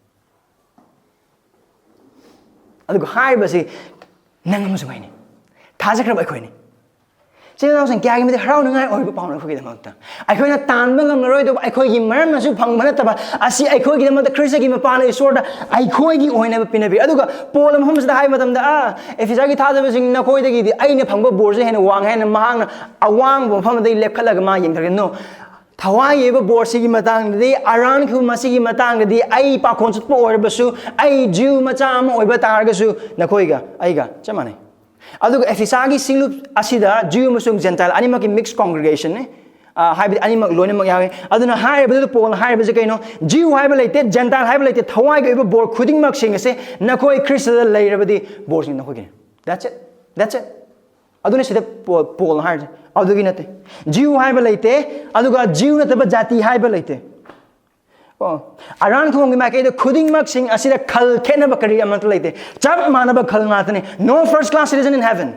ꯑꯗꯨꯒ ꯍꯥꯏꯔꯤꯕꯁꯤ ꯅꯪ ꯑꯃꯁꯨꯡ ꯑꯩꯅꯤ, ꯊꯥꯖꯈ꯭ꯔꯕ ꯑꯩꯈꯣꯏꯅꯤ꯫ ꯏꯆꯤꯟ ꯏꯅꯥꯎꯁꯤꯡ, ꯀꯌꯥꯒꯤ ꯃꯇꯤꯛ ꯍꯔꯥꯎꯅꯤꯡꯉꯥꯏ ꯑꯣꯏꯕ ꯄꯥꯎꯅꯣ ꯑꯩꯈꯣꯏꯒꯤꯗꯃꯛꯇ꯫ ꯑꯩꯈꯣꯏꯅ ꯇꯥꯟꯕ ꯉꯝꯂꯔꯣꯏꯗꯕ, ꯑꯩꯈꯣꯏꯒꯤ ꯃꯔꯝꯅꯁꯨ ꯐꯪꯕ ꯅꯠꯇꯕ, ꯑꯁꯤ ꯑꯩꯈꯣꯏꯒꯤꯗꯃꯛꯇ ꯈ꯭ꯔꯤꯁꯇꯒꯤ ꯃꯄꯥꯟꯅ ꯏꯁꯣꯔꯗ ꯑꯩꯈꯣꯏꯒꯤ ꯑꯣꯏꯅꯕ ꯄꯤꯅꯕꯤ꯫ ꯑꯗꯨꯒ ꯄꯣꯜ ꯃꯐꯝꯁꯤꯗ ꯍꯥꯏꯕ ꯃꯇꯝꯗ, "ꯑꯥ, ꯑꯦꯐꯤꯁꯥꯒꯤ ꯊꯥꯖꯕꯁꯤꯡ, ꯅꯈꯣꯏꯗꯒꯤꯗꯤ ꯑꯩꯅ ꯐꯪꯕ ꯕꯣꯔꯁꯦ ꯍꯦꯟꯅ ꯋꯥꯡꯉꯦ" ꯍꯥꯏꯅ ꯃꯍꯥꯛꯅ ꯑꯋꯥꯡꯕ ꯃꯐꯝ ꯑꯗꯒꯤ ꯂꯦꯞꯈꯠꯂꯒ ꯃꯥ ꯌꯦꯡꯊꯔꯒ, "No, ꯊꯋꯥꯏ ꯌꯩꯕ ꯕꯣꯔꯁꯤꯒꯤ ꯃꯇꯥꯡꯗꯗꯤ, ꯑꯔꯥꯟꯈꯤꯕ ꯃꯁꯤꯒꯤ ꯃꯇꯥꯡꯗꯗꯤ, ꯑꯩ ꯄꯥꯈꯣꯟ ꯆꯠꯄ ꯑꯣꯏꯔꯕꯁꯨ, ꯑꯩ ꯖꯤꯎ ꯃꯆꯥ ꯑꯃ ꯑꯣꯏꯕ ꯇꯥꯔꯒꯁꯨ, ꯅꯈꯣꯏꯒ ꯑꯩꯒ ꯆꯞ ꯃꯥꯟꯅꯩ"꯫ ꯑꯗꯨꯒ ꯑꯦꯐꯤꯁꯥꯒꯤ ꯁꯤꯡꯂꯨꯞ ꯑꯁꯤꯗ ꯖꯤꯎ ꯑꯃꯁꯨꯡ ꯖꯦꯟꯇꯥꯏꯜ ꯑꯅꯤꯃꯛꯀꯤ mixed congregation ꯅꯤ꯫ ꯑ, ꯍꯥꯏꯕꯗꯤ ꯑꯅꯤꯃꯛ ꯂꯣꯏꯅꯃꯛ ꯌꯥꯎꯏ꯫ ꯑꯗꯨꯅ ꯍꯥꯏꯔꯤꯕꯗꯨꯗ ꯄꯣꯜꯅ ꯍꯥꯏꯔꯤꯕꯁꯦ ꯀꯩꯅꯣ? ꯖꯤꯎ ꯍꯥꯏꯕ ꯂꯩꯇꯦ, ꯖꯦꯟꯇꯥꯏꯜ ꯍꯥꯏꯕ ꯂꯩꯇꯦ, ꯊꯋꯥꯏꯒꯤ ꯑꯣꯏꯕ ꯕꯣꯔ ꯈꯨꯗꯤꯡꯃꯛꯁꯤꯡ ꯑꯁꯦ ꯅꯈꯣꯏ ꯈ꯭ꯔꯤꯁꯇꯗ ꯂꯩꯔꯕꯗꯤ ꯕꯣꯔꯁꯤꯡ ꯅꯈꯣꯏꯒꯤꯅꯤ꯫ That's it. That's it. ꯑꯗꯨꯅ ꯁꯤꯗ ꯄꯣ-, ꯄꯣꯜꯅ ꯍꯥꯏꯔꯤꯁꯦ꯫ ꯑꯗꯨꯒꯤ ꯅꯠꯇꯦ꯫ ꯖꯤꯎ ꯍꯥꯏꯕ ꯂꯩꯇꯦ, ꯑꯗꯨꯒ ꯖꯤꯎ ꯅꯠꯇꯕ ꯖꯥꯇꯤ ꯍꯥꯏꯕ ꯂꯩꯇꯦ꯫ ꯑꯣ, ꯑꯔꯥꯟ ꯈꯨꯕꯝꯒꯤ ꯃꯥꯏꯀꯩꯗ ꯈꯨꯗꯤꯡꯃꯛꯁꯤꯡ ꯑꯁꯤꯗ ꯈꯜ ꯈꯦꯠꯅꯕ ꯀꯔꯤ ꯑꯃꯠꯇ ꯂꯩꯇꯦ꯫ ꯆꯞ ꯃꯥꯟꯅꯕ ꯈꯜ ꯉꯥꯛꯇꯅꯤ꯫ No first class citizen in heaven.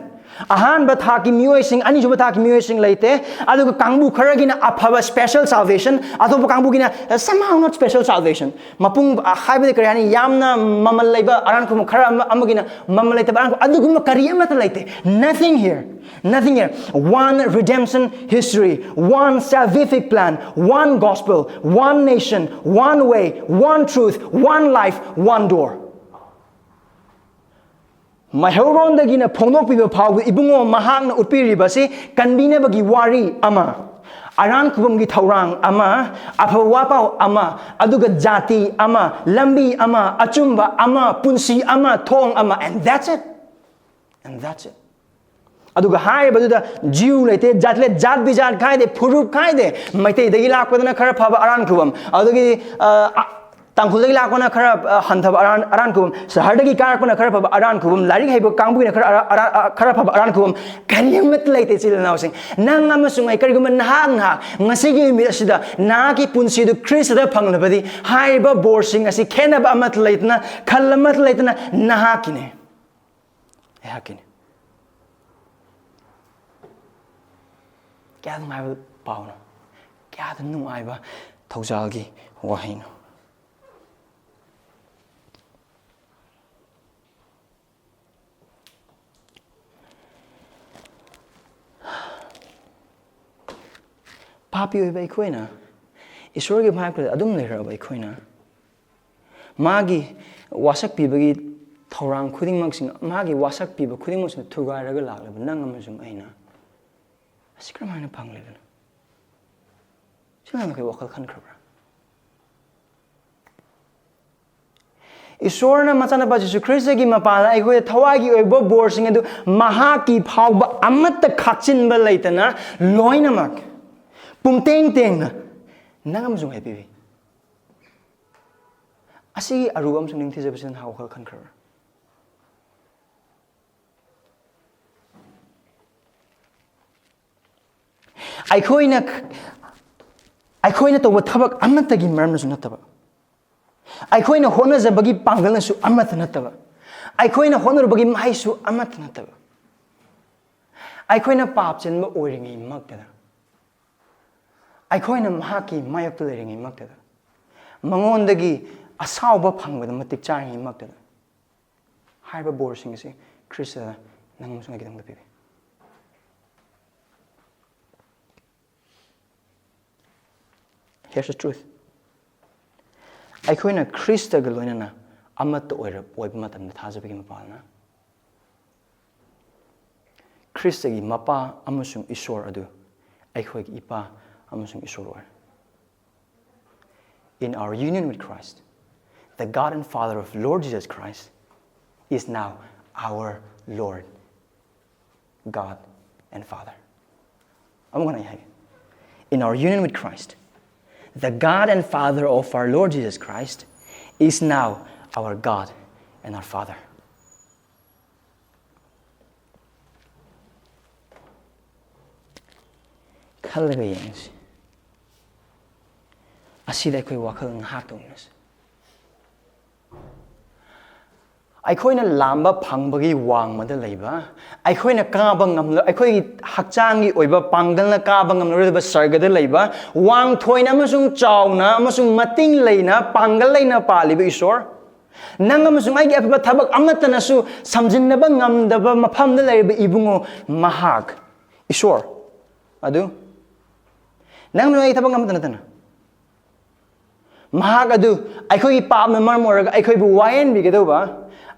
ꯑꯍꯥꯟꯕ ꯊꯥꯛꯀꯤ ꯃꯤꯑꯣꯏꯁꯤꯡ, ꯑꯅꯤꯁꯨꯕ ꯊꯥꯛꯀꯤ ꯃꯤꯑꯣꯏꯁꯤꯡ ꯂꯩꯇꯦ꯫ ꯑꯗꯨꯒ ꯀꯥꯡꯕꯨ ꯈꯔꯒꯤꯅ ꯑꯐꯕ special salvation, ꯑꯇꯣꯞꯄ ꯀꯥꯡꯕꯨꯒꯤꯅ somehow not special salvation꯫ ꯃꯄꯨꯡ, ꯑ, ꯍꯥꯏꯕꯗꯤ ꯀꯔꯤ ꯍꯥꯏꯅꯤ, ꯌꯥꯝꯅ ꯃꯃꯜ ꯂꯩꯕ ꯑꯔꯥꯟ ꯈꯨꯕꯝ, ꯈꯔ ꯑꯃ, ꯑꯃꯒꯤꯅ ꯃꯃꯜ ꯂꯩꯇꯕ ꯑꯔꯥꯟ ꯈꯨꯕꯝ, ꯑꯗꯨꯒꯨꯝꯕ ꯀꯔꯤ ꯑꯃꯠꯇ ꯂꯩꯇꯦ꯫ Nothing here. Nothing here. One redemption history, one salvific plan, one gospel, one nation, one way, one truth, one life, one door. ꯃꯩꯍꯧꯔꯣꯟꯗꯒꯤꯅ ꯐꯣꯡꯗꯣꯛꯄꯤꯕ ꯐꯥꯎꯕ ꯏꯕꯨꯡꯉꯣ ꯃꯍꯥꯛꯅ ꯎꯠꯄꯤꯔꯤꯕꯁꯤ ꯀꯟꯕꯤꯅꯕꯒꯤ ꯋꯥꯔꯤ ꯑꯃ, ꯑꯔꯥꯟ ꯈꯨꯕꯝꯒꯤ ꯊꯧꯔꯥꯡ ꯑꯃ, ꯑꯐꯕ ꯋꯥꯄꯥꯎ ꯑꯃ, ꯑꯗꯨꯒ ꯖꯥꯇꯤ ꯑꯃ, ꯂꯝꯕꯤ ꯑꯃ, ꯑꯆꯨꯝꯕ ꯑꯃ, ꯄꯨꯟꯁꯤ ꯑꯃ, ꯊꯣꯡ ꯑꯃ, and that's it. And that's it. ꯑꯗꯨꯒ ꯍꯥꯏꯔꯤꯕꯗꯨꯗ ꯖꯤꯎ ꯂꯩꯇꯦ, ꯖꯥꯠ ꯂꯩ, ꯖꯥꯠ ꯕꯤꯖꯥꯠ ꯈꯥꯏꯗꯦ, ꯐꯨꯔꯨꯞ ꯈꯥꯏꯗꯦ, ꯃꯩꯇꯩꯗꯒꯤ ꯂꯥꯛꯄꯗꯅ ꯈꯔ ꯐꯕ ꯑꯔꯥꯟ ꯈꯨꯕꯝ, ꯑꯗꯨꯗꯒꯤ, ꯑ, ꯑ, ꯇꯥꯡꯈꯨꯜꯗꯒꯤ ꯂꯥꯛꯄꯅ ꯈꯔ, ꯑ, ꯍꯟꯊꯕ ꯑꯔꯥꯟ, ꯑꯔꯥꯟ ꯈꯨꯕꯝ, ꯁꯍꯔꯗꯒꯤ ꯀꯥꯔꯛꯄꯅ ꯈꯔ ꯐꯕ ꯑꯔꯥꯟ ꯈꯨꯕꯝ, ꯂꯥꯏꯔꯤꯛ ꯍꯩꯕ ꯀꯥꯡꯕꯨꯒꯤꯅ ꯈꯔ ꯑꯔꯥ-, ꯑꯔꯥ-, ꯑ, ꯈꯔ ꯐꯕ ꯑꯔꯥꯟ ꯈꯨꯕꯝ, ꯀꯔꯤꯃꯠꯇ ꯂꯩꯇꯦ, ꯏꯆꯤꯜ ꯏꯅꯥꯎꯁꯤꯡ꯫ ꯅꯪ ꯑꯃꯁꯨꯡ ꯑꯩ, ꯀꯔꯤꯒꯨꯝꯕ ꯅꯍꯥꯛ, ꯅꯍꯥꯛ ꯉꯁꯤꯒꯤ ꯅꯨꯃꯤꯠ ꯑꯁꯤꯗ ꯅꯍꯥꯛꯀꯤ ꯄꯨꯟꯁꯤꯗꯨ ꯈ꯭ꯔꯤꯁꯇꯗ ꯐꯪꯂꯕꯗꯤ, ꯍꯥꯏꯔꯤꯕ ꯕꯣꯔꯁꯤꯡ ꯑꯁꯤ ꯈꯦꯠꯅꯕ ꯑꯃꯠꯇ ꯂꯩꯇꯅ, ꯈꯜ ꯑꯃꯠꯇ ꯂꯩꯇꯅ ꯅꯍꯥꯛꯀꯤꯅꯤ꯫ ꯑꯩꯍꯥꯛꯀꯤꯅꯤ꯫ ꯀꯌꯥꯗ ꯅꯨꯡꯉꯥꯏꯕ ꯄꯥꯎꯅꯣ! ꯀꯌꯥꯗ ꯅꯨꯡꯉꯥꯏꯕ ꯊꯧꯖꯥꯜꯒꯤ ꯋꯥꯍꯩꯅꯣ! ꯄꯥꯄꯤ ꯑꯣꯏꯕ ꯑꯩꯈꯣꯏꯅ, ꯏꯁꯣꯔꯒꯤ ꯃꯥꯏꯀꯩꯗ ꯑꯗꯨꯝ ꯂꯩꯔꯕ ꯑꯩꯈꯣꯏꯅ, ꯃꯥꯒꯤ ꯋꯥꯁꯛ ꯄꯤꯕꯒꯤ ꯊꯧꯔꯥꯡ ꯈꯨꯗꯤꯡꯃꯛꯁꯤꯡ, ꯃꯥꯒꯤ ꯋꯥꯁꯛ ꯄꯤꯕ ꯈꯨꯗꯤꯡꯃꯛꯁꯤꯅ ꯊꯨꯒꯥꯏꯔꯒ ꯂꯥꯛꯂꯕ ꯅꯪ ꯑꯃꯁꯨꯡ ꯑꯩꯅ ꯑꯁꯤ ꯀꯔꯝꯍꯥꯏꯅ ꯐꯪꯂꯤꯕꯅꯣ? ꯁꯤ ꯃꯌꯥꯝꯗ ꯑꯩꯈꯣꯏ ꯋꯥꯈꯜ ꯈꯟꯈ꯭ꯔꯕ꯭ꯔꯥ? ꯏꯁꯣꯔꯅ ꯃꯆꯥꯅꯨꯄꯥ ꯖꯤꯁꯨ ꯈ꯭ꯔꯤꯁꯇꯒꯤ ꯃꯄꯥꯟꯗ ꯑꯩꯈꯣꯏꯗ ꯊꯋꯥꯏꯒꯤ ꯑꯣꯏꯕ ꯕꯣꯔꯁꯤꯡ ꯑꯗꯨ ꯃꯍꯥꯛꯀꯤ ꯐꯥꯎꯕ ꯑꯃꯠꯇ ꯈꯥꯛꯆꯤꯟꯕ ꯂꯩꯇꯅ ꯂꯣꯏꯅꯃꯛ ꯄꯨꯝꯇꯦꯡ ꯇꯦꯡꯅ ꯅꯪ ꯑꯃꯁꯨꯡ ꯑꯩ ꯄꯤꯕꯤ꯫ ꯑꯁꯤꯒꯤ ꯑꯔꯨꯕ ꯑꯃꯁꯨꯡ ꯅꯤꯡꯊꯤꯖꯕꯁꯤꯅ ꯅꯍꯥꯛ ꯋꯥꯈꯜ ꯈꯟꯈ꯭ꯔꯕ꯭ꯔꯥ? ꯑꯩꯈꯣꯏꯅ ꯑꯩꯈꯣꯏꯅ ꯇꯧꯕ ꯊꯕꯛ ꯑꯃꯠꯇꯒꯤ ꯃꯔꯝꯅꯁꯨ ꯅꯠꯇꯕ, ꯑꯩꯈꯣꯏꯅ ꯍꯣꯠꯅꯖꯕꯒꯤ ꯄꯥꯡꯒꯜꯅꯁꯨ ꯑꯃꯠꯇ ꯅꯠꯇꯕ, ꯑꯩꯈꯣꯏꯅ ꯍꯣꯠꯅꯔꯨꯕꯒꯤ ꯃꯍꯩꯁꯨ ꯑꯃꯠꯇ ꯅꯠꯇꯕ, ꯑꯩꯈꯣꯏꯅ ꯄꯥꯞ ꯆꯦꯟꯕ ꯑꯣꯏꯔꯤꯉꯩꯃꯛꯇꯗ, ꯑꯩꯈꯣꯏꯅ ꯃꯍꯥꯛꯀꯤ ꯃꯥꯌꯣꯛꯇ ꯂꯩꯔꯤꯉꯩꯃꯛꯇꯗ, ꯃꯉꯣꯟꯗꯒꯤ ꯑꯁꯥꯎꯕ ꯐꯪꯕꯗ ꯃꯇꯤꯛ ꯆꯥꯔꯤꯉꯩꯃꯛꯇꯗ, ꯍꯥꯏꯔꯤꯕ ꯕꯣꯔꯁꯤꯡ ꯑꯁꯤ ꯈ꯭ꯔꯤꯁꯇꯅ ꯅꯪ ꯑꯃꯁꯨꯡ ꯑꯩꯒꯤꯗꯃꯛꯇ ꯄꯤꯔꯤ꯫ Here's the truth. ꯑꯩꯈꯣꯏꯅ ꯈ꯭ꯔꯤꯁꯇꯒ ꯂꯣꯏꯅꯅ ꯑꯃꯠꯇ ꯑꯣꯏꯔ-, ꯑꯣꯏꯕ ꯃꯇꯝꯗ, ꯊꯥꯖꯕꯒꯤ ꯃꯄꯥꯜꯅ, ꯈ꯭ꯔꯤꯁꯇꯒꯤ ꯃꯄꯥ ꯑꯃꯁꯨꯡ ꯏꯁꯣꯔ ꯑꯗꯨ ꯑꯩꯈꯣꯏꯒꯤ ꯏꯄꯥ ꯑꯃꯁꯨꯡ ꯏꯁꯣꯔ ꯑꯣꯏꯔꯦ꯫ In our union with Christ, the God and Father of Lord Jesus Christ is now our Lord, God and Father. ꯑꯃꯨꯛ ꯍꯟꯅ ꯑꯩ ꯍꯥꯏꯒꯦ. In our union with Christ, the God and Father of our Lord Jesus Christ is now our God and our Father. ꯈꯜꯂꯒ ꯌꯦꯡꯁꯤ꯫ ꯑꯁꯤꯗ ꯑꯩꯈꯣꯏ ꯋꯥꯈꯜ ꯉꯥꯏꯍꯥꯛ ꯇꯧꯃꯤꯟꯅꯁꯤ꯫ ꯑꯩꯈꯣꯏꯅ ꯂꯥꯝꯕ ꯐꯪꯕꯒꯤ ꯋꯥꯡꯃꯗ ꯂꯩꯕ, ꯑꯩꯈꯣꯏꯅ ꯀꯥꯕ ꯉꯝꯂ-, ꯑꯩꯈꯣꯏꯒꯤ ꯍꯛꯆꯥꯡꯒꯤ ꯑꯣꯏꯕ ꯄꯥꯡꯒꯜꯅ ꯀꯥꯕ ꯉꯝꯂꯔꯣꯏꯗꯕ ꯁꯔꯒꯗ ꯂꯩꯕ, ꯋꯥꯡꯊꯣꯏꯅ ꯑꯃꯁꯨꯡ ꯆꯥꯎꯅ ꯑꯃꯁꯨꯡ ꯃꯇꯤꯡ ꯂꯩꯅ, ꯄꯥꯡꯒꯜ ꯂꯩꯅ ꯄꯥꯜꯂꯤꯕ ꯏꯁꯣꯔ, ꯅꯪ ꯑꯃꯁꯨꯡ ꯑꯩꯒꯤ ꯑꯐꯕ ꯊꯕꯛ ꯑꯃꯠꯇꯅꯁꯨ ꯁꯝꯖꯤꯟꯅꯕ ꯉꯝꯗꯕ ꯃꯐꯝꯗ ꯂꯩꯔꯤꯕ ꯏꯕꯨꯡꯉꯣ, ꯃꯍꯥꯛ, ꯏꯁꯣꯔ ꯑꯗꯨ, ꯅꯪ ꯑꯩꯒꯤ ꯊꯕꯛ ꯑꯃꯠꯇ ꯅꯠꯇꯅ, ꯃꯍꯥꯛ ꯑꯗꯨ ꯑꯩꯈꯣꯏꯒꯤ ꯄꯥꯞꯅ ꯃꯔꯝ ꯑꯣꯏꯔꯒ ꯑꯩꯈꯣꯏꯕꯨ ꯋꯥꯌꯦꯟꯕꯤꯒꯗꯧꯕ,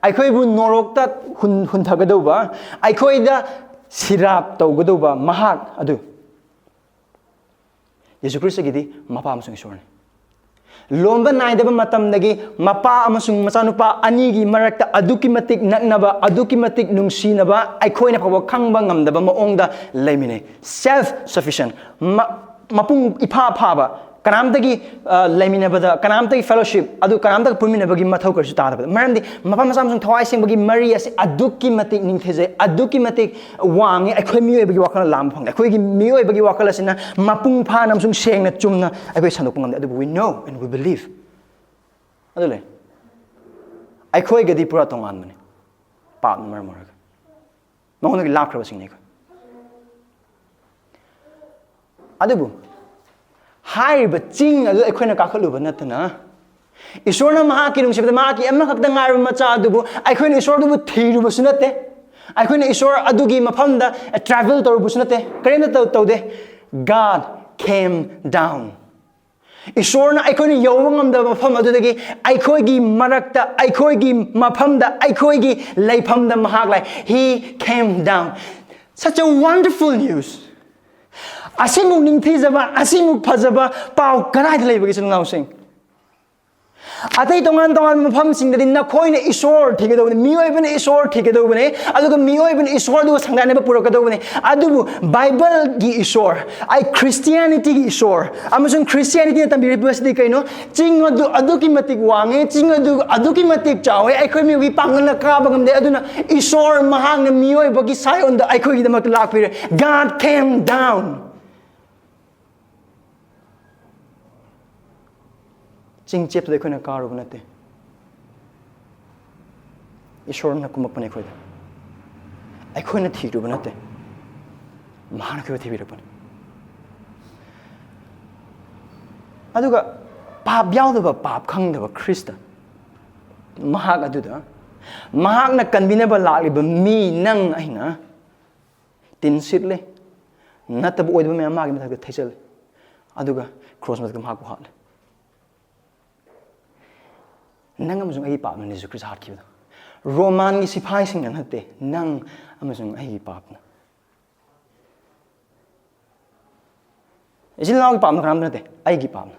ꯑꯩꯈꯣꯏꯕꯨ ꯅꯣꯔꯣꯛꯇ ꯍꯨꯟ-, ꯍꯨꯟꯊꯒꯗꯧꯕ, ꯑꯩꯈꯣꯏꯗ ꯁꯤꯔꯥꯞ ꯇꯧꯒꯗꯧꯕ ꯃꯍꯥꯛ ꯑꯗꯨ, ꯌꯦꯁꯨ ꯈ꯭ꯔꯤꯁꯇꯒꯤꯗꯤ ꯃꯄꯥ ꯑꯃꯁꯨꯡ ꯏꯁꯣꯔꯅꯤ꯫ ꯂꯣꯝꯕ ꯅꯥꯏꯗꯕ ꯃꯇꯝꯗꯒꯤ ꯃꯄꯥ ꯑꯃꯁꯨꯡ ꯃꯆꯥꯅꯨꯄꯥ ꯑꯅꯤꯒꯤ ꯃꯔꯛꯇ ꯑꯗꯨꯛꯀꯤ ꯃꯇꯤꯛ ꯅꯛꯅꯕ, ꯑꯗꯨꯛꯀꯤ ꯃꯇꯤꯛ ꯅꯨꯡꯁꯤꯅꯕ, ꯑꯩꯈꯣꯏꯅ ꯐꯥꯎꯕ ꯈꯪꯕ ꯉꯝꯗꯕ ꯃꯑꯣꯡꯗ ꯂꯩꯃꯤꯟꯅꯩ꯫ Self sufficient꯫ ꯃ-, ꯃꯄꯨꯡ ꯏꯐꯥ ꯐꯥꯕ, ꯀꯅꯥꯝꯇꯒꯤ ꯑ, ꯂꯩꯃꯤꯟꯅꯕꯗ, ꯀꯅꯥꯝꯇꯒꯤ fellowship ꯑꯗꯨ, ꯀꯅꯥꯝꯇꯒ ꯄꯨꯟꯃꯤꯟꯅꯕꯒꯤ ꯃꯊꯧ ꯀꯔꯤꯁꯨ ꯇꯥꯗꯕꯗ, ꯃꯔꯝꯗꯤ ꯃꯄꯥ ꯃꯆꯥ ꯑꯃꯁꯨꯡ ꯊꯋꯥꯏ ꯁꯦꯡꯕꯒꯤ ꯃꯔꯤ ꯑꯁꯤ ꯑꯗꯨꯛꯀꯤ ꯃꯇꯤꯛ ꯅꯤꯡꯊꯤꯖꯩ, ꯑꯗꯨꯛꯀꯤ ꯃꯇꯤꯛ ꯋꯥꯡꯉꯤ꯫ ꯑꯩꯈꯣꯏ ꯃꯤꯑꯣꯏꯕꯒꯤ ꯋꯥꯈꯜꯅ ꯂꯥꯝꯕ ꯐꯪꯗꯦ꯫ ꯑꯩꯈꯣꯏꯒꯤ ꯃꯤꯑꯣꯏꯕꯒꯤ ꯋꯥꯈꯜ ꯑꯁꯤꯅ ꯃꯄꯨꯡ ꯐꯥꯅ ꯑꯃꯁꯨꯡ ꯁꯦꯡꯅ ꯆꯨꯝꯅ ꯑꯩꯈꯣꯏ ꯁꯟꯗꯣꯛꯄ ꯉꯝꯗꯦ꯫ ꯑꯗꯨꯕꯨ we know and we believe꯫ ꯑꯗꯨ ꯂꯩ꯫ ꯑꯩꯈꯣꯏꯒꯗꯤ ꯄꯨꯔꯥ ꯇꯣꯉꯥꯟꯕꯅꯤ꯫ ꯄꯥꯞꯅ ꯃꯔꯝ ꯑꯣꯏꯔꯒ ꯃꯉꯣꯟꯗꯒꯤ ꯂꯥꯞꯈ꯭ꯔꯕꯁꯤꯡꯅꯤ ꯑꯩꯈꯣꯏ꯫ ꯑꯗꯨꯕꯨ ꯍꯥꯏꯔꯤꯕ ꯆꯤꯡ ꯑꯗꯨ ꯑꯩꯈꯣꯏꯅ ꯀꯥꯈꯠꯂꯨꯕ ꯅꯠꯇꯅ, ꯏꯁꯣꯔꯅ ꯃꯍꯥꯛꯀꯤ ꯅꯨꯡꯁꯤꯕꯗ ꯃꯍꯥꯛꯀꯤ ꯑꯃꯈꯛꯇ ꯉꯥꯏꯔꯕ ꯃꯆꯥ ꯑꯗꯨꯕꯨ ꯑꯩꯈꯣꯏꯅ ꯏꯁꯣꯔꯗꯨꯕꯨ ꯊꯤꯔꯨꯕꯁꯨ ꯅꯠꯇꯦ, ꯑꯩꯈꯣꯏꯅ ꯏꯁꯣꯔ ꯑꯗꯨꯒꯤ ꯃꯐꯝꯗ travel ꯇꯧꯔꯨꯕꯁꯨ ꯅꯠꯇꯦ, ꯀꯔꯤꯝꯇ ꯇꯧ- ꯇꯧꯗꯦ꯫ God came down꯫ ꯏꯁꯣꯔꯅ ꯑꯩꯈꯣꯏꯅ ꯌꯧꯕ ꯉꯝꯗꯕ ꯃꯐꯝ ꯑꯗꯨꯗꯒꯤ ꯑꯩꯈꯣꯏꯒꯤ ꯃꯔꯛꯇ, ꯑꯩꯈꯣꯏꯒꯤ ꯃꯐꯝꯗ, ꯑꯩꯈꯣꯏꯒꯤ ꯂꯩꯐꯝꯗ ꯃꯍꯥꯛ ꯂꯥꯛ꯫ He came down. Such a wonderful news. ꯑꯁꯤꯃꯨꯛ ꯅꯤꯡꯊꯤꯖꯕ, ꯑꯁꯤꯃꯨꯛ ꯐꯖꯕ ꯄꯥꯎ ꯀꯗꯥꯏꯗ ꯂꯩꯕꯒꯦ, ꯏꯆꯤꯜ ꯏꯅꯥꯎꯁꯤꯡ? ꯑꯇꯩ ꯇꯣꯉꯥꯟ ꯇꯣꯉꯥꯟꯕ ꯃꯐꯝꯁꯤꯡꯗꯗꯤ ꯅꯈꯣꯏꯅ ꯏꯁꯣꯔ ꯊꯤꯒꯗꯧꯕꯅꯤ, ꯃꯤꯑꯣꯏꯕꯅ ꯏꯁꯣꯔ ꯊꯤꯒꯗꯧꯕꯅꯤ, ꯑꯗꯨꯒ ꯃꯤꯑꯣꯏꯕꯅ ꯏꯁꯣꯔ ꯑꯗꯨꯒ ꯁꯪꯒꯥꯏꯅꯕ ꯄꯨꯔꯛꯀꯗꯧꯕꯅꯤ꯫ ꯑꯗꯨꯕꯨ ꯕꯥꯏꯕꯜꯒꯤ ꯏꯁꯣꯔ, ꯑꯩ ꯈ꯭ꯔꯤꯁꯇꯤꯌꯥꯅꯤꯇꯤꯒꯤ ꯏꯁꯣꯔ, ꯑꯃꯁꯨꯡ ꯈ꯭ꯔꯤꯁꯇꯤꯌꯥꯅꯤꯇꯤꯅ ꯇꯝꯕꯤꯔꯤꯕꯁꯤꯗꯤ ꯀꯩꯅꯣ? ꯆꯤꯡ ꯑꯗꯨ ꯑꯗꯨꯛꯀꯤ ꯃꯇꯤꯛ ꯋꯥꯡꯉꯦ, ꯆꯤꯡ ꯑꯗꯨ ꯑꯗꯨꯛꯀꯤ ꯃꯇꯤꯛ ꯆꯥꯎꯋꯦ, ꯑꯩꯈꯣꯏ ꯃꯤꯑꯣꯏꯕꯒꯤ ꯄꯥꯡꯒꯜꯅ ꯀꯥꯕ ꯉꯝꯗꯦ꯫ ꯑꯗꯨꯅ ꯏꯁꯣꯔ ꯃꯍꯥꯛꯅ ꯃꯤꯑꯣꯏꯕꯒꯤ ꯁꯥꯏꯑꯣꯟꯗ ꯑꯩꯈꯣꯏꯒꯤꯗꯃꯛꯇ ꯂꯥꯛꯄꯤꯔꯦ꯫ God came down. ꯆꯤꯡ ꯆꯦꯞꯇꯨꯗ ꯑꯩꯈꯣꯏꯅ ꯀꯥꯔꯨꯕ ꯅꯠꯇꯦ꯫ ꯏꯁꯣꯔꯅ ꯀꯨꯝꯃꯛꯄꯅꯦ ꯑꯩꯈꯣꯏꯗ꯫ ꯑꯩꯈꯣꯏꯅ ꯊꯤꯔꯨꯕ ꯅꯠꯇꯦ, ꯃꯍꯥꯛꯅ ꯑꯩꯈꯣꯏꯕꯨ ꯊꯤꯕꯤꯔꯛꯄꯅꯦ꯫ ꯑꯗꯨꯒ ꯄꯥꯞ ꯌꯥꯎꯗꯕ, ꯄꯥꯞ ꯈꯪꯗꯕ ꯈ꯭ꯔꯤꯁꯇ, ꯃꯍꯥꯛ ꯑꯗꯨꯗ, ꯃꯍꯥꯛꯅ ꯀꯟꯕꯤꯅꯕ ꯂꯥꯛꯂꯤꯕ ꯃꯤ ꯅꯪ ꯑꯩꯅ ꯇꯤꯟ ꯁꯤꯠꯂꯦ, ꯅꯠꯇꯕ ꯑꯣꯏꯗꯕ ꯃꯌꯥꯝ ꯃꯥꯒꯤ ꯃꯊꯛꯇ ꯊꯩꯆꯜꯂꯦ, ꯑꯗꯨꯒ ꯀ꯭ꯔꯣꯁ ꯃꯊꯛꯇ ꯃꯍꯥꯛꯄꯨ ꯍꯥꯠꯂꯦ꯫ ꯅꯪ ꯑꯃꯁꯨꯡ ꯑꯩꯒꯤ ꯄꯥꯞꯅꯅꯤ ꯖꯤꯁꯨ ꯈ꯭ꯔꯤꯁꯇ ꯍꯥꯠꯈꯤꯕꯗꯣ꯫ ꯔꯣꯃꯥꯟꯒꯤ ꯁꯤꯐꯥꯏꯁꯤꯡꯅ ꯅꯠꯇꯦ, ꯅꯪ ꯑꯃꯁꯨꯡ ꯑꯩꯒꯤ ꯄꯥꯞꯅ꯫ ꯏꯆꯤꯜ ꯏꯅꯥꯎꯒꯤ ꯄꯥꯞꯅ ꯀꯅꯥꯝꯇ ꯅꯠꯇꯦ, ꯑꯩꯒꯤ ꯄꯥꯞꯅ,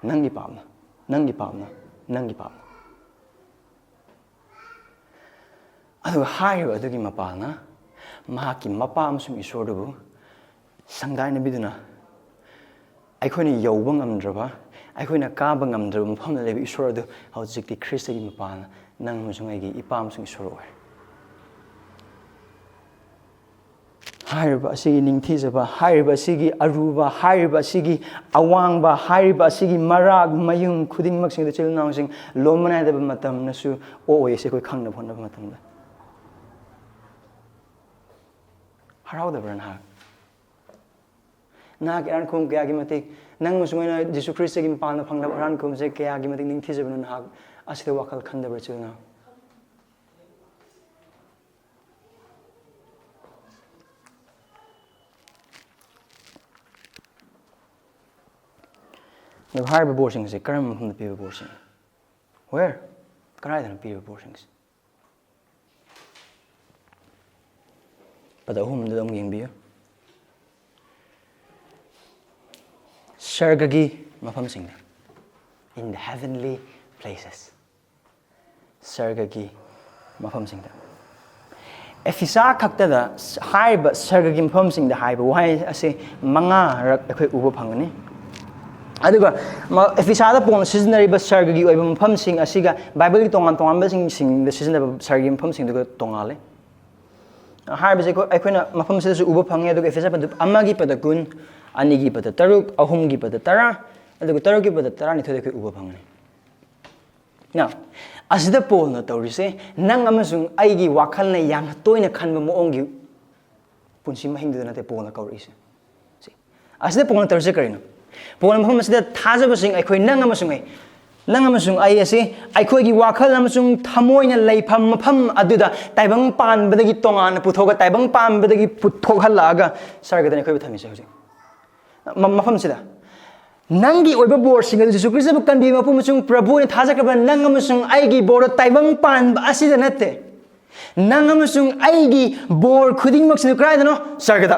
ꯅꯪꯒꯤ ꯄꯥꯞꯅ, ꯅꯪꯒꯤ ꯄꯥꯞꯅ, ꯅꯪꯒꯤ ꯄꯥꯞꯅ꯫ ꯑꯗꯨꯒ ꯍꯥꯏꯔꯤꯕ ꯑꯗꯨꯒꯤ ꯃꯄꯥꯅ ꯃꯍꯥꯛꯀꯤ ꯃꯄꯥ ꯑꯃꯁꯨꯡ ꯏꯁꯣꯔꯗꯨꯕꯨ ꯁꯪꯗꯥꯏꯅꯕꯤꯗꯨꯅ ꯑꯩꯈꯣꯏꯅ ꯌꯧꯕ ꯉꯝꯗ꯭ꯔꯕ, ꯑꯩꯈꯣꯏꯅ ꯀꯥꯕ ꯉꯝꯗ꯭ꯔꯕ ꯃꯐꯝꯗ ꯂꯩꯕ ꯏꯁꯣꯔ ꯑꯗꯨ ꯍꯧꯖꯤꯛꯇꯤ ꯈ꯭ꯔꯤꯁꯇꯒꯤ ꯃꯄꯥꯟꯅ ꯅꯪ ꯑꯃꯁꯨꯡ ꯑꯩꯒꯤ ꯏꯄꯥ ꯑꯃꯁꯨꯡ ꯏꯁꯣꯔ ꯑꯣꯏꯔꯦ꯫ ꯍꯥꯏꯔꯤꯕ ꯑꯁꯤꯒꯤ ꯅꯤꯡꯊꯤꯖꯕ, ꯍꯥꯏꯔꯤꯕ ꯑꯁꯤꯒꯤ ꯑꯔꯨꯕ, ꯍꯥꯏꯔꯤꯕ ꯑꯁꯤꯒꯤ ꯑꯋꯥꯡꯕ, ꯍꯥꯏꯔꯤꯕ ꯑꯁꯤꯒꯤ ꯃꯔꯥꯛ ꯃꯌꯨꯡ ꯈꯨꯗꯤꯡꯃꯛꯁꯤꯡꯗ ꯏꯆꯤꯜ ꯏꯅꯥꯎꯁꯤꯡ ꯂꯣꯟꯕ ꯅꯥꯏꯗꯕ ꯃꯇꯝꯅꯁꯨ ꯑꯣꯛꯑꯣꯏ ꯑꯁꯤ ꯑꯩꯈꯣꯏ ꯈꯪꯅꯕ ꯍꯣꯠꯅꯕ ꯃꯇꯝꯗ꯫ ꯍꯔꯥꯎꯗꯕ꯭ꯔꯥ ꯅꯍꯥꯛ? ꯅꯍꯥꯛꯀꯤ ꯑꯔꯥꯟ ꯈꯨꯝ ꯀꯌꯥꯒꯤ ꯃꯇꯤꯛ, ꯅꯪ ꯑꯃꯁꯨꯡ ꯑꯩꯅ ꯖꯤꯁꯨ ꯈ꯭ꯔꯤꯁꯇꯒꯤ ꯃꯄꯥꯟꯗ ꯐꯪꯂꯕ ꯑꯔꯥꯟ ꯈꯨꯝꯁꯦ ꯀꯌꯥꯒꯤ ꯃꯇꯤꯛ ꯅꯤꯡꯊꯤꯖꯕꯅꯣ ꯅꯍꯥꯛ ꯑꯁꯤꯗ ꯋꯥꯈꯜ ꯈꯟꯗꯕ꯭ꯔꯥ ꯏꯆꯤꯜ ꯏꯅꯥꯎ? ꯑꯗꯨ ꯍꯥꯏꯔꯤꯕ ꯕꯣꯔꯁꯤꯡꯁꯦ ꯀꯔꯝꯕ ꯃꯐꯝꯗ ꯄꯤꯕ ꯕꯣꯔꯁꯤꯡ? Where? ꯀꯗꯥꯏꯗꯅ ꯄꯤꯔꯤꯕ ꯕꯣꯔꯁꯤꯡꯁꯦ? ꯄꯗ ꯑꯍꯨꯝꯗꯨꯗ ꯑꯃꯨꯛ ꯌꯦꯡꯕꯤꯌꯨ꯫ ꯁꯔꯒꯒꯤ ꯃꯐꯝꯁꯤꯡꯗ, in the heavenly places, ꯁꯔꯒꯒꯤ ꯃꯐꯝꯁꯤꯡꯗ꯫ ꯑꯦꯐꯤꯁꯥ ꯈꯛꯇꯗ ꯍꯥꯏꯔꯤꯕ ꯁꯔꯒꯒꯤ ꯃꯐꯝꯁꯤꯡꯗ ꯍꯥꯏꯕ ꯋꯥꯍꯩ ꯑꯁꯤ ꯃꯉꯥꯔꯛ ꯑꯩꯈꯣꯏ ꯎꯕ ꯐꯪꯒꯅꯤ꯫ ꯑꯗꯨꯒ ꯃ-, ꯑꯦꯐꯤꯁꯥꯗ ꯄꯣꯜꯅ ꯁꯤꯖꯤꯟꯅꯔꯤꯕ ꯁꯔꯒꯒꯤ ꯑꯣꯏꯕ ꯃꯐꯝꯁꯤꯡ ꯑꯁꯤꯒ ꯕꯥꯏꯕꯜꯒꯤ ꯇꯣꯉꯥꯟ ꯇꯣꯉꯥꯟꯕꯁꯤꯡꯁꯤꯡꯗ ꯁꯤꯖꯤꯟꯅꯕ ꯁꯔꯒꯒꯤ ꯃꯐꯝꯁꯤꯡꯗꯨꯒ ꯇꯣꯉꯥꯜꯂꯦ꯫ ꯍꯥꯏꯕꯁꯦ ꯑꯩꯈꯣꯏ, ꯑꯩꯈꯣꯏꯅ ꯃꯐꯝꯁꯤꯗꯁꯨ ꯎꯕ ꯐꯪꯉꯦ, ꯑꯗꯨꯒ ꯑꯦꯐꯤꯁꯥ ꯄꯗ ꯑꯃꯒꯤ ꯄꯗ ꯀꯨꯟ, ꯑꯅꯤꯒꯤ ꯄꯗ ꯇꯔꯨꯛ, ꯑꯍꯨꯝꯒꯤ ꯄꯗ ꯇꯔꯥ, ꯑꯗꯨꯒ ꯇꯔꯨꯛꯀꯤ ꯄꯗ ꯇꯔꯥꯅꯤꯊꯣꯏꯗ ꯑꯩꯈꯣꯏ ꯎꯕ ꯐꯪꯒꯅꯤ꯫ Now, ꯑꯁꯤꯗ ꯄꯣꯜꯅ ꯇꯧꯔꯤꯁꯦ ꯅꯪ ꯑꯃꯁꯨꯡ ꯑꯩꯒꯤ ꯋꯥꯈꯜꯅ ꯌꯥꯝꯅ ꯇꯣꯏꯅ ꯈꯟꯕ ꯃꯑꯣꯡꯒꯤ ꯄꯨꯟꯁꯤ ꯃꯍꯤꯡꯗꯨꯗ ꯅꯠꯇꯦ ꯄꯣꯜꯅ ꯀꯧꯔꯛꯏꯁꯦ꯫ ꯁꯤ, ꯑꯁꯤꯗ ꯄꯣꯜꯅ ꯇꯧꯔꯤꯁꯦ ꯀꯔꯤꯅꯣ? ꯄꯣꯜꯅ ꯃꯐꯝ ꯑꯁꯤꯗ ꯊꯥꯖꯕꯁꯤꯡ ꯑꯩꯈꯣꯏ ꯅꯪ ꯑꯃꯁꯨꯡ ꯑꯩ, ꯅꯪ ꯑꯃꯁꯨꯡ ꯑꯩ ꯑꯁꯤ ꯑꯩꯈꯣꯏꯒꯤ ꯋꯥꯈꯜ ꯑꯃꯁꯨꯡ ꯊꯃꯣꯏꯅ ꯂꯩꯐꯝ ꯃꯐꯝ ꯑꯗꯨꯗ ꯇꯥꯏꯕꯪ ꯄꯥꯟꯕꯗꯒꯤ ꯇꯣꯉꯥꯟꯅ ꯄꯨꯊꯣꯛꯑꯒ ꯇꯥꯏꯕꯪ ꯄꯥꯟꯕꯗꯒꯤ ꯄꯨꯊꯣꯛꯍꯜꯂꯛꯑꯒ ꯁꯔꯒꯗꯅꯤ ꯑꯩꯈꯣꯏꯕꯨ ꯊꯝꯃꯤꯁꯦ ꯍꯧꯖꯤꯛ꯫ ꯃ-, ꯃꯐꯝꯁꯤꯗ ꯅꯪꯒꯤ ꯑꯣꯏꯕ ꯕꯣꯔꯁꯤꯡ ꯑꯗꯨ ꯖꯤꯁꯨ ꯈ꯭ꯔꯤꯁꯇꯕꯨ ꯀꯟꯕꯤꯕ ꯃꯄꯨ ꯑꯃꯁꯨꯡ ꯄ꯭ꯔꯚꯨ ꯑꯣꯏꯅ ꯊꯥꯖꯈ꯭ꯔꯕ ꯅꯪ ꯑꯃꯁꯨꯡ ꯑꯩꯒꯤ ꯕꯣꯔꯗꯣ ꯇꯥꯏꯕꯪ ꯄꯥꯟꯕ ꯑꯁꯤꯗ ꯅꯠꯇꯦ꯫ ꯅꯪ ꯑꯃꯁꯨꯡ ꯑꯩꯒꯤ ꯕꯣꯔ ꯈꯨꯗꯤꯡꯃꯛꯁꯤꯅ ꯀꯗꯥꯏꯗꯅꯣ? ꯁꯔꯒꯗ꯫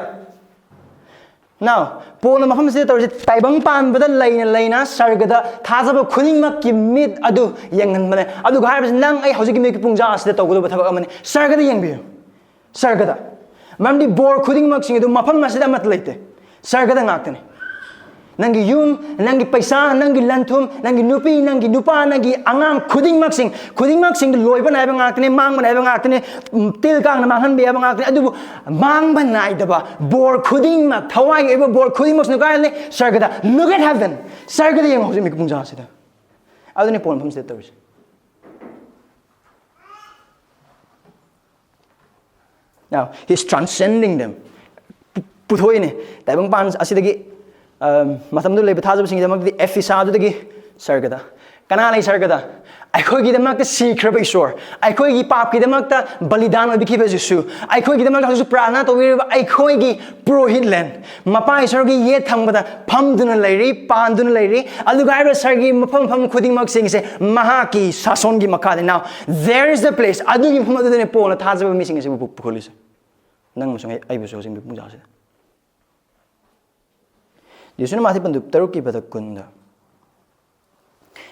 Now, ꯄꯣꯜꯅ ꯃꯐꯝ ꯑꯁꯤꯗ ꯇꯧꯔꯤꯁꯦ ꯇꯥꯏꯕꯪ ꯄꯥꯟꯕꯗ ꯂꯩꯅ ꯂꯩꯅ ꯁꯔꯒꯗ ꯊꯥꯖꯕ ꯈꯨꯗꯤꯡꯃꯛꯀꯤ ꯃꯤꯠ ꯑꯗꯨ ꯌꯦꯡꯍꯟꯕꯅꯦ꯫ ꯑꯗꯨꯒ ꯍꯥꯏꯔꯤꯕꯁꯤ ꯅꯪ ꯑꯩ ꯍꯧꯖꯤꯛꯀꯤ ꯃꯤꯠꯀꯤ ꯄꯨꯡꯖꯥ ꯑꯁꯤꯗ ꯇꯧꯒꯗꯕ ꯊꯕꯛ ꯑꯃꯅꯤ꯫ ꯁꯔꯒꯗ ꯌꯦꯡꯕꯤꯌꯨ꯫ ꯁꯔꯒꯗ꯫ ꯃꯔꯝꯗꯤ ꯕꯣꯔ ꯈꯨꯗꯤꯡꯃꯛꯁꯤꯡ ꯑꯗꯨ ꯃꯐꯝ ꯑꯁꯤꯗ ꯑꯃꯠꯇ ꯂꯩꯇꯦ, ꯁꯔꯒꯗ ꯉꯥꯛꯇꯅꯤ꯫ ꯅꯪꯒꯤ ꯌꯨꯝ, ꯅꯪꯒꯤ ꯄꯩꯁꯥ, ꯅꯪꯒꯤ ꯂꯟ ꯊꯨꯝ, ꯅꯪꯒꯤ ꯅꯨꯄꯤ, ꯅꯪꯒꯤ ꯅꯨꯄꯥ, ꯅꯪꯒꯤ ꯑꯉꯥꯡ ꯈꯨꯗꯤꯡꯃꯛꯁꯤꯡ, ꯈꯨꯗꯤꯡꯃꯛꯁꯤꯡꯗꯨ ꯂꯣꯏꯕ ꯅꯥꯏꯕ ꯉꯥꯛꯇꯅꯤ, ꯃꯥꯡꯕ ꯅꯥꯏꯕ ꯉꯥꯛꯇꯅꯤ, ꯎꯝ, ꯇꯤꯜ ꯀꯥꯡꯅ ꯃꯥꯡꯍꯟꯕ ꯌꯥꯕ ꯉꯥꯛꯇꯅꯤ꯫ ꯑꯗꯨꯕꯨ ꯃꯥꯡꯕ ꯅꯥꯏꯗꯕ ꯕꯣꯔ ꯈꯨꯗꯤꯡꯃꯛ, ꯊꯋꯥꯏꯒꯤ ꯑꯣꯏꯕ ꯕꯣꯔ ꯈꯨꯗꯤꯡꯃꯛꯁꯤꯅ ꯀꯥꯏ ꯂꯩ? ꯁꯔꯒꯗ꯫ Look at heaven. ꯁꯔꯒꯗ ꯌꯦꯡꯉꯣ ꯍꯧꯖꯤꯛ ꯃꯤꯀꯨꯞ ꯄꯨꯡꯖꯥꯁꯤꯗ꯫ ꯑꯗꯨꯅꯤ ꯄꯣꯟꯐꯝꯁꯤꯗ ꯇꯧꯔꯤꯁꯦ꯫ Now, he's transcending them. ꯄꯨ-, ꯄꯨꯊꯣꯛꯏꯅꯦ꯫ ꯇꯥꯏꯕꯪꯄꯥꯟ ꯑꯁꯤꯗꯒꯤ, ꯑꯝ, ꯃꯇꯝꯗꯨ ꯂꯩꯕ ꯊꯥꯖꯕꯁꯤꯡꯒꯤꯗꯃꯛꯇꯗꯤ ꯑꯦꯐꯤꯁꯥꯗꯨꯗꯒꯤ ꯁꯔꯒꯗ꯫ ꯀꯅꯥ ꯂꯩ ꯁꯔꯒꯗ? ꯑꯩꯈꯣꯏꯒꯤꯗꯃꯛꯇ ꯁꯤꯈ꯭ꯔꯕ ꯏꯁꯣꯔ, ꯑꯩꯈꯣꯏꯒꯤ ꯄꯥꯞꯀꯤꯗꯃꯛꯇ ꯕꯂꯤꯗꯥꯟ ꯑꯣꯏꯕꯤꯈꯤꯕ ꯖꯤꯁꯨ, ꯑꯩꯈꯣꯏꯒꯤꯗꯃꯛꯇ ꯍꯧꯖꯤꯛꯁꯨ ꯄ꯭ꯔꯥꯔꯊꯅꯥ ꯇꯧꯕꯤꯔꯤꯕ ꯑꯩꯈꯣꯏꯒꯤ ꯄꯨꯔꯣꯍꯤꯠꯂꯦꯟ, ꯃꯄꯥ ꯏꯁꯣꯔꯒꯤ ꯌꯦꯠ ꯊꯪꯕꯗ ꯐꯝꯗꯨꯅ ꯂꯩꯔꯤ, ꯄꯥꯟꯗꯨꯅ ꯂꯩꯔꯤ꯫ ꯑꯗꯨꯒ ꯍꯥꯏꯔꯤꯕ ꯁꯔꯒꯤ ꯃꯐꯝ ꯃꯐꯝ ꯈꯨꯗꯤꯡꯃꯛꯁꯤꯡꯁꯦ ꯃꯍꯥꯛꯀꯤ ꯁꯥꯁꯣꯟꯒꯤ ꯃꯈꯥꯗꯅꯤ꯫ Now, there is the place. ꯑꯗꯨꯒꯤ ꯃꯐꯝ ꯑꯗꯨꯗꯅꯦ ꯄꯣꯜꯅ ꯊꯥꯖꯕ ꯃꯤꯁꯤꯡ ꯑꯁꯤꯕꯨ ꯄꯨ-, ꯄꯨꯈꯠꯂꯤꯁꯦ꯫ ꯅꯪ ꯑꯃꯁꯨꯡ ꯑꯩ, ꯑꯩꯕꯨꯁꯨ ꯍꯧꯖꯤꯛ ꯄꯨꯡꯖꯥꯁꯤꯗ꯫ ꯖꯤꯁꯨꯅ ꯃꯥꯊꯤ ꯄꯟꯗꯨꯞ ꯇꯔꯨꯛꯀꯤ ꯄꯗ ꯀꯨꯟꯗ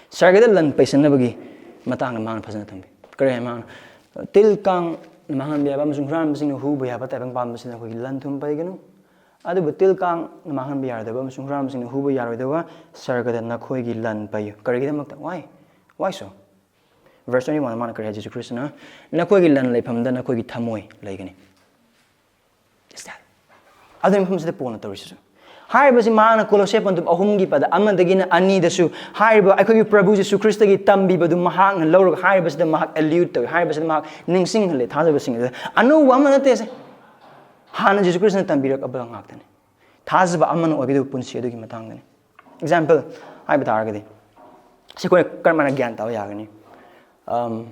ꯁꯔꯒꯗ ꯂꯟ ꯄꯩꯁꯟꯅꯕꯒꯤ ꯃꯇꯥꯡꯗ ꯃꯥꯅ ꯐꯖꯅ ꯊꯝꯕꯤ꯫ ꯀꯔꯤ ꯍꯥꯏ ꯃꯥꯅ? ꯇꯤꯜ ꯀꯥꯡ ꯃꯥꯡꯍꯟꯕ ꯌꯥꯕ ꯑꯃꯁꯨꯡ ꯍꯨꯔꯥꯟꯕꯁꯤꯡꯅ ꯍꯨꯕ ꯌꯥꯕ ꯇꯥꯏꯕꯪ ꯄꯥꯟꯕꯁꯤꯅ ꯑꯩꯈꯣꯏꯒꯤ ꯂꯟ ꯊꯨꯝ ꯄꯩꯒꯅꯨ꯫ ꯑꯗꯨꯕꯨ ꯇꯤꯜ ꯀꯥꯡ ꯃꯥꯡꯍꯟꯕ ꯌꯥꯔꯣꯏꯗꯕ ꯑꯃꯁꯨꯡ ꯍꯨꯔꯥꯟꯕꯁꯤꯡꯅ ꯍꯨꯕ ꯌꯥꯔꯣꯏꯗꯕ ꯁꯔꯒꯗ ꯅꯈꯣꯏꯒꯤ ꯂꯟ ꯄꯩꯌꯨ꯫ ꯀꯔꯤꯒꯤꯗꯃꯛꯇ? Why? Why so? Verse twenty-one ꯃꯥꯅ ꯀꯔꯤ ꯍꯥꯏ? ꯖꯤꯁꯨ ꯈ꯭ꯔꯤꯁꯇꯅ, "ꯅꯈꯣꯏꯒꯤ ꯂꯟ ꯂꯩꯐꯝꯗ ꯅꯈꯣꯏꯒꯤ ꯊꯃꯣꯏ ꯂꯩꯒꯅꯤ." Is that? ꯑꯗꯨꯒꯤ ꯃꯐꯝꯁꯤꯗ ꯄꯣꯜꯅ ꯇꯧꯔꯤꯁꯤꯁꯨ꯫ ꯍꯥꯏꯔꯤꯕꯁꯤ ꯃꯍꯥꯛꯅ ꯀꯣꯂꯣꯁꯦ ꯄꯟꯗꯨꯞ ꯑꯍꯨꯝꯒꯤ ꯄꯗ ꯑꯃꯗꯒꯤꯅ ꯑꯅꯤꯗꯁꯨ ꯍꯥꯏꯔꯤꯕ ꯑꯩꯈꯣꯏꯒꯤ ꯄ꯭ꯔꯚꯨ ꯖꯤꯁꯨ ꯈ꯭ꯔꯤꯁꯇꯒꯤ ꯇꯝꯕꯤꯕꯗꯨ ꯃꯍꯥꯛꯅ ꯂꯧꯔꯒ ꯍꯥꯏꯔꯤꯕꯁꯤꯗ ꯃꯍꯥꯛ allude ꯇꯧꯏ, ꯍꯥꯏꯔꯤꯕꯁꯤꯗ ꯃꯍꯥꯛ ꯅꯤꯡꯁꯤꯡꯍꯜꯂꯦ ꯊꯥꯖꯕꯁꯤꯡ ꯑꯗꯨꯗ꯫ ꯑꯅꯧꯕ ꯑꯃ ꯅꯠꯇꯦ ꯁꯦ꯫ ꯍꯥꯟꯅ ꯖꯤꯁꯨ ꯈ꯭ꯔꯤꯁꯇꯅ ꯇꯝꯕꯤꯔꯛꯑꯕ ꯉꯥꯛꯇꯅꯤ꯫ ꯊꯥꯖꯕ ꯑꯃꯅ ꯑꯣꯏꯒꯗꯕ ꯄꯨꯟꯁꯤ ꯑꯗꯨꯒꯤ ꯃꯇꯥꯡꯗꯅꯤ꯫ Example ꯍꯥꯏꯕ ꯇꯥꯔꯒꯗꯤ, ꯁꯤ ꯑꯩꯈꯣꯏꯅ ꯀꯔꯝ ꯍꯥꯏꯅ ꯒ꯭ꯌꯥꯟ ꯇꯥꯕ ꯌꯥꯒꯅꯤ? ꯑꯝ,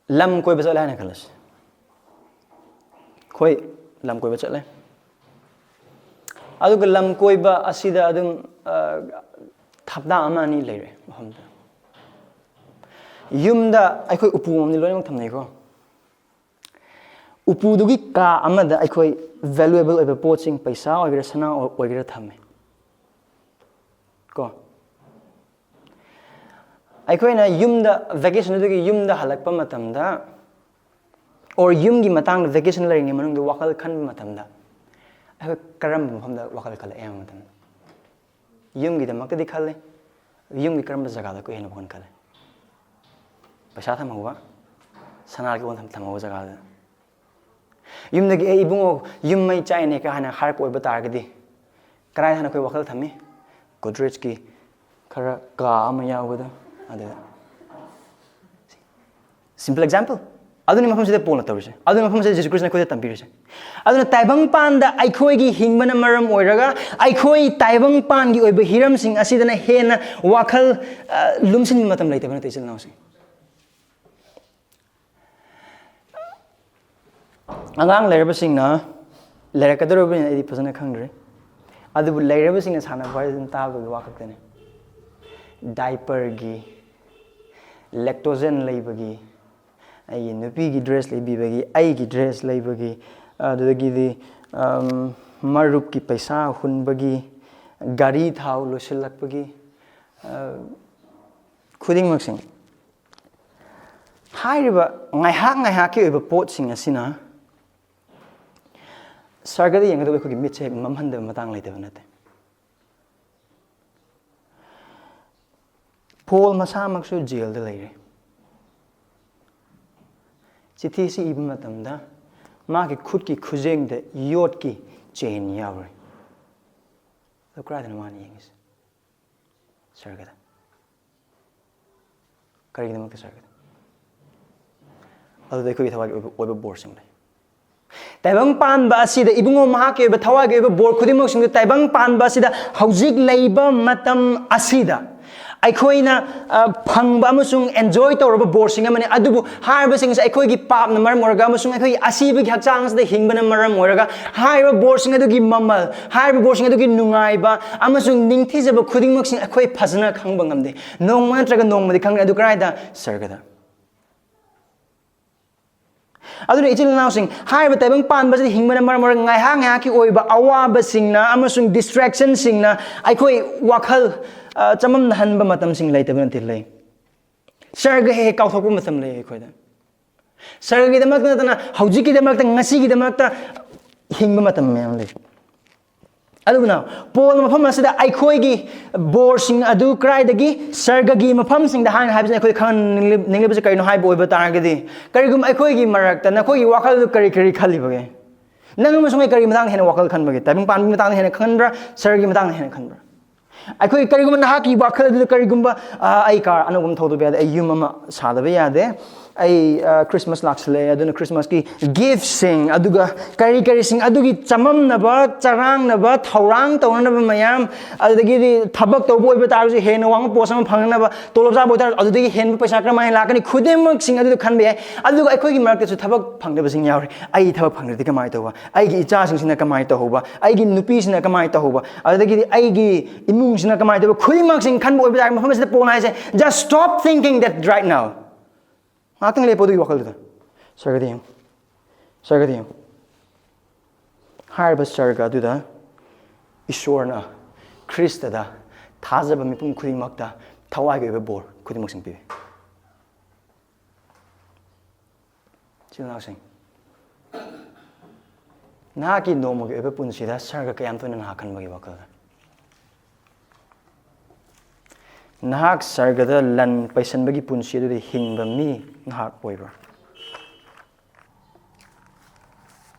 ꯂꯝ ꯀꯣꯏꯕ ꯆꯠꯂꯦ ꯍꯥꯏꯅ ꯈꯜꯂꯁꯤ꯫ ꯑꯩꯈꯣꯏ ꯂꯝ ꯀꯣꯏꯕ ꯆꯠꯂꯦ꯫ ꯑꯗꯨꯒ ꯂꯝ ꯀꯣꯏꯕ ꯑꯁꯤꯗ ꯑꯗꯨꯝ, ꯑ, ꯍꯞꯇꯥ ꯑꯃ ꯑꯅꯤ ꯂꯩꯔꯦ ꯃꯐꯝꯗꯨꯗ꯫ ꯌꯨꯝꯗ ꯑꯩꯈꯣꯏ ꯎꯄꯨ ꯑꯃꯗꯤ ꯂꯣꯏꯅꯃꯛ ꯊꯝꯅꯩꯀꯣ꯫ ꯎꯄꯨꯗꯨꯒꯤ ꯀꯥ ꯑꯃꯗ ꯑꯩꯈꯣꯏ valuable ꯑꯣꯏꯕ ꯄꯣꯠꯁꯤꯡ, ꯄꯩꯁꯥ ꯑꯣꯏꯒꯦꯔꯥ, ꯁꯅꯥ ꯑꯣꯏꯒꯦꯔꯥ ꯊꯝꯃꯦ꯫ ꯀꯣ? ꯑꯩꯈꯣꯏꯅ ꯌꯨꯝꯗ, vacation ꯗꯒꯤ ꯌꯨꯝꯗ ꯍꯜꯂꯛꯄ ꯃꯇꯝꯗ, or ꯌꯨꯝꯒꯤ ꯃꯇꯥꯡꯗ vacation ꯂꯩꯔꯤꯉꯩ ꯃꯅꯨꯡꯗ ꯋꯥꯈꯜ ꯈꯟꯕ ꯃꯇꯝꯗ ꯑꯩꯈꯣꯏ ꯀꯔꯝꯕ ꯃꯐꯝꯗ ꯋꯥꯈꯜ ꯈꯜꯂꯦ? ꯑꯌꯥꯝꯕ ꯃꯇꯝꯗ ꯌꯨꯝꯒꯤꯗꯃꯛꯇꯗꯤ ꯈꯜꯂꯤ꯫ ꯌꯨꯝꯒꯤ ꯀꯔꯝꯕ ꯖꯒꯥꯗ ꯑꯩꯈꯣꯏ ꯍꯦꯟꯅ ꯋꯥꯈꯜ ꯈꯜꯂꯦ? ꯄꯩꯁꯥ ꯊꯝꯍꯧꯕ, ꯁꯅꯥꯒꯤ ꯀꯣꯟ ꯊꯝ- ꯊꯝꯍꯧꯕ ꯖꯒꯥꯗ꯫ ꯌꯨꯝꯗꯒꯤ "ꯑꯦ ꯏꯕꯨꯡꯉꯣ, ꯌꯨꯝ ꯃꯩ ꯆꯥꯛꯏꯅꯦ" ꯀ ꯍꯥꯏꯅ ꯍꯥꯏꯔꯛꯄ ꯑꯣꯏꯕ ꯇꯥꯔꯒꯗꯤ, ꯀꯗꯥꯏꯗ ꯍꯥꯟꯅ ꯑꯩꯈꯣꯏ ꯋꯥꯈꯜ ꯊꯝꯃꯤ? Godrejꯀꯤ ꯈꯔ ꯀꯥ ꯑꯃ ꯌꯥꯎꯕꯗꯣ, ꯑꯗꯨꯗ꯫ Simple example. ꯑꯗꯨꯅꯤ ꯃꯐꯝꯁꯤꯗ ꯄꯣꯜꯅ ꯇꯧꯔꯤꯁꯦ, ꯑꯗꯨꯅꯤ ꯃꯐꯝꯁꯤꯗ ꯖꯤꯁꯨ ꯈ꯭ꯔꯤꯁꯅ ꯑꯩꯈꯣꯏꯗ ꯇꯝꯕꯤꯔꯤꯁꯦ꯫ ꯑꯗꯨꯅ ꯇꯥꯏꯕꯪꯄꯥꯟꯗ ꯑꯩꯈꯣꯏꯒꯤ ꯍꯤꯡꯕꯅ ꯃꯔꯝ ꯑꯣꯏꯔꯒ, ꯑꯩꯈꯣꯏ ꯇꯥꯏꯕꯪꯄꯥꯟꯒꯤ ꯑꯣꯏꯕ ꯍꯤꯔꯝꯁꯤꯡ ꯑꯁꯤꯗꯅ ꯍꯦꯟꯅ ꯋꯥꯈꯜ ꯑ, ꯂꯨꯝꯁꯤꯟꯕ ꯃꯇꯝ ꯂꯩꯇꯕ ꯅꯠꯇꯦ, ꯏꯆꯤꯜ ꯏꯅꯥꯎꯁꯤꯡ꯫ ꯑꯉꯥꯡ ꯂꯩꯔꯕꯁꯤꯡꯅ ꯂꯩꯔꯛꯀꯗꯧꯔꯕꯅꯤꯅ ꯑꯩꯗꯤ ꯐꯖꯅ ꯈꯪꯗ꯭ꯔꯤ꯫ ꯑꯗꯨꯕꯨ ꯂꯩꯔꯕꯁꯤꯡꯅ ꯁꯥꯟꯅꯕ ꯍꯥꯏꯁꯤ ꯑꯗꯨꯝ ꯇꯥꯕꯒꯤ ꯋꯥ ꯈꯛꯇꯅꯤ꯫ Diaperꯒꯤ, Lactogen ꯂꯩꯕꯒꯤ, ꯑꯩꯒꯤ ꯅꯨꯄꯤꯒꯤ dress ꯂꯩꯕꯤꯕꯒꯤ, ꯑꯩꯒꯤ dress ꯂꯩꯕꯒꯤ, ꯑꯗꯨꯗꯒꯤꯗꯤ, ꯑꯝ, ꯃꯔꯨꯞꯀꯤ ꯄꯩꯁꯥ ꯍꯨꯟꯕꯒꯤ, ꯒꯥꯔꯤ ꯊꯥꯎ ꯂꯣꯏꯁꯤꯜꯂꯛꯄꯒꯤ, ꯑ, ꯈꯨꯗꯤꯡꯃꯛꯁꯤꯡ꯫ ꯍꯥꯏꯔꯤꯕ ꯉꯥꯏꯍꯥꯛ ꯉꯥꯏꯍꯥꯛꯀꯤ ꯑꯣꯏꯕ ꯄꯣꯠꯁꯤꯡ ꯑꯁꯤꯅ ꯁꯔꯒꯗ ꯌꯦꯡꯒꯗꯕ ꯑꯩꯈꯣꯏꯒꯤ ꯃꯤꯠꯁꯦ ꯍꯦꯛ ꯃꯝꯍꯟꯗꯕ ꯃꯇꯥꯡ ꯂꯩꯇꯕ ꯅꯠꯇꯦ꯫ ꯄꯣꯜ ꯃꯁꯥꯃꯛꯁꯨ ꯖꯦꯜꯗ ꯂꯩꯔꯦ꯫ ꯆꯤꯊꯤꯁꯤ ꯏꯕ ꯃꯇꯝꯗ ꯃꯥꯒꯤ ꯈꯨꯠꯀꯤ ꯈꯨꯖꯦꯡꯗ ꯌꯣꯠꯀꯤ ꯆꯦꯟ ꯌꯥꯎꯔꯦ꯫ ꯑꯗꯨ ꯀꯗꯥꯏꯗꯅꯣ ꯃꯥꯅ ꯌꯦꯡꯉꯤꯁꯦ? ꯁꯔꯒꯗ꯫ ꯀꯔꯤꯒꯤꯗꯃꯛꯇ ꯁꯔꯒꯗ? ꯑꯗꯨꯗ ꯑꯩꯈꯣꯏꯒꯤ ꯊꯋꯥꯏꯒꯤ ꯑꯣꯏꯕ, ꯑꯣꯏꯕ ꯕꯣꯔꯁꯤꯡ ꯂꯩ꯫ ꯇꯥꯏꯕꯪ ꯄꯥꯟꯕ ꯑꯁꯤꯗ ꯏꯕꯨꯡꯉꯣ ꯃꯍꯥꯛꯀꯤ ꯑꯣꯏꯕ ꯊꯋꯥꯏꯒꯤ ꯑꯣꯏꯕ ꯕꯣꯔ ꯈꯨꯗꯤꯡꯃꯛꯁꯤꯡꯗꯨ ꯇꯥꯏꯕꯪ ꯄꯥꯟꯕ ꯑꯁꯤꯗ ꯍꯧꯖꯤꯛ ꯂꯩꯕ ꯃꯇꯝ ꯑꯁꯤꯗ ꯑꯩꯈꯣꯏꯅ, ꯑ, ꯐꯪꯕ ꯑꯃꯁꯨꯡ enjoy ꯇꯧꯔꯕ ꯕꯣꯔꯁꯤꯡ ꯑꯃꯅꯤ꯫ ꯑꯗꯨꯕꯨ ꯍꯥꯏꯔꯤꯕꯁꯤꯡꯁꯦ ꯑꯩꯈꯣꯏꯒꯤ ꯄꯥꯞꯅ ꯃꯔꯝ ꯑꯣꯏꯔꯒ ꯑꯃꯁꯨꯡ ꯑꯩꯈꯣꯏꯒꯤ ꯑꯁꯤꯕꯒꯤ ꯍꯛꯆꯥꯡ ꯑꯁꯤꯗ ꯍꯤꯡꯕꯅ ꯃꯔꯝ ꯑꯣꯏꯔꯒ ꯍꯥꯏꯔꯤꯕ ꯕꯣꯔꯁꯤꯡ ꯑꯗꯨꯒꯤ ꯃꯃꯜ, ꯍꯥꯏꯔꯤꯕ ꯕꯣꯔꯁꯤꯡ ꯑꯗꯨꯒꯤ ꯅꯨꯡꯉꯥꯏꯕ ꯑꯃꯁꯨꯡ ꯅꯤꯡꯊꯤꯖꯕ ꯈꯨꯗꯤꯡꯃꯛꯁꯤꯡ ꯑꯩꯈꯣꯏ ꯐꯖꯅ ꯈꯪꯕ ꯉꯝꯗꯦ꯫ ꯅꯣꯡꯃ ꯅꯠꯇ꯭ꯔꯒ ꯅꯣꯡꯃꯗꯤ ꯈꯪꯒꯅꯤ꯫ ꯑꯗꯨ ꯀꯗꯥꯏꯗ? ꯁꯔꯒꯗ꯫ ꯑꯗꯨꯅ ꯏꯆꯤꯜ ꯏꯅꯥꯎꯁꯤꯡ, ꯍꯥꯏꯔꯤꯕ ꯇꯥꯏꯕꯪ ꯄꯥꯟꯕꯁꯤꯗ ꯍꯤꯡꯕꯅ ꯃꯔꯝ ꯑꯣꯏꯔꯒ ꯉꯥꯏꯍꯥꯛ ꯉꯥꯏꯍꯥꯛꯀꯤ ꯑꯣꯏꯕ ꯑꯋꯥꯕꯁꯤꯡꯅ ꯑꯃꯁꯨꯡ distractionꯁꯤꯡꯅ ꯑꯩꯈꯣꯏ ꯋꯥꯈꯜ, ꯑ, ꯆꯃꯝꯅꯍꯟꯕ ꯃꯇꯝꯁꯤꯡ ꯂꯩꯇꯕ ꯅꯠꯇꯦ, ꯂꯩ꯫ ꯁꯔꯒ ꯍꯦꯛ ꯍꯦꯛ ꯀꯥꯎꯊꯣꯛꯄ ꯃꯇꯝ ꯂꯩ ꯑꯩꯈꯣꯏꯗ꯫ ꯁꯔꯒꯒꯤꯗꯃꯛꯇ ꯅꯠꯇꯅ ꯍꯧꯖꯤꯛꯀꯤꯗꯃꯛꯇ, ꯉꯁꯤꯒꯤꯗꯃꯛꯇ ꯍꯤꯡꯕ ꯃꯇꯝ ꯃꯌꯥꯝ ꯂꯩ꯫ ꯑꯗꯨꯅ ꯄꯣꯜ ꯃꯐꯝ ꯑꯁꯤꯗ ꯑꯩꯈꯣꯏꯒꯤ ꯕꯣꯔꯁꯤꯡ ꯑꯗꯨ ꯀꯗꯥꯏꯗꯒꯤ? ꯁꯔꯒꯒꯤ ꯃꯐꯝꯁꯤꯡꯗ ꯍꯥꯏꯅ ꯍꯥꯏꯕꯁꯤꯅ ꯑꯩꯈꯣꯏ ꯈꯪꯍꯟꯅꯤꯡꯂꯤꯕꯁꯤ ꯀꯔꯤꯅꯣ ꯍꯥꯏꯕ ꯑꯣꯏꯕ ꯇꯥꯔꯒꯗꯤ, ꯀꯔꯤꯒꯨꯝꯕ ꯑꯩꯈꯣꯏꯒꯤ ꯃꯔꯛꯇ ꯅꯈꯣꯏꯒꯤ ꯋꯥꯈꯜꯗꯨ ꯀꯔꯤ ꯀꯔꯤ ꯈꯜꯂꯤꯕꯒꯦ? ꯅꯪ ꯑꯃꯁꯨꯡ ꯑꯩ ꯀꯔꯤ ꯃꯇꯥꯡꯗ ꯍꯦꯟꯅ ꯋꯥꯈꯜ ꯈꯟꯕꯒꯦ? ꯇꯥꯏꯕꯪ ꯄꯥꯟꯕꯒꯤ ꯃꯇꯥꯡꯗ ꯍꯦꯟꯅ ꯈꯟꯕ꯭ꯔꯥ? ꯁꯔꯒꯤ ꯃꯇꯥꯡꯗ ꯍꯦꯟꯅ ꯈꯟꯕ꯭ꯔꯥ? ꯑꯩꯈꯣꯏ ꯀꯔꯤꯒꯨꯝꯕ ꯅꯍꯥꯛꯀꯤ ꯋꯥꯈꯜ ꯑꯗꯨꯗ ꯀꯔꯤꯒꯨꯝꯕ, "ꯑ, ꯑꯩ ꯀꯥꯔ ꯑꯅꯧꯕ ꯑꯃ ꯊꯧꯗꯕ ꯌꯥꯗꯦ, ꯑꯩ ꯌꯨꯝ ꯑꯃ ꯁꯥꯗꯕ ꯌꯥꯗꯦ, ꯑꯩ, ꯑ, ꯈ꯭ꯔꯤꯁꯃꯥꯁ ꯂꯥꯛꯁꯤꯜꯂꯛꯑꯦ, ꯑꯗꯨꯅ ꯈ꯭ꯔꯤꯁꯃꯥꯁꯀꯤ ꯒꯤꯐꯁꯤꯡ, ꯑꯗꯨꯒ ꯀꯔꯤ ꯀꯔꯤꯁꯤꯡ ꯑꯗꯨꯒꯤ ꯆꯃꯝꯅꯕ, ꯆꯔꯥꯡꯅꯕ, ꯊꯧꯔꯥꯡ ꯇꯧꯅꯅꯕ ꯃꯌꯥꯝ, ꯑꯗꯨꯗꯒꯤꯗꯤ ꯊꯕꯛ ꯇꯧꯕ ꯑꯣꯏꯕ ꯇꯥꯔꯒꯁꯨ ꯍꯦꯟꯅ ꯋꯥꯡꯕ ꯄꯣꯁ ꯑꯃ ꯐꯪꯅꯅꯕ, ꯇꯣꯂꯣꯞ ꯆꯥꯕ ꯑꯣꯏꯇꯥꯔꯁꯨ ꯑꯗꯨꯗꯒꯤ ꯍꯦꯟꯕ ꯄꯩꯁꯥ ꯀꯔꯝꯍꯥꯏꯅ ꯂꯥꯛꯀꯅꯤ?" ꯈꯨꯗꯤꯡꯃꯛꯁꯤꯡ ꯑꯗꯨꯗ ꯈꯟꯕ ꯌꯥꯏ꯫ ꯑꯗꯨꯒ ꯑꯩꯈꯣꯏꯒꯤ ꯃꯔꯛꯇꯁꯨ ꯊꯕꯛ ꯐꯪꯗꯕꯁꯤꯡ ꯌꯥꯎꯔꯤ꯫ "ꯑꯩ ꯊꯕꯛ ꯐꯪꯗ꯭ꯔꯗꯤ ꯀꯃꯥꯏꯅ ꯇꯧꯕ? ꯑꯩꯒꯤ ꯏꯆꯥꯁꯤꯡꯁꯤꯅ ꯀꯃꯥꯏꯅ ꯇꯧꯍꯧꯕ? ꯑꯩꯒꯤ ꯅꯨꯄꯤꯁꯤꯅ ꯀꯃꯥꯏꯅ ꯇꯧꯍꯧꯕ? ꯑꯗꯨꯗꯒꯤꯗꯤ ꯑꯩꯒꯤ ꯏꯃꯨꯡꯁꯤꯅ ꯀꯃꯥꯏꯅ ꯇꯧꯕ?" ꯈꯨꯗꯤꯡꯃꯛꯁꯤꯡ ꯈꯟꯕ ꯑꯣꯏꯕ ꯌꯥꯏ꯫ ꯃꯐꯝ ꯑꯁꯤꯗ ꯄꯣꯜꯅ ꯍꯥꯏꯁꯦ, "Just stop thinking that right now." ꯉꯥꯏꯍꯥꯛꯇꯪ ꯂꯦꯞꯄꯣ ꯑꯗꯨꯒꯤ ꯋꯥꯈꯜꯗꯨꯗ꯫ ꯁꯔꯒꯗ ꯌꯦꯡꯉꯨ꯫ ꯁꯔꯒꯗ ꯌꯦꯡꯉꯨ꯫ ꯍꯥꯏꯔꯤꯕ ꯁꯔꯒ ꯑꯗꯨꯗ ꯏꯁꯣꯔꯅ ꯈ꯭ꯔꯤꯁꯇꯗ ꯊꯥꯖꯕ ꯃꯤꯄꯨꯝ ꯈꯨꯗꯤꯡꯃꯛꯇ ꯊꯋꯥꯏꯒꯤ ꯑꯣꯏꯕ ꯕꯣꯔ ꯈꯨꯗꯤꯡꯃꯛꯁꯤꯡ ꯄꯤꯔꯤ꯫ ꯏꯆꯤꯜ ꯏꯅꯥꯎꯁꯤꯡ, ꯅꯍꯥꯛꯀꯤ ꯅꯣꯡꯃꯒꯤ ꯑꯣꯏꯕ ꯄꯨꯟꯁꯤꯗ ꯁꯔꯒ ꯀꯌꯥꯝ ꯇꯣꯏꯅ ꯉꯥꯏꯍꯥꯛ ꯈꯟꯕꯒꯤ ꯋꯥꯈꯜꯗ? ꯅꯍꯥꯛ ꯁꯔꯒꯗ ꯂꯟ ꯄꯩꯁꯟꯕꯒꯤ ꯄꯨꯟꯁꯤ ꯑꯗꯨꯗ ꯍꯤꯡꯕ ꯃꯤ ꯉꯥꯏꯍꯥꯛ ꯑꯣꯏꯕ꯭ꯔꯥ?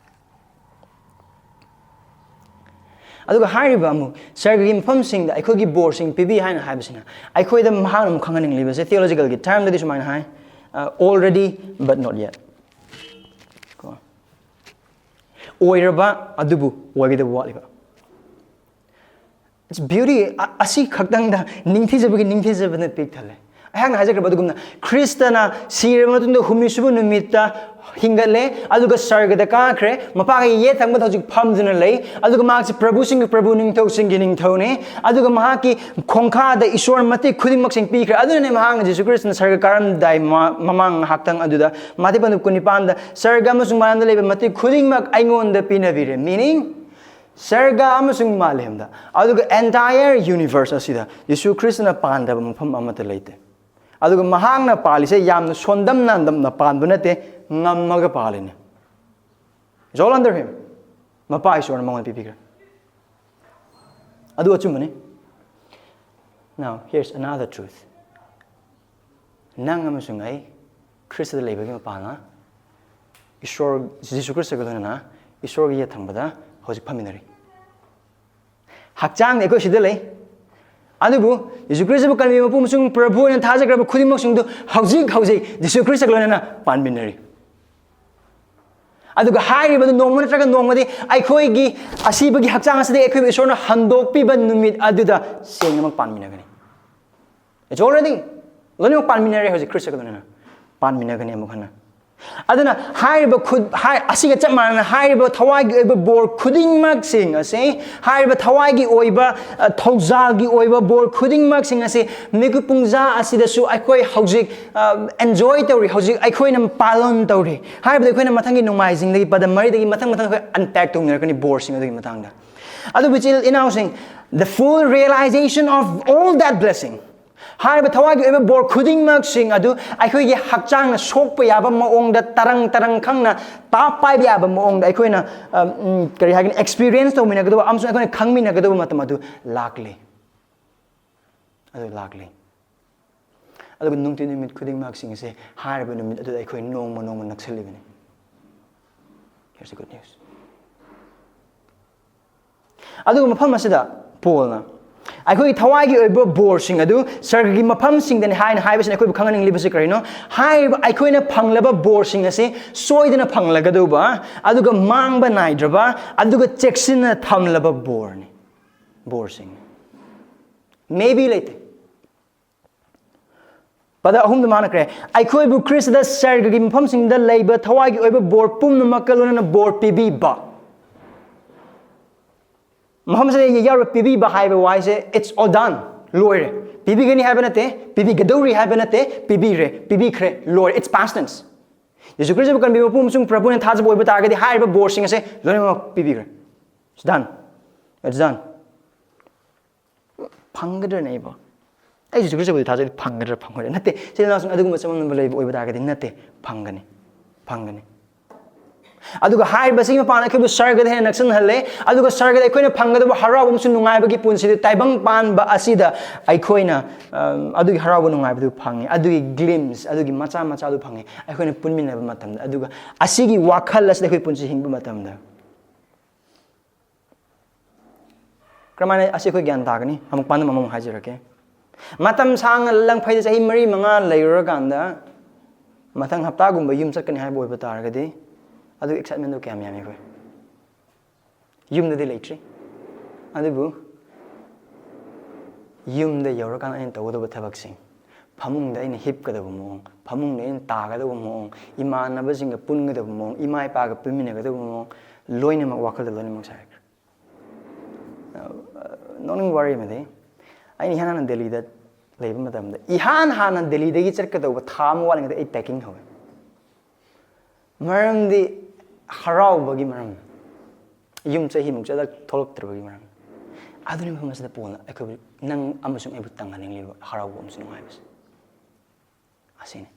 ꯑꯗꯨꯒ ꯍꯥꯏꯔꯤꯕ ꯑꯃꯨꯛ ꯁꯔꯒꯒꯤ ꯃꯐꯝꯁꯤꯡꯗ ꯑꯩꯈꯣꯏꯒꯤ ꯕꯣꯔꯁꯤꯡ ꯄꯤꯕꯤ ꯍꯥꯏꯅ ꯍꯥꯏꯕꯁꯤꯅ ꯑꯩꯈꯣꯏꯗ ꯃꯍꯥꯛꯅ ꯑꯃꯨꯛ ꯈꯪꯍꯟꯅꯤꯡꯂꯤꯕꯁꯦ, ꯊꯤꯑꯣꯂꯣꯖꯤꯀꯦꯜꯒꯤ ꯇꯔꯝꯗꯗꯤ ꯁꯨꯃꯥꯏꯅ ꯍꯥꯏ, "Already but not yet." ꯀꯣ? ꯑꯣꯏꯔꯕ ꯑꯗꯨꯕꯨ ꯑꯣꯏꯒꯗꯕ ꯋꯥꯠꯂꯤꯕ꯫ It's beauty. ꯑ-, ꯑꯁꯤ ꯈꯛꯇꯪꯗ ꯅꯤꯡꯊꯤꯖꯕꯒꯤ ꯅꯤꯡꯊꯤꯖꯕꯅ ꯄꯤꯛ ꯊꯜꯂꯦ꯫ ꯑꯩꯍꯥꯛꯅ ꯍꯥꯏꯖꯈ꯭ꯔꯕ ꯑꯗꯨꯒꯨꯝꯅ, ꯈ꯭ꯔꯤꯁꯇꯅ ꯁꯤꯔꯕ ꯃꯇꯨꯡꯗ ꯍꯨꯝꯅꯤꯁꯨꯕ ꯅꯨꯃꯤꯠꯇ ꯍꯤꯡꯒꯠꯂꯦ, ꯑꯗꯨꯒ ꯁꯔꯒꯗ ꯀꯥꯈ꯭ꯔꯦ, ꯃꯄꯥꯒꯤ ꯌꯦꯠ ꯊꯪꯕꯗ ꯍꯧꯖꯤꯛ ꯐꯝꯗꯨꯅ ꯂꯩ, ꯑꯗꯨꯒ ꯃꯍꯥꯛꯁꯤ ꯄ꯭ꯔꯚꯨꯁꯤꯡꯒꯤ ꯄ꯭ꯔꯚꯨ, ꯅꯤꯡꯊꯧꯁꯤꯡꯒꯤ ꯅꯤꯡꯊꯧꯅꯤ, ꯑꯗꯨꯒ ꯃꯍꯥꯛꯀꯤ ꯈꯣꯡꯈꯥꯗ ꯏꯁꯣꯔ ꯃꯇꯤꯛ ꯈꯨꯗꯤꯡꯃꯛꯁꯤꯡ ꯄꯤꯈ꯭ꯔꯦ꯫ ꯑꯗꯨꯅꯅꯦ ꯃꯍꯥꯛꯅ ꯖꯤꯁꯨ ꯈ꯭ꯔꯤꯁꯇꯅ ꯁꯔꯒ ꯀꯥꯔꯝꯗꯥꯏ ꯃ-, ꯃꯃꯥꯡ ꯉꯥꯏꯍꯥꯛꯇꯪ ꯑꯗꯨꯗ ꯃꯥꯇꯦ ꯄꯟꯗꯨꯞ ꯀꯨꯟꯅꯤꯄꯥꯟꯗ, "ꯁꯔꯒ ꯑꯃꯁꯨꯡ ꯃꯥꯂꯦꯝꯗ ꯂꯩꯕ ꯃꯇꯤꯛ ꯈꯨꯗꯤꯡꯃꯛ ꯑꯩꯉꯣꯟꯗ ꯄꯤꯅꯕꯤꯔꯦ"꯫ Meaning, ꯁꯔꯒ ꯑꯃꯁꯨꯡ ꯃꯥꯂꯦꯝꯗ, ꯑꯗꯨꯒ entire universe ꯑꯁꯤꯗ ꯌꯤꯁꯨ ꯈ꯭ꯔꯤꯁꯇꯅ ꯄꯥꯟꯗꯕ ꯃꯐꯝ ꯑꯃꯠꯇ ꯂꯩꯇꯦ꯫ ꯑꯗꯨꯒ ꯃꯍꯥꯛꯅ ꯄꯥꯜꯂꯤꯁꯦ ꯌꯥꯝꯅ ꯁꯣꯟꯗꯝ ꯅꯥꯟꯗꯝꯅ ꯄꯥꯟꯕ ꯅꯠꯇꯦ, ꯉꯝꯃꯒ ꯄꯥꯜꯂꯤꯅꯦ꯫ It's all under him. ꯃꯄꯥ ꯏꯁꯣꯔꯅ ꯃꯉꯣꯟꯗ ꯄꯤꯕꯤꯈ꯭ꯔꯦ꯫ ꯑꯗꯨ ꯑꯆꯨꯝꯕꯅꯤ꯫ Now, here's another truth. ꯅꯪ ꯑꯃꯁꯨꯡ ꯑꯩ ꯈ꯭ꯔꯤꯁꯇꯗ ꯂꯩꯕꯒꯤ ꯃꯄꯥꯟꯅ ꯏꯁꯣꯔ, ꯖꯤꯁꯨ ꯈ꯭ꯔꯤꯁꯇꯒ ꯂꯣꯏꯅꯅ ꯏꯁꯣꯔꯒꯤ ꯌꯦꯠ ꯊꯪꯕꯗ ꯍꯧꯖꯤꯛ ꯐꯝꯃꯤꯟꯅꯔꯤ꯫ ꯍꯛꯆꯥꯡꯗꯤ ꯑꯩꯈꯣꯏ ꯁꯤꯗ ꯂꯩ, ꯑꯗꯨꯕꯨ ꯖꯤꯁꯨ ꯈ꯭ꯔꯤꯁꯇꯕꯨ ꯀꯟꯕꯤꯕ ꯃꯄꯨ ꯑꯃꯁꯨꯡ ꯄ꯭ꯔꯚꯨ ꯑꯣꯏꯅ ꯊꯥꯖꯈ꯭ꯔꯕ ꯈꯨꯗꯤꯡꯃꯛꯁꯤꯡꯗꯨ ꯍꯧꯖꯤꯛ ꯍꯧꯖꯤꯛ ꯖꯤꯁꯨ ꯈ꯭ꯔꯤꯁꯇꯒ ꯂꯣꯏꯅꯅ ꯄꯥꯟꯃꯤꯟꯅꯔꯤ꯫ ꯑꯗꯨꯒ ꯍꯥꯏꯔꯤꯕꯗꯨ ꯅꯣꯡꯃ ꯅꯠꯇ꯭ꯔꯒ ꯅꯣꯡꯃꯗꯤ ꯑꯩꯈꯣꯏꯒꯤ ꯑꯁꯤꯕꯒꯤ ꯍꯛꯆꯥꯡ ꯑꯁꯤꯗꯒꯤ ꯑꯩꯈꯣꯏꯕꯨ ꯏꯁꯣꯔꯅ ꯍꯟꯗꯣꯛꯄꯤꯕ ꯅꯨꯃꯤꯠ ꯑꯗꯨꯗ ꯁꯦꯡꯅꯃꯛ ꯄꯥꯟꯃꯤꯟꯅꯒꯅꯤ꯫ It's already, ꯂꯣꯏꯅꯃꯛ ꯄꯥꯟꯃꯤꯟꯅꯔꯦ ꯍꯧꯖꯤꯛ ꯈ꯭ꯔꯤꯁꯇꯒ ꯂꯣꯏꯅꯅ ꯄꯥꯟꯃꯤꯟꯅꯒꯅꯤ ꯑꯃꯨꯛ ꯍꯟꯅ꯫ ꯑꯗꯨꯅ ꯍꯥꯏꯔꯤꯕ ꯈꯨꯠ-, ꯍꯥꯏ-, ꯑꯁꯤꯒ ꯆꯞ ꯃꯥꯟꯅꯅ ꯍꯥꯏꯔꯤꯕ ꯊꯋꯥꯏꯒꯤ ꯑꯣꯏꯕ ꯕꯣꯔ ꯈꯨꯗꯤꯡꯃꯛꯁꯤꯡ ꯑꯁꯤ, ꯍꯥꯏꯔꯤꯕ ꯊꯋꯥꯏꯒꯤ ꯑꯣꯏꯕ, ꯑ, ꯊꯧꯖꯥꯜꯒꯤ ꯑꯣꯏꯕ ꯕꯣꯔ ꯈꯨꯗꯤꯡꯃꯛꯁꯤꯡ ꯑꯁꯤ ꯃꯤꯀꯨꯞ ꯄꯨꯡꯖꯥ ꯑꯁꯤꯗꯁꯨ ꯑꯩꯈꯣꯏ ꯍꯧꯖꯤꯛ, ꯑ, enjoy ꯇꯧꯔꯤ, ꯍꯧꯖꯤꯛ ꯑꯩꯈꯣꯏꯅ ꯄꯥꯂꯟ ꯇꯧꯔꯤ꯫ ꯍꯥꯏꯕꯗꯤ ꯑꯩꯈꯣꯏꯅ ꯃꯊꯪꯒꯤ ꯅꯣꯡꯃꯥꯏꯖꯤꯡꯗꯒꯤ ꯄꯗ ꯃꯔꯤꯗꯒꯤ ꯃꯊꯪ ꯃꯊꯪ ꯑꯩꯈꯣꯏ unpack ꯇꯧꯅꯔꯛꯀꯅꯤ ꯕꯣꯔꯁꯤꯡ ꯑꯗꯨꯒꯤ ꯃꯇꯥꯡꯗ꯫ ꯑꯗꯨꯕꯨ ꯏꯆꯤꯜ ꯏꯅꯥꯎꯁꯤꯡ, the full realization of all that blessing, ꯍꯥꯏꯔꯤꯕ ꯊꯋꯥꯏꯒꯤ ꯑꯣꯏꯕ ꯕꯣꯔ ꯈꯨꯗꯤꯡꯃꯛꯁꯤꯡ ꯑꯗꯨ ꯑꯩꯈꯣꯏꯒꯤ ꯍꯛꯆꯥꯡꯅ ꯁꯣꯛꯄ ꯌꯥꯕ ꯃꯑꯣꯡꯗ ꯇꯔꯪ ꯇꯔꯪ ꯈꯪꯅ ꯇꯥꯞ ꯄꯥꯏꯕ ꯌꯥꯕ ꯃꯑꯣꯡꯗ ꯑꯩꯈꯣꯏꯅ, ꯑ, ꯎꯝ, ꯀꯔꯤ ꯍꯥꯏꯒꯅꯤ, experience ꯇꯧꯃꯤꯟꯅꯒꯗꯕ ꯑꯃꯁꯨꯡ ꯑꯩꯈꯣꯏꯅ ꯈꯪꯃꯤꯟꯅꯒꯗꯕ ꯃꯇꯝ ꯑꯗꯨ ꯂꯥꯛꯂꯤ꯫ ꯑꯗꯨ ꯂꯥꯛꯂꯤ꯫ ꯑꯗꯨꯒ ꯅꯨꯡꯇꯤ ꯅꯨꯃꯤꯠ ꯈꯨꯗꯤꯡꯃꯛꯁꯤꯡ ꯑꯁꯦ ꯍꯥꯏꯔꯤꯕ ꯅꯨꯃꯤꯠ ꯑꯗꯨꯗ ꯑꯩꯈꯣꯏ ꯅꯣꯡꯃ ꯅꯣꯡꯃ ꯅꯛꯁꯜꯂꯤꯕꯅꯤ꯫ Here's the good news. ꯑꯗꯨꯒ ꯃꯐꯝ ꯑꯁꯤꯗ ꯄꯣꯜꯅ ꯑꯩꯈꯣꯏꯒꯤ ꯊꯋꯥꯏꯒꯤ ꯑꯣꯏꯕ ꯕꯣꯔꯁꯤꯡ ꯑꯗꯨ ꯁꯔꯒꯒꯤ ꯃꯐꯝꯁꯤꯡꯗꯅꯤ ꯍꯥꯏꯅ ꯍꯥꯏꯕꯁꯤꯅ ꯑꯩꯈꯣꯏꯕꯨ ꯈꯪꯍꯟꯅꯤꯡꯂꯤꯕꯁꯤ ꯀꯔꯤꯅꯣ? ꯍꯥꯏꯔꯤꯕ ꯑꯩꯈꯣꯏꯅ ꯐꯪꯂꯕ ꯕꯣꯔꯁꯤꯡ ꯑꯁꯤ ꯁꯣꯏꯗꯅ ꯐꯪꯂꯒꯗꯧꯕ, ꯑꯗꯨꯒ ꯃꯥꯡꯕ ꯅꯥꯏꯗ꯭ꯔꯕ, ꯑꯗꯨꯒ ꯆꯦꯛꯁꯤꯟꯅ ꯊꯝꯂꯕ ꯕꯣꯔꯅꯤ, ꯕꯣꯔꯁꯤꯡ꯫ Maybe ꯂꯩꯇꯦ꯫ ꯄꯗ ꯑꯍꯨꯝꯗ ꯃꯥꯅ ꯀꯔꯤ? ꯑꯩꯈꯣꯏꯕꯨ ꯈ꯭ꯔꯤꯁꯇꯗ ꯁꯔꯒꯒꯤ ꯃꯐꯝꯁꯤꯡꯗ ꯂꯩꯕ ꯊꯋꯥꯏꯒꯤ ꯑꯣꯏꯕ ꯕꯣꯔ ꯄꯨꯝꯅꯃꯛꯀ ꯂꯣꯏꯅꯅ ꯕꯣꯔ ꯄꯤꯕꯤꯕ꯫ ꯃꯐꯝꯁꯤꯗ ꯌꯥꯎꯔꯤꯕ ꯄꯤꯕꯤꯕ ꯍꯥꯏꯕ ꯋꯥꯍꯩꯁꯦ, it's all done, ꯂꯣꯏꯔꯦ꯫ ꯄꯤꯕꯤꯒꯅꯤ ꯍꯥꯏꯕ ꯅꯠꯇꯦ, ꯄꯤꯕꯤꯒꯗꯧꯔꯤ ꯍꯥꯏꯕ ꯅꯠꯇꯦ, ꯄꯤꯕꯤꯔꯦ, ꯄꯤꯕꯤꯈ꯭ꯔꯦ, ꯂꯣꯏꯔꯦ, it's past tense꯫ ꯌꯦꯁꯨ ꯈ꯭ꯔꯤꯁꯇꯕꯨ ꯀꯟꯕꯤꯕ ꯃꯄꯨ ꯑꯃꯁꯨꯡ ꯄ꯭ꯔꯚꯨ ꯑꯣꯏꯅ ꯊꯥꯖꯕ ꯑꯣꯏꯕ ꯇꯥꯔꯒꯗꯤ ꯍꯥꯏꯔꯤꯕ ꯕꯣꯔꯁꯤꯡ ꯑꯁꯦ ꯂꯣꯏꯅꯃꯛ ꯄꯤꯕꯤꯈ꯭ꯔꯦ꯫ It's done. It's done. ꯐꯪꯒꯗ꯭ꯔꯅꯦ ꯑꯩꯕꯣ? ꯑꯩ ꯖꯤꯁꯨ ꯈ꯭ꯔꯤꯁꯇꯕꯨꯗꯤ ꯊꯥꯖꯩ, ꯐꯪꯒꯗ꯭ꯔꯥ ꯐꯪꯉꯣꯏꯗ꯭ꯔꯥ? ꯅꯠꯇꯦ, ꯏꯆꯤꯜ ꯏꯅꯥꯎꯁꯤꯡ, ꯑꯗꯨꯒꯨꯝꯕ ꯆꯃꯝꯅꯕ ꯂꯩꯕ ꯑꯣꯏꯕ ꯇꯥꯔꯒꯗꯤ ꯅꯠꯇꯦ, ꯐꯪꯒꯅꯤ, ꯐꯪꯒꯅꯤ꯫ ꯑꯗꯨꯒ ꯍꯥꯏꯔꯤꯕꯁꯤꯒꯤ ꯃꯄꯥꯟ ꯑꯩꯈꯣꯏꯕꯨ ꯁꯔꯒꯗ ꯍꯦꯟꯅ ꯅꯛꯁꯤꯟꯍꯜꯂꯦ꯫ ꯑꯗꯨꯒ ꯁꯔꯒꯗ ꯑꯩꯈꯣꯏꯅ ꯐꯪꯒꯗꯕ ꯍꯔꯥꯎꯕ ꯑꯃꯁꯨꯡ ꯅꯨꯡꯉꯥꯏꯕꯒꯤ ꯄꯨꯟꯁꯤꯗꯤ ꯇꯥꯏꯕꯪ ꯄꯥꯟꯕ ꯑꯁꯤꯗ ꯑꯩꯈꯣꯏꯅ, ꯑꯝ, ꯑꯗꯨꯒꯤ ꯍꯔꯥꯎꯕ ꯅꯨꯡꯉꯥꯏꯕꯗꯨ ꯐꯪꯉꯤ, ꯑꯗꯨꯒꯤ ꯒ꯭ꯂꯤꯝꯁ, ꯑꯗꯨꯒꯤ ꯃꯆꯥ ꯃꯆꯥꯗꯨ ꯐꯪꯉꯤ ꯑꯩꯈꯣꯏꯅ ꯄꯨꯟꯃꯤꯟꯅꯕ ꯃꯇꯝꯗ꯫ ꯑꯗꯨꯒ ꯑꯁꯤꯒꯤ ꯋꯥꯈꯜ ꯑꯁꯤꯗ ꯑꯩꯈꯣꯏ ꯄꯨꯟꯁꯤ ꯍꯤꯡꯕ ꯃꯇꯝꯗ꯫ ꯀꯔꯝꯍꯥꯏꯅ ꯑꯁꯤ ꯑꯩꯈꯣꯏ ꯒ꯭ꯌꯥꯟ ꯇꯥꯒꯅꯤ? ꯑꯃꯨꯛ ꯄꯥꯟꯗꯝ ꯑꯃꯃꯨꯛ ꯍꯥꯏꯖꯔꯛꯀꯦ꯫ ꯃꯇꯝ ꯁꯥꯡꯅ ꯂꯪꯐꯩꯗ ꯆꯍꯤ ꯃꯔꯤ ꯃꯉꯥ ꯂꯩꯔꯨꯔꯀꯥꯟꯗ ꯃꯊꯪ ꯍꯞꯇꯥꯒꯨꯝꯕ ꯌꯨꯝ ꯆꯠꯀꯅꯤ ꯍꯥꯏꯕ ꯑꯣꯏꯕ ꯇꯥꯔꯒꯗꯤ, ꯑꯗꯨꯒꯤ ꯑꯦꯛꯁꯥꯏꯠꯃꯦꯟꯗꯣ ꯀꯌꯥꯝ ꯌꯥꯝꯃꯤ ꯑꯩꯈꯣꯏ? ꯌꯨꯝꯗꯗꯤ ꯂꯩꯇ꯭ꯔꯤ, ꯑꯗꯨꯕꯨ ꯌꯨꯝꯗ ꯌꯧꯔꯀꯥꯟꯗ ꯑꯩꯅ ꯇꯧꯒꯗꯕ ꯊꯕꯛꯁꯤꯡ, ꯐꯃꯨꯡꯗ ꯑꯩꯅ ꯍꯤꯞꯀꯗꯕ ꯃꯑꯣꯡ, ꯐꯃꯨꯡꯗ ꯑꯩꯅ ꯇꯥꯒꯗꯕ ꯃꯑꯣꯡ, ꯏꯃꯥꯟꯅꯕꯁꯤꯡꯒ ꯄꯨꯟꯒꯗꯕ ꯃꯑꯣꯡ, ꯏꯃꯥ ꯏꯄꯥꯒ ꯄꯨꯟꯃꯤꯟꯅꯒꯗꯕ ꯃꯑꯣꯡ, ꯂꯣꯏꯅꯃꯛ ꯋꯥꯈꯜꯗ ꯂꯣꯏꯅꯃꯛ ꯁꯥꯒꯠꯈ꯭ꯔꯦ꯫ ꯑ, ꯅꯣꯛꯅꯤꯡꯕ ꯋꯥꯔꯤ ꯑꯃꯗꯤ, ꯑꯩꯅ ꯏꯍꯥꯟ ꯍꯥꯟꯅ ꯗꯦꯜꯂꯤꯗ ꯂꯩꯕ ꯃꯇꯝꯗ, ꯏꯍꯥꯟ ꯍꯥꯟꯅ ꯗꯦꯜꯂꯤꯗꯒꯤ ꯆꯠꯀꯗꯧꯕ ꯊꯥ ꯑꯃ ꯋꯥꯠꯂꯤꯉꯩꯗ ꯑꯩ ꯄꯦꯀꯤꯡ ꯍꯧꯋꯦ꯫ ꯃꯔꯝꯗꯤ ꯍꯔꯥꯎꯕꯒꯤ ꯃꯔꯝ꯫ ꯌꯨꯝ ꯆꯍꯤꯃꯨꯛ ꯆꯠꯂ ꯊꯣꯛꯂꯛꯇ꯭ꯔꯕꯒꯤ ꯃꯔꯝ꯫ ꯑꯗꯨꯅ ꯃꯐꯝ ꯑꯁꯤꯗ ꯄꯣꯟꯅ ꯑꯩꯈꯣꯏꯕꯨ, ꯅꯪ ꯑꯃꯁꯨꯡ ꯑꯩꯕꯨ ꯇꯪꯍꯟꯅꯤꯡꯂꯤꯕ ꯍꯔꯥꯎꯕ ꯑꯃꯁꯨꯡ ꯅꯨꯡꯉꯥꯏꯕꯁꯦ꯫ ꯑꯁꯤꯅꯤ꯫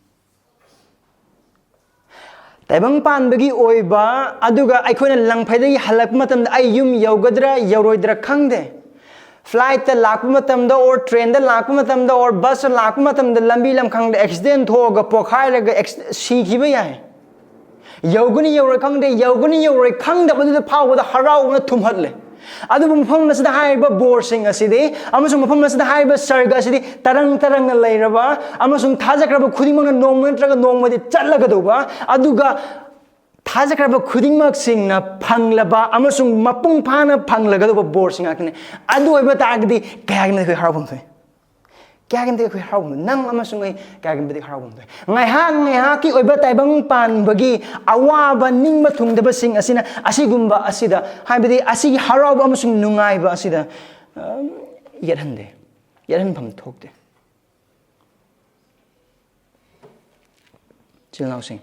ꯇꯥꯏꯕꯪ ꯄꯥꯟꯕꯒꯤ ꯑꯣꯏꯕ, ꯑꯗꯨꯒ ꯑꯩꯈꯣꯏꯅ ꯂꯪꯐꯩꯗꯒꯤ ꯍꯜꯂꯛꯄ ꯃꯇꯝꯗ ꯑꯩ ꯌꯨꯝ ꯌꯧꯒꯗ꯭ꯔꯥ ꯌꯧꯔꯣꯏꯗ꯭ꯔꯥ ꯈꯪꯗꯦ꯫ ꯐ꯭ꯂꯥꯏꯠꯇ ꯂꯥꯛꯄ ꯃꯇꯝꯗ, ꯑꯣꯔ ꯇ꯭ꯔꯦꯟꯗ ꯂꯥꯛꯄ ꯃꯇꯝꯗ, ꯑꯣꯔ ꯕꯁꯇ ꯂꯥꯛꯄ ꯃꯇꯝꯗ, ꯂꯝꯕꯤ ꯂꯝꯈꯥꯡꯗ ꯑꯦꯛꯁꯤꯗꯦꯟ ꯊꯣꯛꯑꯒ ꯄꯣꯈꯥꯏꯔꯒ ꯑꯦꯛꯁ-, ꯁꯤꯈꯤꯕ ꯌꯥꯏ꯫ ꯌꯧꯒꯅꯤ ꯌꯧꯔꯣꯏ ꯈꯪꯗꯦ, ꯌꯧꯒꯅꯤ ꯌꯧꯔꯣꯏ ꯈꯪꯗꯕꯗꯨꯗ ꯐꯥꯎꯕꯗ ꯍꯔꯥꯎꯕꯅ ꯊꯨꯝꯍꯠꯂꯦ꯫ ꯑꯗꯨꯕꯨ ꯃꯐꯝ ꯑꯁꯤꯗ ꯍꯥꯏꯔꯤꯕ ꯕꯣꯔꯁꯤꯡ ꯑꯁꯤꯗꯤ, ꯑꯃꯁꯨꯡ ꯃꯐꯝ ꯑꯁꯤꯗ ꯍꯥꯏꯔꯤꯕ ꯁꯔꯒ ꯑꯁꯤꯗꯤ ꯇꯔꯪ ꯇꯔꯪꯅ ꯂꯩꯔꯕ ꯑꯃꯁꯨꯡ ꯊꯥꯖꯈ꯭ꯔꯕ ꯈꯨꯗꯤꯡꯃꯛꯅ ꯅꯣꯡꯃ ꯅꯠꯇ꯭ꯔꯒ ꯅꯣꯡꯃꯗꯤ ꯆꯠꯂꯒꯗꯧꯕ, ꯑꯗꯨꯒ ꯊꯥꯖꯈ꯭ꯔꯕ ꯈꯨꯗꯤꯡꯃꯛꯁꯤꯡꯅ ꯐꯪꯂꯕ ꯑꯃꯁꯨꯡ ꯃꯄꯨꯡ ꯐꯥꯅ ꯐꯪꯂꯒꯗꯧꯕ ꯕꯣꯔꯁꯤꯡ ꯉꯥꯛꯇꯅꯤ꯫ ꯑꯗꯨ ꯑꯣꯏꯕ ꯇꯥꯔꯒꯗꯤ ꯀꯌꯥꯒꯤ ꯃꯇꯤꯛ ꯑꯩꯈꯣꯏ ꯍꯔꯥꯎꯐꯝ ꯊꯣꯛꯏ? ꯀꯌꯥꯒꯤ ꯃꯇꯤꯛ ꯑꯩꯈꯣꯏ ꯍꯔꯥꯎꯐꯝ ꯊꯣꯛꯏ? ꯅꯪ ꯑꯃꯁꯨꯡ ꯑꯩ ꯀꯌꯥꯒꯤ ꯃꯇꯤꯛ ꯍꯔꯥꯎꯐꯝ ꯊꯣꯛꯏ? ꯉꯥꯏꯍꯥꯛ ꯉꯥꯏꯍꯥꯛꯀꯤ ꯑꯣꯏꯕ ꯇꯥꯏꯕꯪ ꯄꯥꯟꯕꯒꯤ ꯑꯋꯥꯕ ꯅꯤꯡꯕ ꯊꯨꯡꯗꯕꯁꯤꯡ ꯑꯁꯤꯅ ꯑꯁꯤꯒꯨꯝꯕ ꯑꯁꯤꯗ, ꯍꯥꯏꯕꯗꯤ ꯑꯁꯤꯒꯤ ꯍꯔꯥꯎꯕ ꯑꯃꯁꯨꯡ ꯅꯨꯡꯉꯥꯏꯕ ꯑꯁꯤꯗ, ꯑꯝ, ꯌꯦꯠꯍꯟꯗꯦ, ꯌꯦꯠꯍꯟꯐꯝ ꯊꯣꯛꯇꯦ꯫ ꯏꯆꯤꯜ ꯏꯅꯥꯎꯁꯤꯡ,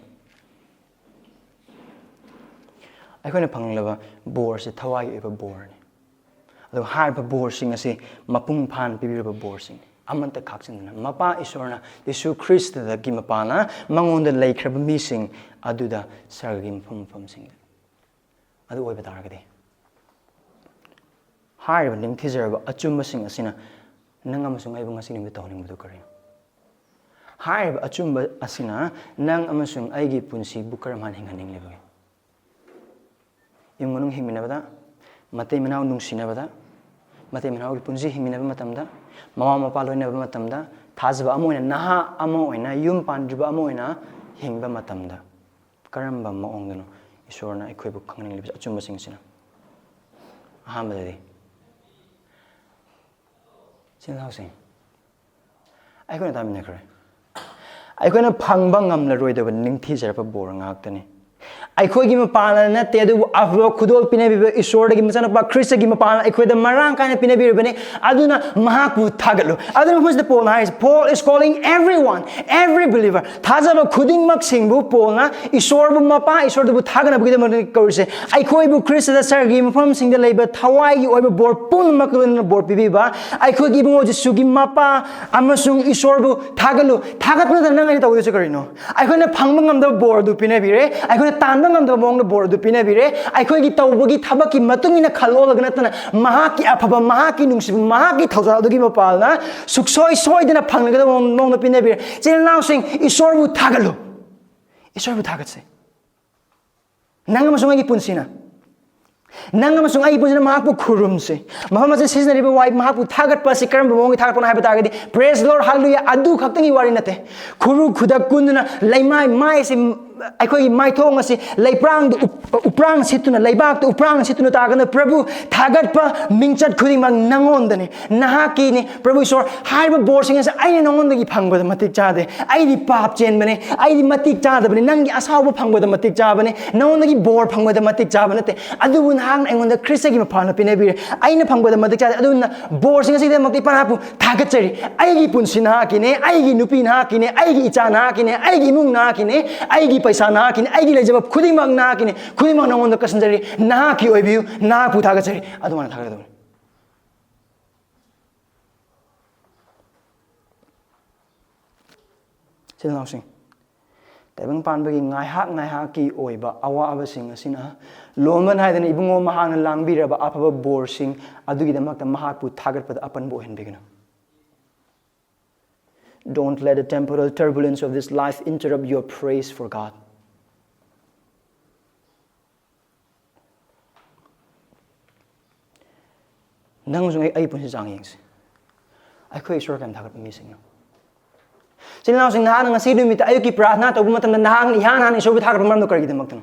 ꯑꯩꯈꯣꯏꯅ ꯐꯪꯂꯕ ꯕꯣꯔꯁꯦ ꯊꯋꯥꯏꯒꯤ ꯑꯣꯏꯕ ꯕꯣꯔꯅꯤ꯫ ꯑꯗꯨꯒ ꯍꯥꯏꯔꯤꯕ ꯕꯣꯔꯁꯤꯡ ꯑꯁꯤ ꯃꯄꯨꯡ ꯐꯥꯅ ꯄꯤꯕꯤꯔꯕ ꯕꯣꯔꯁꯤꯡꯅꯤ꯫ ꯑꯃꯠꯇ ꯈꯥꯛꯆꯤꯟꯗꯅ ꯃꯄꯥ ꯏꯁꯣꯔꯅ ꯌꯤꯁꯨ ꯈ꯭ꯔꯤꯁꯇꯗꯒꯤ ꯃꯄꯥꯅ ꯃꯉꯣꯟꯗ ꯂꯩꯈ꯭ꯔꯕ ꯃꯤꯁꯤꯡ ꯑꯗꯨꯗ ꯁꯔꯒꯒꯤ ꯃꯐꯝ ꯃꯐꯝꯁꯤꯡꯗ ꯑꯗꯨ ꯑꯣꯏꯕ ꯇꯥꯔꯒꯗꯤ, ꯍꯥꯏꯔꯤꯕ ꯅꯤꯡꯊꯤꯖꯔꯕ ꯑꯆꯨꯝꯕꯁꯤꯡ ꯑꯁꯤꯅ ꯅꯪ ꯑꯃꯁꯨꯡ ꯑꯩꯕꯨ ꯉꯁꯤ ꯅꯨꯃꯤꯠ ꯇꯧꯍꯟꯅꯤꯡꯕꯗꯨ ꯀꯔꯤꯅꯣ? ꯍꯥꯏꯔꯤꯕ ꯑꯆꯨꯝꯕ ꯑꯁꯤꯅ ꯅꯪ ꯑꯃꯁꯨꯡ ꯑꯩꯒꯤ ꯄꯨꯟꯁꯤꯕꯨ ꯀꯔꯝ ꯍꯥꯏꯅ ꯍꯤꯡꯍꯟꯅꯤꯡꯂꯤꯕꯒꯦ? ꯏꯃꯨꯡ ꯃꯅꯨꯡ ꯍꯤꯡꯃꯤꯟꯅꯕꯗ, ꯃꯇꯩ ꯃꯅꯥꯎ ꯅꯨꯡꯁꯤꯅꯕꯗ, ꯃꯇꯩ ꯃꯅꯥꯎꯒꯤ ꯄꯨꯟꯁꯤ ꯍꯤꯡꯃꯤꯟꯅꯕ ꯃꯇꯝꯗ, ꯃꯃꯥ ꯃꯄꯥ ꯂꯣꯏꯅꯕ ꯃꯇꯝꯗ, ꯊꯥꯖꯕ ꯑꯃ ꯑꯣꯏꯅ, ꯅꯍꯥ ꯑꯃ ꯑꯣꯏꯅ, ꯌꯨꯝ ꯄꯥꯟꯗ꯭ꯔꯤꯕ ꯑꯃ ꯑꯣꯏꯅ ꯍꯤꯡꯕ ꯃꯇꯝꯗ ꯀꯔꯝꯕ ꯃꯑꯣꯡꯗꯅꯣ ꯏꯁꯣꯔꯅ ꯑꯩꯈꯣꯏꯕꯨ ꯈꯪꯍꯟꯅꯤꯡꯂꯤꯕꯁꯦ? ꯑꯆꯨꯝꯕꯁꯤꯡꯁꯤꯅ ꯑꯍꯥꯟꯕꯗꯗꯤ ꯏꯆꯤꯜ ꯏꯅꯥꯎꯁꯤꯡ, ꯑꯩꯈꯣꯏꯅ ꯇꯥꯃꯤꯟꯅꯈ꯭ꯔꯦ꯫ ꯑꯩꯈꯣꯏꯅ ꯐꯪꯕ ꯉꯝꯂꯔꯣꯏꯗꯕ ꯅꯤꯡꯊꯤꯖꯔꯕ ꯕꯣꯔ ꯉꯥꯛꯇꯅꯤ꯫ ꯑꯩꯈꯣꯏꯒꯤ ꯃꯄꯥꯅ ꯅꯠꯇꯦ, ꯑꯗꯨꯕꯨ ꯑꯐꯕ ꯈꯨꯗꯣꯜ ꯄꯤꯅꯕꯤꯕ ꯏꯁꯣꯔꯗꯒꯤ ꯃꯆꯥꯅꯨꯄꯥ ꯈ꯭ꯔꯤꯁꯇꯒꯤ ꯃꯄꯥꯅ ꯑꯩꯈꯣꯏꯗ ꯃꯔꯥꯡ ꯀꯥꯏꯅ ꯄꯤꯅꯕꯤꯔꯕꯅꯤ꯫ ꯑꯗꯨꯅ ꯃꯍꯥꯛꯄꯨ ꯊꯥꯒꯠꯂꯨ꯫ ꯑꯗꯨꯅ ꯃꯐꯝꯁꯤꯗ ꯄꯣꯜꯅ ꯍꯥꯏꯔꯤꯁꯦ, Paul is calling everyone, every believer, ꯊꯥꯖꯕ ꯈꯨꯗꯤꯡꯃꯛꯁꯤꯡꯕꯨ ꯄꯣꯜꯅ ꯏꯁꯣꯔꯕꯨ, ꯃꯄꯥ ꯏꯁꯣꯔꯗꯨꯕꯨ ꯊꯥꯒꯠꯅꯕꯒꯤꯗꯃꯛꯇ ꯀꯧꯔꯤꯁꯦ꯫ ꯑꯩꯈꯣꯏꯕꯨ ꯈ꯭ꯔꯤꯁꯇꯗ ꯁꯔꯒꯤ ꯃꯐꯝꯁꯤꯡꯗ ꯂꯩꯕ ꯊꯋꯥꯏꯒꯤ ꯑꯣꯏꯕ ꯕꯣꯔ ꯄꯨꯝꯅꯃꯛ ꯂꯣꯏꯅꯅ ꯕꯣꯔ ꯄꯤꯕꯤꯕ ꯑꯩꯈꯣꯏꯒꯤ ꯏꯕꯨꯡꯉꯣ ꯖꯤꯁꯨꯒꯤ ꯃꯄꯥ ꯑꯃꯁꯨꯡ ꯏꯁꯣꯔꯕꯨ ꯊꯥꯒꯠꯂꯨ꯫ ꯊꯥꯒꯠꯄ ꯅꯠꯇꯅ ꯅꯪ ꯑꯩꯅ ꯇꯧꯗꯣꯏꯁꯦ ꯀꯔꯤꯅꯣ? ꯑꯩꯈꯣꯏꯅ ꯐꯪꯕ ꯉꯝꯗꯕ ꯕꯣꯔ ꯑꯗꯨ ꯄꯤꯅꯕꯤꯔꯦ, ꯑꯩꯈꯣꯏꯅ ꯇꯥꯟꯕ ꯉꯝꯗꯕ ꯃꯑꯣꯡꯗ ꯕꯣꯔ ꯑꯗꯨ ꯄꯤꯅꯕꯤꯔꯦ꯫ ꯑꯩꯈꯣꯏꯒꯤ ꯇꯧꯕꯒꯤ ꯊꯕꯛꯀꯤ ꯃꯇꯨꯡ ꯏꯟꯅ ꯈꯜꯂꯣꯜꯂꯒ ꯅꯠꯇꯅ, ꯃꯍꯥꯛꯀꯤ ꯑꯐꯕ, ꯃꯍꯥꯛꯀꯤ ꯅꯨꯡꯁꯤꯕ, ꯃꯍꯥꯛꯀꯤ ꯊꯧꯖꯥꯜ ꯑꯗꯨꯒꯤ ꯃꯄꯥꯜꯅ ꯁꯨꯛꯁꯣꯏ ꯁꯣꯏꯗꯅ ꯐꯪꯒꯗꯕ ꯃꯑꯣꯡꯗ ꯄꯤꯅꯕꯤꯔꯦ꯫ ꯏꯆꯤꯜ ꯏꯅꯥꯎꯁꯤꯡ, ꯏꯁꯣꯔꯕꯨ ꯊꯥꯒꯠꯂꯨ, ꯏꯁꯣꯔꯕꯨ ꯊꯥꯒꯠꯁꯦ꯫ ꯅꯪ ꯑꯃꯁꯨꯡ ꯑꯩꯒꯤ ꯄꯨꯟꯁꯤꯅ, ꯅꯪ ꯑꯃꯁꯨꯡ ꯑꯩꯒꯤ ꯄꯨꯟꯁꯤꯅ ꯃꯍꯥꯛꯄꯨ ꯈꯨꯔꯨꯝꯁꯤ꯫ ꯃꯐꯝ ꯑꯁꯤꯗ ꯁꯤꯖꯤꯟꯅꯔꯤꯕ ꯋꯥꯍꯩ, ꯃꯍꯥꯛꯄꯨ ꯊꯥꯒꯠꯄ ꯑꯁꯤ ꯀꯔꯝꯕ ꯃꯑꯣꯡꯒꯤ ꯊꯥꯒꯠꯄꯅꯣ ꯍꯥꯏꯕ ꯇꯥꯔꯒꯗꯤ, Praise Lord, Hallelujah, ꯑꯗꯨ ꯈꯛꯇꯒꯤ ꯋꯥꯔꯤ ꯅꯠꯇꯦ꯫ ꯈꯨꯔꯨ ꯈꯨꯗꯛ ꯀꯨꯟꯗꯨꯅ ꯂꯩꯃꯥꯏ, ꯃꯥꯏ ꯑꯁꯤ, ꯑꯩꯈꯣꯏꯒꯤ ꯃꯥꯏꯊꯣꯡ ꯑꯁꯤ ꯂꯩꯄ꯭ꯔꯥꯡꯗ ꯎꯞ-, ꯎꯄ꯭ꯔꯥꯡ ꯁꯤꯠꯇꯨꯅ, ꯂꯩꯕꯥꯛꯇ ꯎꯄ꯭ꯔꯥꯡ ꯁꯤꯠꯇꯨꯅ ꯇꯥꯒꯅ, "ꯄ꯭ꯔꯚꯨ, ꯊꯥꯒꯠꯄ ꯃꯤꯡꯆꯠ ꯈꯨꯗꯤꯡꯃꯛ ꯅꯉꯣꯟꯗꯅꯤ, ꯅꯍꯥꯛꯀꯤꯅꯤ꯫ ꯄ꯭ꯔꯚꯨ ꯏꯁꯣꯔ, ꯍꯥꯏꯔꯤꯕ ꯕꯣꯔꯁꯤꯡ ꯑꯁꯤ ꯑꯩꯅ ꯅꯉꯣꯟꯗꯒꯤ ꯐꯪꯕꯗ ꯃꯇꯤꯛ ꯆꯥꯗꯦ꯫ ꯑꯩꯗꯤ ꯄꯥꯞ ꯆꯦꯟꯕꯅꯤ, ꯑꯩꯗꯤ ꯃꯇꯤꯛ ꯆꯥꯗꯕꯅꯤ, ꯅꯪꯒꯤ ꯑꯁꯥꯎꯕ ꯐꯪꯕꯗ ꯃꯇꯤꯛ ꯆꯥꯕꯅꯤ, ꯅꯉꯣꯟꯗꯒꯤ ꯕꯣꯔ ꯐꯪꯕꯗ ꯃꯇꯤꯛ ꯆꯥꯕ ꯅꯠꯇꯦ꯫ ꯑꯗꯨꯕꯨ ꯅꯍꯥꯛꯅ ꯑꯩꯉꯣꯟꯗ ꯈ꯭ꯔꯤꯁꯇꯒꯤ ꯃꯄꯥꯟꯅ ꯄꯤꯅꯕꯤꯔꯦ, ꯑꯩꯅ ꯐꯪꯕꯗ ꯃꯇꯤꯛ ꯆꯥꯗꯦ꯫ ꯑꯗꯨꯅ ꯕꯣꯔꯁꯤꯡ ꯑꯁꯤꯒꯤꯗꯃꯛꯇ ꯏꯄꯥ ꯅꯍꯥꯛꯄꯨ ꯊꯥꯒꯠꯆꯔꯤ꯫ ꯑꯩꯒꯤ ꯄꯨꯟꯁꯤ ꯅꯍꯥꯛꯀꯤꯅꯦ, ꯑꯩꯒꯤ ꯅꯨꯄꯤ ꯅꯍꯥꯛꯀꯤꯅꯦ, ꯑꯩꯒꯤ ꯏꯆꯥ ꯅꯍꯥꯛꯀꯤꯅꯦ, ꯑꯩꯒꯤ ꯏꯃꯨꯡ ꯅꯍꯥꯛꯀꯤꯅꯦ, ꯑꯩꯒꯤ ꯄꯩꯁꯥ ꯅꯍꯥꯛꯀꯤꯅꯦ, ꯑꯩꯒꯤ ꯂꯩꯖꯕ ꯈꯨꯗꯤꯡꯃꯛ ꯅꯍꯥꯛꯀꯤꯅꯦ, ꯈꯨꯗꯤꯡꯃꯛ ꯅꯉꯣꯟꯗ ꯀꯠꯁꯤꯟꯖꯔꯤ꯫ ꯅꯍꯥꯛꯀꯤ ꯑꯣꯏꯕꯤꯌꯨ, ꯅꯍꯥꯛꯄꯨ ꯊꯥꯒꯠꯆꯔꯤ"꯫ ꯑꯗꯨꯃꯥꯏꯅ ꯊꯥꯒꯠꯀꯗꯕꯅꯤ꯫ ꯏꯆꯤꯜ ꯏꯅꯥꯎꯁꯤꯡ, ꯇꯥꯏꯕꯪ ꯄꯥꯟꯕꯒꯤ ꯉꯥꯏꯍꯥꯛ ꯉꯥꯏꯍꯥꯛꯀꯤ ꯑꯣꯏꯕ ꯑꯋꯥꯕꯁꯤꯡ ꯑꯁꯤꯅ ꯂꯣꯝꯕ ꯅꯥꯏꯗꯅ ꯏꯕꯨꯡꯉꯣ ꯃꯍꯥꯛꯅ ꯂꯥꯡꯕꯤꯔꯕ ꯑꯐꯕ ꯕꯣꯔꯁꯤꯡ ꯑꯗꯨꯒꯤꯗꯃꯛꯇ ꯃꯍꯥꯛꯄꯨ ꯊꯥꯒꯠꯄꯗ ꯑꯄꯟꯕ ꯑꯣꯏꯍꯟꯕꯤꯒꯅꯨ. Don't let the temporal turbulence of this life interrupt your praise for God. ꯅꯪꯁꯨ ꯑꯩ, ꯑꯩ ꯄꯨꯟꯁꯤ ꯆꯥꯡ ꯌꯦꯡꯁꯤ꯫ ꯑꯩꯈꯣꯏ ꯏꯁꯣꯔ ꯀꯌꯥꯝ ꯊꯥꯒꯠꯄ ꯃꯤꯁꯤꯡꯅꯣ? ꯏꯆꯤꯜ ꯏꯅꯥꯎꯁꯤꯡ, ꯅꯍꯥꯛꯅ ꯉꯁꯤ ꯅꯨꯃꯤꯠꯇ ꯑꯌꯨꯛꯀꯤ ꯄ꯭ꯔꯥꯊꯅꯥ ꯇꯧꯕ ꯃꯇꯝꯗ ꯅꯍꯥꯛꯅ ꯏꯍꯥꯟ ꯍꯥꯟꯅ ꯏꯁꯣꯔꯕꯨ ꯊꯥꯒꯠꯄ ꯃꯔꯝꯗꯣ ꯀꯔꯤꯒꯤꯗꯃꯛꯇꯅꯣ?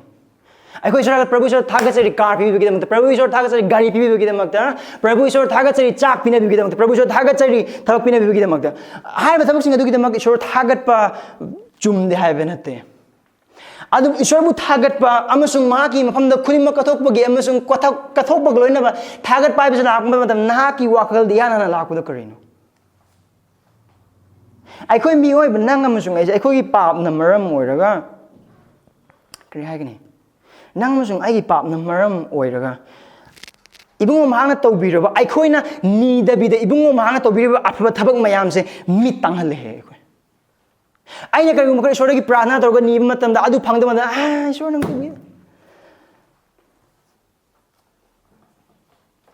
ꯑꯩꯈꯣꯏ ꯏꯁꯣꯔ, ꯄ꯭ꯔꯚꯨ ꯏꯁꯣꯔ ꯊꯥꯒꯠꯆꯔꯤ ꯀꯥꯔ ꯄꯤꯕꯤꯕꯒꯤꯗꯃꯛꯇ, ꯄ꯭ꯔꯚꯨ ꯏꯁꯣꯔ ꯊꯥꯒꯠꯆꯔꯤ ꯒꯥꯔꯤ ꯄꯤꯕꯤꯕꯒꯤꯗꯃꯛꯇ, ꯄ꯭ꯔꯚꯨ ꯏꯁꯣꯔ ꯊꯥꯒꯠꯆꯔꯤ ꯆꯥꯛ ꯄꯤꯅꯕꯤꯕꯒꯤꯗꯃꯛꯇ, ꯄ꯭ꯔꯚꯨ ꯏꯁꯣꯔ ꯊꯥꯒꯠꯆꯔꯤ ꯊꯕꯛ ꯄꯤꯅꯕꯤꯕꯒꯤꯗꯃꯛꯇ꯫ ꯍꯥꯏꯔꯤꯕ ꯊꯕꯛꯁꯤꯡ ꯑꯗꯨꯒꯤꯗꯃꯛ ꯏꯁꯣꯔ ꯊꯥꯒꯠꯄ ꯆꯨꯝꯗꯦ ꯍꯥꯏꯕ ꯅꯠꯇꯦ꯫ ꯑꯗꯨꯕꯨ ꯏꯁꯣꯔꯕꯨ ꯊꯥꯒꯠꯄ ꯑꯃꯁꯨꯡ ꯃꯍꯥꯛꯀꯤ ꯃꯐꯝꯗ ꯈꯨꯗꯤꯡꯃꯛ ꯀꯠꯊꯣꯛꯄꯒꯤ ꯑꯃꯁꯨꯡ ꯀꯠꯊꯣꯛ-, ꯀꯠꯊꯣꯛꯄꯒ ꯂꯣꯏꯅꯅ ꯊꯥꯒꯠꯄ ꯍꯥꯏꯕꯁꯤ ꯂꯥꯛꯄ ꯃꯇꯝꯗ ꯅꯍꯥꯛꯀꯤ ꯋꯥꯈꯜꯗ ꯏꯍꯥꯟ ꯍꯥꯟꯅ ꯂꯥꯛꯄꯗꯣ ꯀꯔꯤꯅꯣ? ꯑꯩꯈꯣꯏ ꯃꯤꯑꯣꯏꯕ, ꯅꯪ ꯑꯃꯁꯨꯡ ꯑꯩꯁꯦ, ꯑꯩꯈꯣꯏꯒꯤ ꯄꯥꯞꯅ ꯃꯔꯝ ꯑꯣꯏꯔꯒ, ꯀꯔꯤ ꯍꯥꯏꯒꯅꯤ? ꯅꯪ ꯑꯃꯁꯨꯡ ꯑꯩꯒꯤ ꯄꯥꯞꯅ ꯃꯔꯝ ꯑꯣꯏꯔꯒ ꯏꯕꯨꯡꯉꯣ ꯃꯍꯥꯛꯅ ꯇꯧꯕꯤꯔꯕ, ꯑꯩꯈꯣꯏꯅ ꯅꯤꯗꯕꯤꯗ ꯏꯕꯨꯡꯉꯣ ꯃꯍꯥꯛꯅ ꯇꯧꯕꯤꯔꯤꯕ ꯑꯐꯕ ꯊꯕꯛ ꯃꯌꯥꯝꯁꯦ ꯃꯤꯠ ꯇꯥꯡꯍꯜꯂꯦ ꯑꯩꯈꯣꯏ꯫ ꯑꯩꯅ ꯀꯔꯤꯒꯨꯝꯕ ꯈꯔ ꯏꯁꯣꯔꯗꯒꯤ ꯄ꯭ꯔꯥꯊꯅꯥ ꯇꯧꯔꯒ ꯅꯤꯕ ꯃꯇꯝꯗ ꯑꯗꯨ ꯐꯪꯗꯕ ꯃꯇꯝꯗ, "ꯑꯥ, ꯏꯁꯣꯔ ꯅꯪ ꯇꯧꯕꯤꯌꯨ"꯫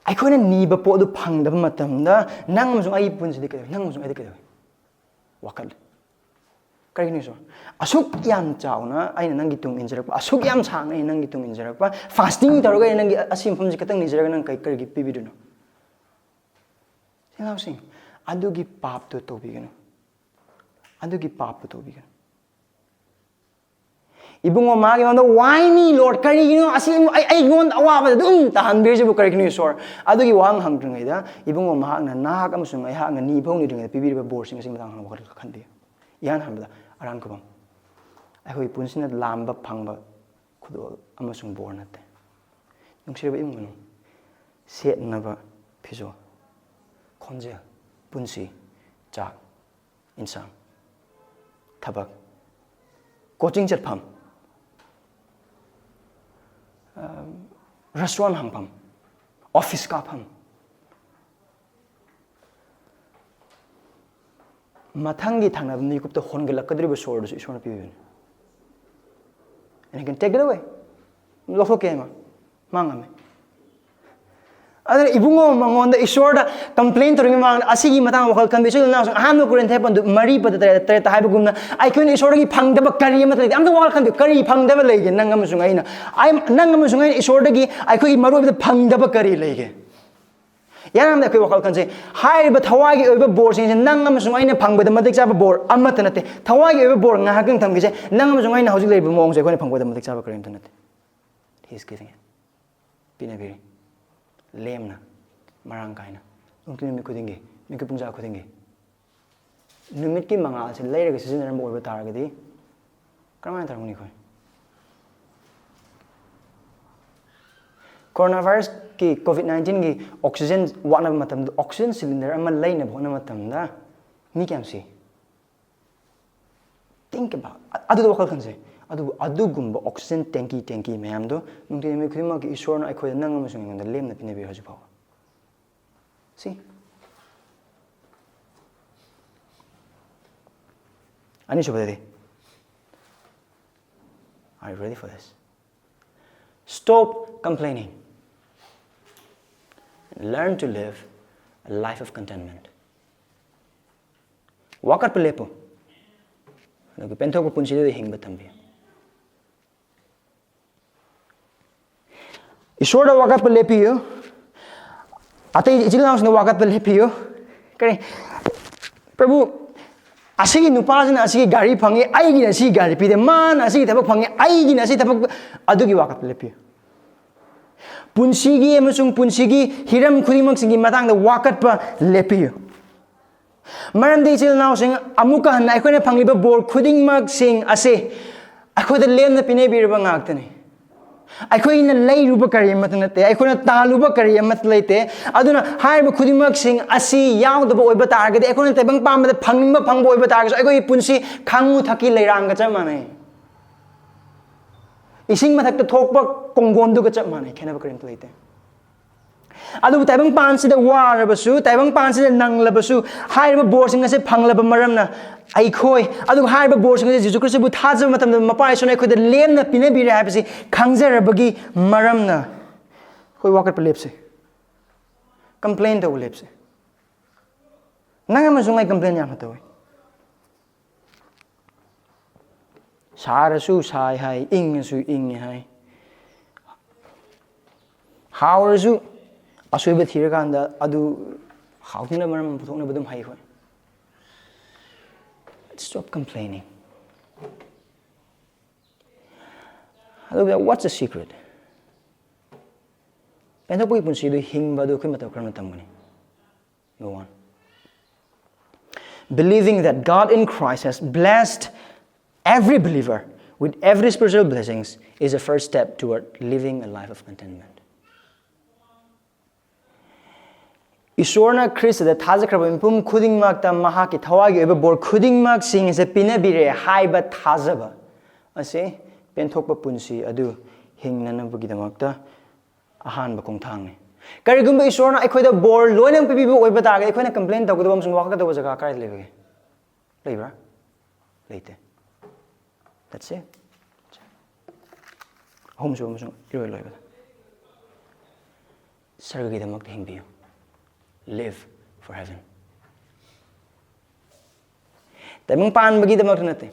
ꯑꯩꯈꯣꯏꯅ ꯅꯤꯕ ꯄꯣꯠ ꯑꯗꯨ ꯐꯪꯗꯕ ꯃꯇꯝꯗ ꯅꯪ ꯑꯃꯁꯨꯡ ꯑꯩꯒꯤ ꯄꯨꯟꯁꯤꯗꯤ ꯀꯩꯗꯧꯏ? ꯅꯪ ꯑꯃꯁꯨꯡ ꯑꯩꯗꯤ ꯀꯩꯗꯧꯏ? ꯋꯥꯀꯠꯂꯤ꯫ ꯀꯔꯤꯒꯤꯅꯣ ꯏꯁꯣꯔ? ꯑꯁꯨꯛ ꯌꯥꯝ ꯆꯥꯎꯅ ꯑꯩꯅ ꯅꯪꯒꯤ ꯇꯨꯡ ꯏꯟꯖꯔꯛꯄ, ꯑꯁꯨꯛ ꯌꯥꯝ ꯁꯥꯡꯅ ꯑꯩꯅ ꯅꯪꯒꯤ ꯇꯨꯡ ꯏꯟꯖꯔꯛꯄ, ꯐꯥꯁꯇꯤꯡ ꯇꯧꯔꯒ ꯑꯩꯅ ꯅꯪꯒꯤ ꯑꯁꯤ ꯃꯐꯝꯁꯤ ꯈꯛꯇꯪ ꯅꯤꯖꯔꯒ ꯅꯪ ꯀꯔꯤ, ꯀꯔꯤꯒꯤ ꯄꯤꯕꯤꯗꯣꯏꯅꯣ? ꯏꯆꯤꯜ ꯏꯅꯥꯎꯁꯤꯡ, ꯑꯗꯨꯒꯤ ꯄꯥꯞꯇꯨ ꯇꯧꯕꯤꯒꯅꯨ꯫ ꯑꯗꯨꯒꯤ ꯄꯥꯞꯇꯨ ꯇꯧꯕꯤꯒꯅꯨ꯫ ꯏꯕꯨꯡꯉꯣ ꯃꯥꯒꯤ ꯃꯃꯥꯡꯗ, "Why me, Lord? ꯀꯔꯤꯒꯤꯅꯣ ꯑꯁꯤ ꯑꯩ, ꯑꯩꯉꯣꯟꯗ ꯑꯋꯥꯕꯗ ꯑꯗꯨꯝ ꯇꯥꯍꯟꯕꯤꯔꯤꯁꯤꯕꯨ ꯀꯔꯤꯒꯤꯅꯣ, ꯏꯁꯣꯔ?" ꯑꯗꯨꯒꯤ ꯋꯥꯍꯪ ꯍꯪꯗ꯭ꯔꯤꯉꯩꯗ ꯏꯕꯨꯡꯉꯣ ꯃꯍꯥꯛꯅ ꯅꯍꯥꯛ ꯑꯃꯁꯨꯡ ꯑꯩꯍꯥꯛꯅ ꯅꯤꯐꯧ ꯅꯤꯗ꯭ꯔꯤꯉꯩꯗ ꯄꯤꯕꯤꯔꯤꯕ ꯕꯣꯔꯁꯤꯡ ꯑꯁꯤꯒꯤ ꯃꯇꯥꯡꯗ ꯋꯥꯈꯜ ꯈꯟꯕꯤꯌꯨ꯫ ꯏꯍꯥꯟ ꯍꯥꯟꯕꯗ ꯑꯔꯥꯟ ꯈꯨꯕꯝ꯫ ꯑꯩꯈꯣꯏꯒꯤ ꯄꯨꯟꯁꯤꯅ ꯂꯥꯝꯕ ꯐꯪꯕ ꯈꯨꯗꯣꯜ ꯑꯃꯁꯨꯡ ꯕꯣꯔ ꯅꯠꯇꯦ꯫ ꯅꯨꯡꯁꯤꯔꯕ ꯏꯃꯨꯡ ꯃꯅꯨꯡ, ꯁꯦꯠꯅꯕ ꯐꯤꯖꯣꯜ, ꯈꯣꯟꯖꯦꯜ, ꯄꯨꯟꯁꯤ, ꯆꯥꯛ, ꯏꯟꯁꯥꯡ, ꯊꯕꯛ, ꯀꯣꯆꯤꯡ ꯆꯠꯐꯝ, ꯑ, ꯔꯦꯁꯇꯨꯔꯦꯟ ꯍꯥꯡꯐꯝ, ꯑꯣꯐꯤꯁ ꯀꯥꯐꯝ, ꯃꯊꯪꯒꯤ ꯊꯪꯅꯕ ꯃꯤꯀꯨꯞꯇ ꯍꯣꯟꯒꯠꯂꯛꯀꯗꯧꯔꯤꯕ ꯁꯣꯔꯗꯨꯁꯨ ꯏꯁꯣꯔꯅ ꯄꯤꯕꯤꯕꯅꯤ꯫ And he can take it away. ꯂꯧꯊꯣꯛꯀꯦ ꯍꯥꯏꯃ ꯃꯥ ꯉꯝꯃꯦ꯫ ꯑꯗꯨꯅ ꯏꯕꯨꯡꯉꯣ ꯃꯉꯣꯟꯗ ꯏꯁꯣꯔꯗ complain ꯇꯧꯔꯤꯉꯩ ꯃꯃꯥꯡꯗ ꯑꯁꯤꯒꯤ ꯃꯇꯥꯡꯗ ꯋꯥꯈꯜ ꯈꯟꯕꯤꯌꯨ꯫ ꯏꯆꯤꯜ ꯏꯅꯥꯎꯁꯤꯡ, ꯑꯍꯥꯟꯕ ꯀꯣꯔꯤꯟꯊ ꯄꯟꯗꯨ ꯃꯔꯤ ꯄꯗ ꯇꯔꯦꯠ, ꯇꯔꯦꯠꯇ ꯍꯥꯏꯕꯒꯨꯝꯅ ꯑꯩꯈꯣꯏꯅ ꯏꯁꯣꯔꯗꯒꯤ ꯐꯪꯗꯕ ꯀꯔꯤ ꯑꯃꯠꯇ ꯂꯩꯇꯦ꯫ ꯑꯝꯇ ꯋꯥꯈꯜ ꯈꯟꯕꯤꯌꯨ, ꯀꯔꯤ ꯐꯪꯗꯕ ꯂꯩꯒꯦ? ꯅꯪ ꯑꯃꯁꯨꯡ ꯑꯩꯅ, ꯑꯩ, ꯅꯪ ꯑꯃꯁꯨꯡ ꯑꯩꯅ ꯏꯁꯣꯔꯗꯒꯤ ꯑꯩꯈꯣꯏꯒꯤ ꯃꯔꯨꯑꯣꯏꯕꯗ ꯐꯪꯗꯕ ꯀꯔꯤ ꯂꯩꯒꯦ? ꯌꯥꯔꯝꯗ ꯑꯩꯈꯣꯏ ꯋꯥꯈꯜ ꯈꯟꯁꯦ꯫ ꯍꯥꯏꯔꯤꯕ ꯊꯋꯥꯏꯒꯤ ꯑꯣꯏꯕ ꯕꯣꯔꯁꯤꯡꯁꯦ ꯅꯪ ꯑꯃꯁꯨꯡ ꯑꯩꯅ ꯐꯪꯕꯗ ꯃꯇꯤꯛ ꯆꯥꯕ ꯕꯣꯔ ꯑꯃꯠꯇ ꯅꯠꯇꯦ꯫ ꯊꯋꯥꯏꯒꯤ ꯑꯣꯏꯕ ꯕꯣꯔ ꯉꯥꯏꯍꯥꯛꯇꯪ ꯊꯝꯈꯤꯁꯦ꯫ ꯅꯪ ꯑꯃꯁꯨꯡ ꯑꯩꯅ ꯍꯧꯖꯤꯛ ꯂꯩꯔꯤꯕ ꯃꯑꯣꯡꯁꯦ ꯑꯩꯈꯣꯏꯅ ꯐꯪꯕꯗ ꯃꯇꯤꯛ ꯆꯥꯕ ꯀꯔꯤꯝꯇ ꯅꯠꯇꯦ꯫ He is giving it. ꯄꯤꯅꯕꯤꯔꯤ꯫ ꯂꯦꯝꯅ, ꯃꯔꯥꯡ ꯀꯥꯏꯅ, ꯅꯨꯡꯇꯤ ꯅꯨꯃꯤꯠ ꯈꯨꯗꯤꯡꯒꯤ, ꯃꯤꯀꯨꯞ ꯄꯨꯡꯖꯥ ꯈꯨꯗꯤꯡꯒꯤ꯫ ꯅꯨꯃꯤꯠꯀꯤ ꯃꯉꯥꯜꯁꯦ ꯂꯩꯔꯒ ꯁꯤꯖꯤꯟꯅꯔꯝꯕ ꯑꯣꯏꯕ ꯇꯥꯔꯒꯗꯤ ꯀꯔꯝꯍꯥꯏꯅ ꯇꯧꯔꯝꯒꯅꯤ ꯑꯩꯈꯣꯏ? ꯀꯣꯔꯣꯅꯥ ꯚꯥꯏꯔꯁꯀꯤ, ꯀꯣꯚꯤꯗ ꯅꯥꯏꯟꯇꯤꯟꯒꯤ oxygen ꯋꯥꯠꯅꯕ ꯃꯇꯝꯗ oxygen cylinder ꯑꯃ ꯂꯩꯅꯕ ꯍꯣꯠꯅꯕ ꯃꯇꯝꯗ ꯃꯤ ꯀꯌꯥꯝ ꯁꯤ? Think about, ꯑ-, ꯑꯗꯨꯗ ꯋꯥꯈꯜ ꯈꯟꯁꯦ꯫ ꯑꯗꯨꯕꯨ ꯑꯗꯨꯒꯨꯝꯕ oxygen tanky, tanky ꯃꯌꯥꯝꯗꯣ ꯅꯨꯡꯇꯤ ꯅꯨꯃꯤꯠ ꯈꯨꯗꯤꯡꯃꯛꯀꯤ ꯏꯁꯣꯔꯅ ꯑꯩꯈꯣꯏꯗ ꯅꯪ ꯑꯃꯁꯨꯡ ꯑꯩꯉꯣꯟꯗ ꯂꯦꯝꯅ ꯄꯤꯅꯕꯤꯔꯦ ꯍꯧꯖꯤꯛ ꯐꯥꯎꯕ꯫ ꯁꯤ ꯑꯅꯤꯁꯨꯕꯗꯗꯤ, are you ready for this? Stop complaining. Learn to live a life of contentment. ꯋꯥꯀꯠꯄ ꯂꯦꯞꯄꯨ꯫ ꯑꯗꯨꯒ ꯄꯦꯟꯊꯣꯛꯄ ꯄꯨꯟꯁꯤꯗꯨꯗ ꯍꯤꯡꯕ ꯇꯝꯕꯤꯌꯨ꯫ ꯏꯁꯣꯔꯗ ꯋꯥꯀꯠꯄ ꯂꯦꯞꯄꯤꯌꯨ꯫ ꯑꯇꯩ ꯏꯆꯤꯜ ꯏꯅꯥꯎꯁꯤꯡꯗ ꯋꯥꯀꯠꯄ ꯂꯦꯞꯄꯤꯌꯨ꯫ ꯀꯔꯤ? ꯄ꯭ꯔꯚꯨ, ꯑꯁꯤꯒꯤ ꯅꯨꯄꯥꯁꯤꯅ ꯑꯁꯤꯒꯤ ꯒꯥꯔꯤ ꯐꯪꯉꯤ, ꯑꯩꯒꯤꯅ ꯑꯁꯤꯒꯤ ꯒꯥꯔꯤ ꯄꯤꯗꯦ, ꯃꯥꯅ ꯑꯁꯤꯒꯤ ꯊꯕꯛ ꯐꯪꯉꯤ, ꯑꯩꯒꯤꯅ ꯑꯁꯤ ꯊꯕꯛ, ꯑꯗꯨꯒꯤ ꯋꯥꯀꯠꯄ ꯂꯦꯞꯄꯤꯌꯨ꯫ ꯄꯨꯟꯁꯤꯒꯤ ꯑꯃꯁꯨꯡ ꯄꯨꯟꯁꯤꯒꯤ ꯍꯤꯔꯝ ꯈꯨꯗꯤꯡꯃꯛꯁꯤꯡꯒꯤ ꯃꯇꯥꯡꯗ ꯋꯥꯀꯠꯄ ꯂꯦꯞꯄꯤꯌꯨ꯫ ꯃꯔꯝꯗꯤ ꯏꯆꯤꯜ ꯏꯅꯥꯎꯁꯤꯡ, ꯑꯃꯨꯛꯀ ꯍꯟꯅ ꯑꯩꯈꯣꯏꯅ ꯐꯪꯂꯤꯕ ꯕꯣꯔ ꯈꯨꯗꯤꯡꯃꯛꯁꯤꯡ ꯑꯁꯤ ꯑꯩꯈꯣꯏꯗ ꯂꯦꯝꯅ ꯄꯤꯅꯕꯤꯔꯕ ꯉꯥꯛꯇꯅꯤ꯫ ꯑꯩꯈꯣꯏꯅ ꯂꯩꯔꯨꯕ ꯀꯔꯤ ꯑꯃꯠꯇ ꯅꯠꯇꯦ, ꯑꯩꯈꯣꯏꯅ ꯇꯥꯜꯂꯨꯕ ꯀꯔꯤ ꯑꯃꯠꯇ ꯂꯩꯇꯦ꯫ ꯑꯗꯨꯅ ꯍꯥꯏꯔꯤꯕ ꯈꯨꯗꯤꯡꯃꯛꯁꯤꯡ ꯑꯁꯤ ꯌꯥꯎꯗꯕ ꯑꯣꯏꯕ ꯇꯥꯔꯒꯗꯤ, ꯑꯩꯈꯣꯏꯅ ꯇꯥꯏꯕꯪ ꯄꯥꯟꯕꯗ ꯐꯪꯅꯤꯡꯕ ꯐꯪꯕ ꯑꯣꯏꯕ ꯇꯥꯔꯒꯁꯨ, ꯑꯩꯈꯣꯏꯒꯤ ꯄꯨꯟꯁꯤ ꯈꯥꯡꯉꯨ ꯊꯛꯀꯤ ꯂꯩꯔꯥꯡꯒ ꯆꯞ ꯃꯥꯟꯅꯩ꯫ ꯏꯁꯤꯡ ꯃꯊꯛꯇ ꯊꯣꯛꯄ ꯀꯣꯡꯒꯣꯟꯗꯨꯒ ꯆꯞ ꯃꯥꯟꯅꯩ, ꯈꯦꯠꯅꯕ ꯀꯔꯤꯝꯇ ꯂꯩꯇꯦ꯫ ꯑꯗꯨꯕꯨ ꯇꯥꯏꯕꯪꯄꯥꯟꯁꯤꯗ ꯋꯥꯔꯕꯁꯨ, ꯇꯥꯏꯕꯪꯄꯥꯟꯁꯤꯗ ꯅꯪꯂꯕꯁꯨ, ꯍꯥꯏꯔꯤꯕ ꯕꯣꯔꯁꯤꯡ ꯑꯁꯦ ꯐꯪꯂꯕ ꯃꯔꯝꯅ ꯑꯩꯈꯣꯏ, ꯑꯗꯨꯒ ꯍꯥꯏꯔꯤꯕ ꯕꯣꯔꯁꯤꯡ ꯑꯁꯦ ꯖꯤꯁꯨ ꯈ꯭ꯔꯤꯁꯇꯕꯨ ꯊꯥꯖꯕ ꯃꯇꯝꯗ ꯃꯄꯥ ꯏꯁꯣꯔꯅ ꯑꯩꯈꯣꯏꯗ ꯂꯦꯝꯅ ꯄꯤꯅꯕꯤꯔꯦ ꯍꯥꯏꯕꯁꯤ ꯈꯪꯖꯔꯕꯒꯤ ꯃꯔꯝꯅ ꯑꯩꯈꯣꯏ ꯋꯥꯀꯠꯄ ꯂꯦꯞꯁꯦ꯫ ꯀꯝꯄ꯭ꯂꯦꯟ ꯇꯧꯕ ꯂꯦꯞꯁꯦ꯫ ꯅꯪ ꯑꯃꯁꯨꯡ ꯑꯩ ꯀꯝꯄ꯭ꯂꯦꯟ ꯌꯥꯝꯅ ꯇꯧꯏ꯫ ꯁꯥꯔꯁꯨ ꯁꯥꯏ ꯍꯥꯏ, ꯏꯪꯉꯁꯨ ꯏꯪꯉꯦ ꯍꯥꯏ꯫ ꯍꯥꯎꯔꯁꯨ ꯑꯁꯣꯏꯕ ꯊꯤꯔꯀꯥꯟꯗ ꯑꯗꯨ ꯍꯥꯎꯇꯅꯕ ꯃꯔꯝ ꯑꯃ ꯄꯨꯊꯣꯛꯅꯕ ꯑꯗꯨꯝ ꯍꯩ ꯍꯣꯏ꯫ Stop complaining. ꯑꯗꯨꯒ what's the secret? ꯄꯦꯟꯊꯣꯛꯄꯒꯤ ꯄꯨꯟꯁꯤꯗꯨ ꯍꯤꯡꯕ ꯑꯗꯨ ꯑꯩꯈꯣꯏ ꯃꯇꯧ ꯀꯔꯝꯅ ꯇꯝꯒꯅꯤ? Number one, believing that God in Christ has blessed every believer with every spiritual blessings is a first step toward living a life of contentment. ꯏꯁꯣꯔꯅ ꯈ꯭ꯔꯤꯁꯇꯗ ꯊꯥꯖꯈ꯭ꯔꯕ ꯃꯤꯄꯨꯝ ꯈꯨꯗꯤꯡꯃꯛꯇ ꯃꯍꯥꯛꯀꯤ ꯊꯋꯥꯏꯒꯤ ꯑꯣꯏꯕ ꯕꯣꯔ ꯈꯨꯗꯤꯡꯃꯛꯁꯤꯡ ꯑꯁꯦ ꯄꯤꯅꯕꯤꯔꯦ ꯍꯥꯏꯕ ꯊꯥꯖꯕ ꯑꯁꯤ ꯄꯦꯟꯊꯣꯛꯄ ꯄꯨꯟꯁꯤ ꯑꯗꯨ ꯍꯤꯡꯅꯅꯕꯒꯤꯗꯃꯛꯇ ꯑꯍꯥꯟꯕ ꯈꯣꯡꯊꯥꯡꯅꯤ꯫ ꯀꯔꯤꯒꯨꯝꯕ ꯏꯁꯣꯔꯅ ꯑꯩꯈꯣꯏꯗ ꯕꯣꯔ ꯂꯣꯏꯅꯃꯛ ꯄꯤꯕꯤꯕ ꯑꯣꯏꯕ ꯇꯥꯔꯒꯗꯤ ꯑꯩꯈꯣꯏꯅ ꯀꯝꯄ꯭ꯂꯦꯟ ꯇꯧꯒꯗꯕ ꯑꯃꯁꯨꯡ ꯋꯥꯀꯠꯀꯗꯕ ꯖꯒꯥ ꯀꯥꯏꯗ ꯂꯩꯕꯒꯦ? ꯂꯩꯕ꯭ꯔꯥ? ꯂꯩꯇꯦ꯫ That's it. ꯑꯍꯨꯝꯁꯨꯕ ꯑꯃꯁꯨꯡ ꯏꯔꯣꯏ ꯂꯣꯏꯕꯗ, ꯁꯔꯒꯒꯤꯗꯃꯛꯇ ꯍꯤꯡꯕꯤꯌꯨ꯫ Live for heaven. ꯇꯥꯏꯕꯪ ꯄꯥꯟꯕꯒꯤꯗꯃꯛꯇ ꯅꯠꯇꯦ꯫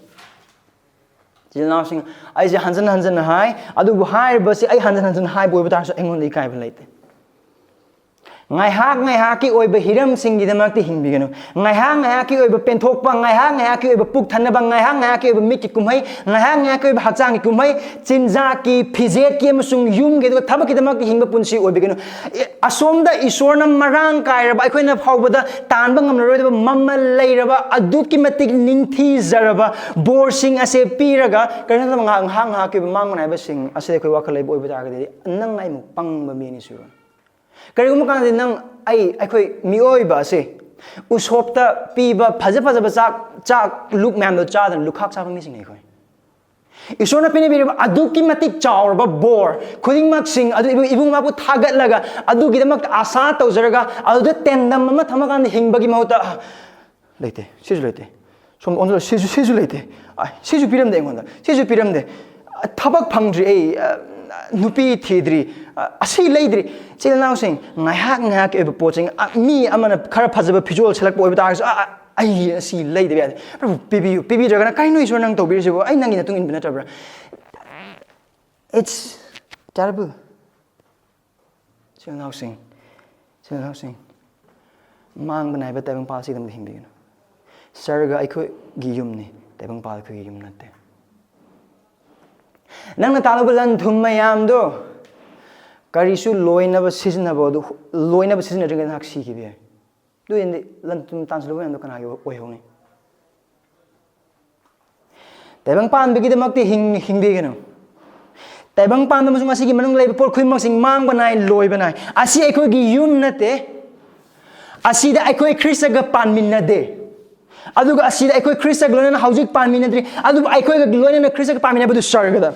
ꯏꯆꯤꯜ ꯏꯅꯥꯎꯁꯤꯡ, ꯑꯩꯁꯦ ꯍꯟꯖꯤꯟ ꯍꯟꯖꯤꯟꯅ ꯍꯥꯏ, ꯑꯗꯨꯕꯨ ꯍꯥꯏꯔꯤꯕꯁꯤ ꯑꯩ ꯍꯟꯖꯤꯟ ꯍꯟꯖꯤꯟꯅ ꯍꯥꯏꯕ ꯑꯣꯏꯕ ꯇꯥꯔꯁꯨ ꯑꯩꯉꯣꯟꯗ ꯏꯀꯥꯏꯕ ꯂꯩꯇꯦ꯫ ꯉꯥꯏꯍꯥꯛ ꯉꯥꯏꯍꯥꯛꯀꯤ ꯑꯣꯏꯕ ꯍꯤꯔꯝꯁꯤꯡꯒꯤꯗꯃꯛꯇ ꯍꯤꯡꯕꯤꯒꯅꯨ꯫ ꯉꯥꯏꯍꯥꯛ ꯉꯥꯏꯍꯥꯛꯀꯤ ꯑꯣꯏꯕ ꯄꯦꯟꯊꯣꯛꯄ, ꯉꯥꯏꯍꯥꯛ ꯉꯥꯏꯍꯥꯛꯀꯤ ꯑꯣꯏꯕ ꯄꯨꯛ ꯊꯟꯅꯕ, ꯉꯥꯏꯍꯥꯛ ꯉꯥꯏꯍꯥꯛꯀꯤ ꯑꯣꯏꯕ ꯃꯤꯠꯀꯤ ꯀꯨꯝꯍꯩ, ꯉꯥꯏꯍꯥꯛ ꯉꯥꯏꯍꯥꯛꯀꯤ ꯑꯣꯏꯕ ꯍꯛꯆꯥꯡꯒꯤ ꯀꯨꯝꯍꯩ, ꯆꯤꯟꯖꯥꯛꯀꯤ, ꯐꯤꯖꯦꯠꯀꯤ ꯑꯃꯁꯨꯡ ꯌꯨꯝꯒꯤ ꯑꯗꯨꯒ ꯊꯕꯛꯀꯤꯗꯃꯛꯇ ꯍꯤꯡꯕ ꯄꯨꯟꯁꯤ ꯑꯣꯏꯕꯤꯒꯅꯨ꯫ ꯑꯦ, ꯑꯁꯣꯝꯗ ꯏꯁꯣꯔꯅ ꯃꯔꯥꯡ ꯀꯥꯏꯔꯕ, ꯑꯩꯈꯣꯏꯅ ꯐꯥꯎꯕꯗ ꯇꯥꯟꯕ ꯉꯝꯂꯔꯣꯏꯗꯕ ꯃꯃꯜ ꯂꯩꯔꯕ, ꯑꯗꯨꯛꯀꯤ ꯃꯇꯤꯛ ꯅꯤꯡꯊꯤꯖꯔꯕ ꯕꯣꯔꯁꯤꯡ ꯑꯁꯦ ꯄꯤꯔꯒ, ꯀꯔꯤꯒꯨꯝꯕ ꯉꯥꯏꯍꯥꯛ, ꯉꯥꯏꯍꯥꯛ ꯉꯥꯏꯍꯥꯛꯀꯤ ꯑꯣꯏꯕ ꯃꯥꯡꯕ ꯅꯥꯏꯕꯁꯤꯡ ꯑꯁꯤꯗ ꯑꯩꯈꯣꯏ ꯋꯥꯈꯜ ꯂꯩꯕ ꯑꯣꯏꯕ ꯇꯥꯔꯒꯗꯤ, ꯅꯪ ꯑꯩꯃꯨꯛ ꯄꯪꯕ ꯃꯤꯅꯤ ꯁꯤꯕ꯫ ꯀꯔꯤꯒꯨꯝꯕ ꯀꯥꯟꯗꯗꯤ ꯅꯪ, ꯑꯩ, ꯑꯩꯈꯣꯏ ꯃꯤꯑꯣꯏꯕ ꯑꯁꯦ ꯎꯁꯣꯞꯇ ꯄꯤꯕ ꯐꯖ ꯐꯖꯕ ꯆꯥꯛ, ꯆꯥꯛ ꯂꯨꯛ ꯃꯌꯥꯝꯗꯣ ꯆꯥꯗꯅ ꯂꯨꯈꯥꯛ ꯆꯥꯕ ꯃꯤꯁꯤꯡꯅꯤ ꯑꯩꯈꯣꯏ꯫ ꯏꯁꯣꯔꯅ ꯄꯤꯅꯕꯤꯔꯤꯕ ꯑꯗꯨꯛꯀꯤ ꯃꯇꯤꯛ ꯆꯥꯎꯔꯕ ꯕꯣꯔ ꯈꯨꯗꯤꯡꯃꯛꯁꯤꯡ ꯑꯗꯨ ꯏꯕꯨꯡ, ꯏꯕꯨꯡ ꯏꯃꯥꯕꯨ ꯊꯥꯒꯠꯂꯒ, ꯑꯗꯨꯒꯤꯗꯃꯛꯇ ꯑꯥꯁꯥ ꯇꯧꯖꯔꯒ, ꯑꯗꯨꯗ ꯇꯦꯟꯗꯝ ꯑꯃ ꯊꯝꯃꯀꯥꯟꯗ ꯍꯤꯡꯕꯒꯤ ꯃꯍꯨꯠꯇ, "ꯑ, ꯂꯩꯇꯦ, ꯁꯤꯁꯨ ꯂꯩꯇꯦ, ꯁꯣꯝ ꯑꯣꯟꯁꯤꯜꯂ, ꯁꯤꯁꯨ, ꯁꯤꯁꯨ ꯂꯩꯇꯦ, ꯑ, ꯁꯤꯁꯨ ꯄꯤꯔꯝꯗꯦ ꯑꯩꯉꯣꯟꯗ, ꯁꯤꯁꯨ ꯄꯤꯔꯝꯗꯦ, ꯑ, ꯊꯕꯛ ꯐꯪꯗ꯭ꯔꯤ ꯑꯩ, ꯑ, ꯅꯨꯄꯤ ꯊꯤꯗ꯭ꯔꯤ, ꯑ, ꯑꯁꯤ ꯂꯩꯗ꯭ꯔꯤ"꯫ ꯏꯆꯤꯜ ꯏꯅꯥꯎꯁꯤꯡ, ꯉꯥꯏꯍꯥꯛ ꯉꯥꯏꯍꯥꯛꯀꯤ ꯑꯣꯏꯕ ꯄꯣꯠꯁꯤꯡ, ꯑ, ꯃꯤ ꯑꯃꯅ ꯈꯔ ꯐꯖꯕ ꯐꯤꯖꯣꯜ ꯁꯦꯠꯂꯛꯄ ꯑꯣꯏꯕ ꯇꯥꯔꯒꯁꯨ, "ꯑ, ꯑ, ꯑꯩ ꯑꯁꯤ ꯂꯩꯗꯕ ꯌꯥꯗꯦ, ꯄ꯭ꯔꯚꯨ, ꯄꯤꯕꯤꯌꯨ, ꯄꯤꯕꯤꯗ꯭ꯔꯒꯅ ꯀꯩꯅꯣ ꯏꯁꯣꯔ ꯅꯪ ꯇꯧꯕꯤꯔꯤꯁꯤꯕꯨ? ꯑꯩ ꯅꯪꯒꯤ ꯃꯇꯨꯡ ꯏꯟꯕ ꯅꯠꯇ꯭ꯔꯕ꯭ꯔꯥ?" It's terrible. ꯏꯆꯤꯜ ꯏꯅꯥꯎꯁꯤꯡ, ꯏꯆꯤꯜ ꯏꯅꯥꯎꯁꯤꯡ, ꯃꯥꯡꯕ ꯅꯥꯏꯕ ꯇꯥꯏꯕꯪꯄꯥꯜꯁꯤꯗ ꯑꯃꯨꯛ ꯍꯤꯡꯕꯤꯒꯅꯨ꯫ ꯁꯔꯒ ꯑꯩꯈꯣꯏꯒꯤ ꯌꯨꯝꯅꯤ, ꯇꯥꯏꯕꯪꯄꯥꯜ ꯑꯩꯈꯣꯏꯒꯤ ꯌꯨꯝ ꯅꯠꯇꯦ꯫ ꯅꯪꯅ ꯇꯥꯜꯂꯨꯕ ꯂꯟ ꯊꯨꯝ ꯃꯌꯥꯝꯗꯣ ꯀꯔꯤꯁꯨ ꯂꯣꯏꯅꯕ ꯁꯤꯖꯤꯟꯅꯕ ꯑꯗꯨ, ꯂꯣꯏꯅꯕ ꯁꯤꯖꯤꯟꯅꯗ꯭ꯔꯤꯉꯩꯗ ꯅꯍꯥꯛ ꯁꯤꯈꯤꯕ ꯌꯥꯏ꯫ ꯑꯗꯨ ꯑꯣꯏꯔꯗꯤ ꯂꯟ ꯊꯨꯝ ꯇꯥꯟꯁꯤꯜꯂꯨꯕ ꯃꯌꯥꯝꯗꯣ ꯀꯅꯥꯒꯤ ꯑꯣꯏꯍꯧꯅꯤ? ꯇꯥꯏꯕꯪ ꯄꯥꯟꯕꯒꯤꯗꯃꯛꯇꯤ ꯍꯤꯡ-, ꯍꯤꯡꯕꯤꯒꯅꯨ꯫ ꯇꯥꯏꯕꯪ ꯄꯥꯟꯕ ꯑꯃꯁꯨꯡ ꯑꯁꯤꯒꯤ ꯃꯅꯨꯡꯗ ꯂꯩꯕ ꯄꯣꯠ ꯈꯨꯗꯤꯡꯃꯛꯁꯤ ꯃꯥꯡꯕ ꯅꯥꯏ, ꯂꯣꯏꯕ ꯅꯥꯏ꯫ ꯑꯁꯤ ꯑꯩꯈꯣꯏꯒꯤ ꯌꯨꯝ ꯅꯠꯇꯦ꯫ ꯑꯁꯤꯗ ꯑꯩꯈꯣꯏ ꯈ꯭ꯔꯤꯁꯇꯒ ꯄꯥꯟꯃꯤꯟꯅꯗꯦ꯫ ꯑꯗꯨꯒ ꯑꯁꯤꯗ ꯑꯩꯈꯣꯏ ꯈ꯭ꯔꯤꯁꯇꯒ ꯂꯣꯏꯅꯅ ꯍꯧꯖꯤꯛ ꯄꯥꯟꯃꯤꯟꯅꯗ꯭ꯔꯤ꯫ ꯑꯗꯨꯕꯨ ꯑꯩꯈꯣꯏꯒ ꯂꯣꯏꯅꯅ ꯈ꯭ꯔꯤꯁꯇꯒ ꯄꯥꯟꯃꯤꯟꯅꯕꯗꯨ ꯁꯔꯒꯗ꯫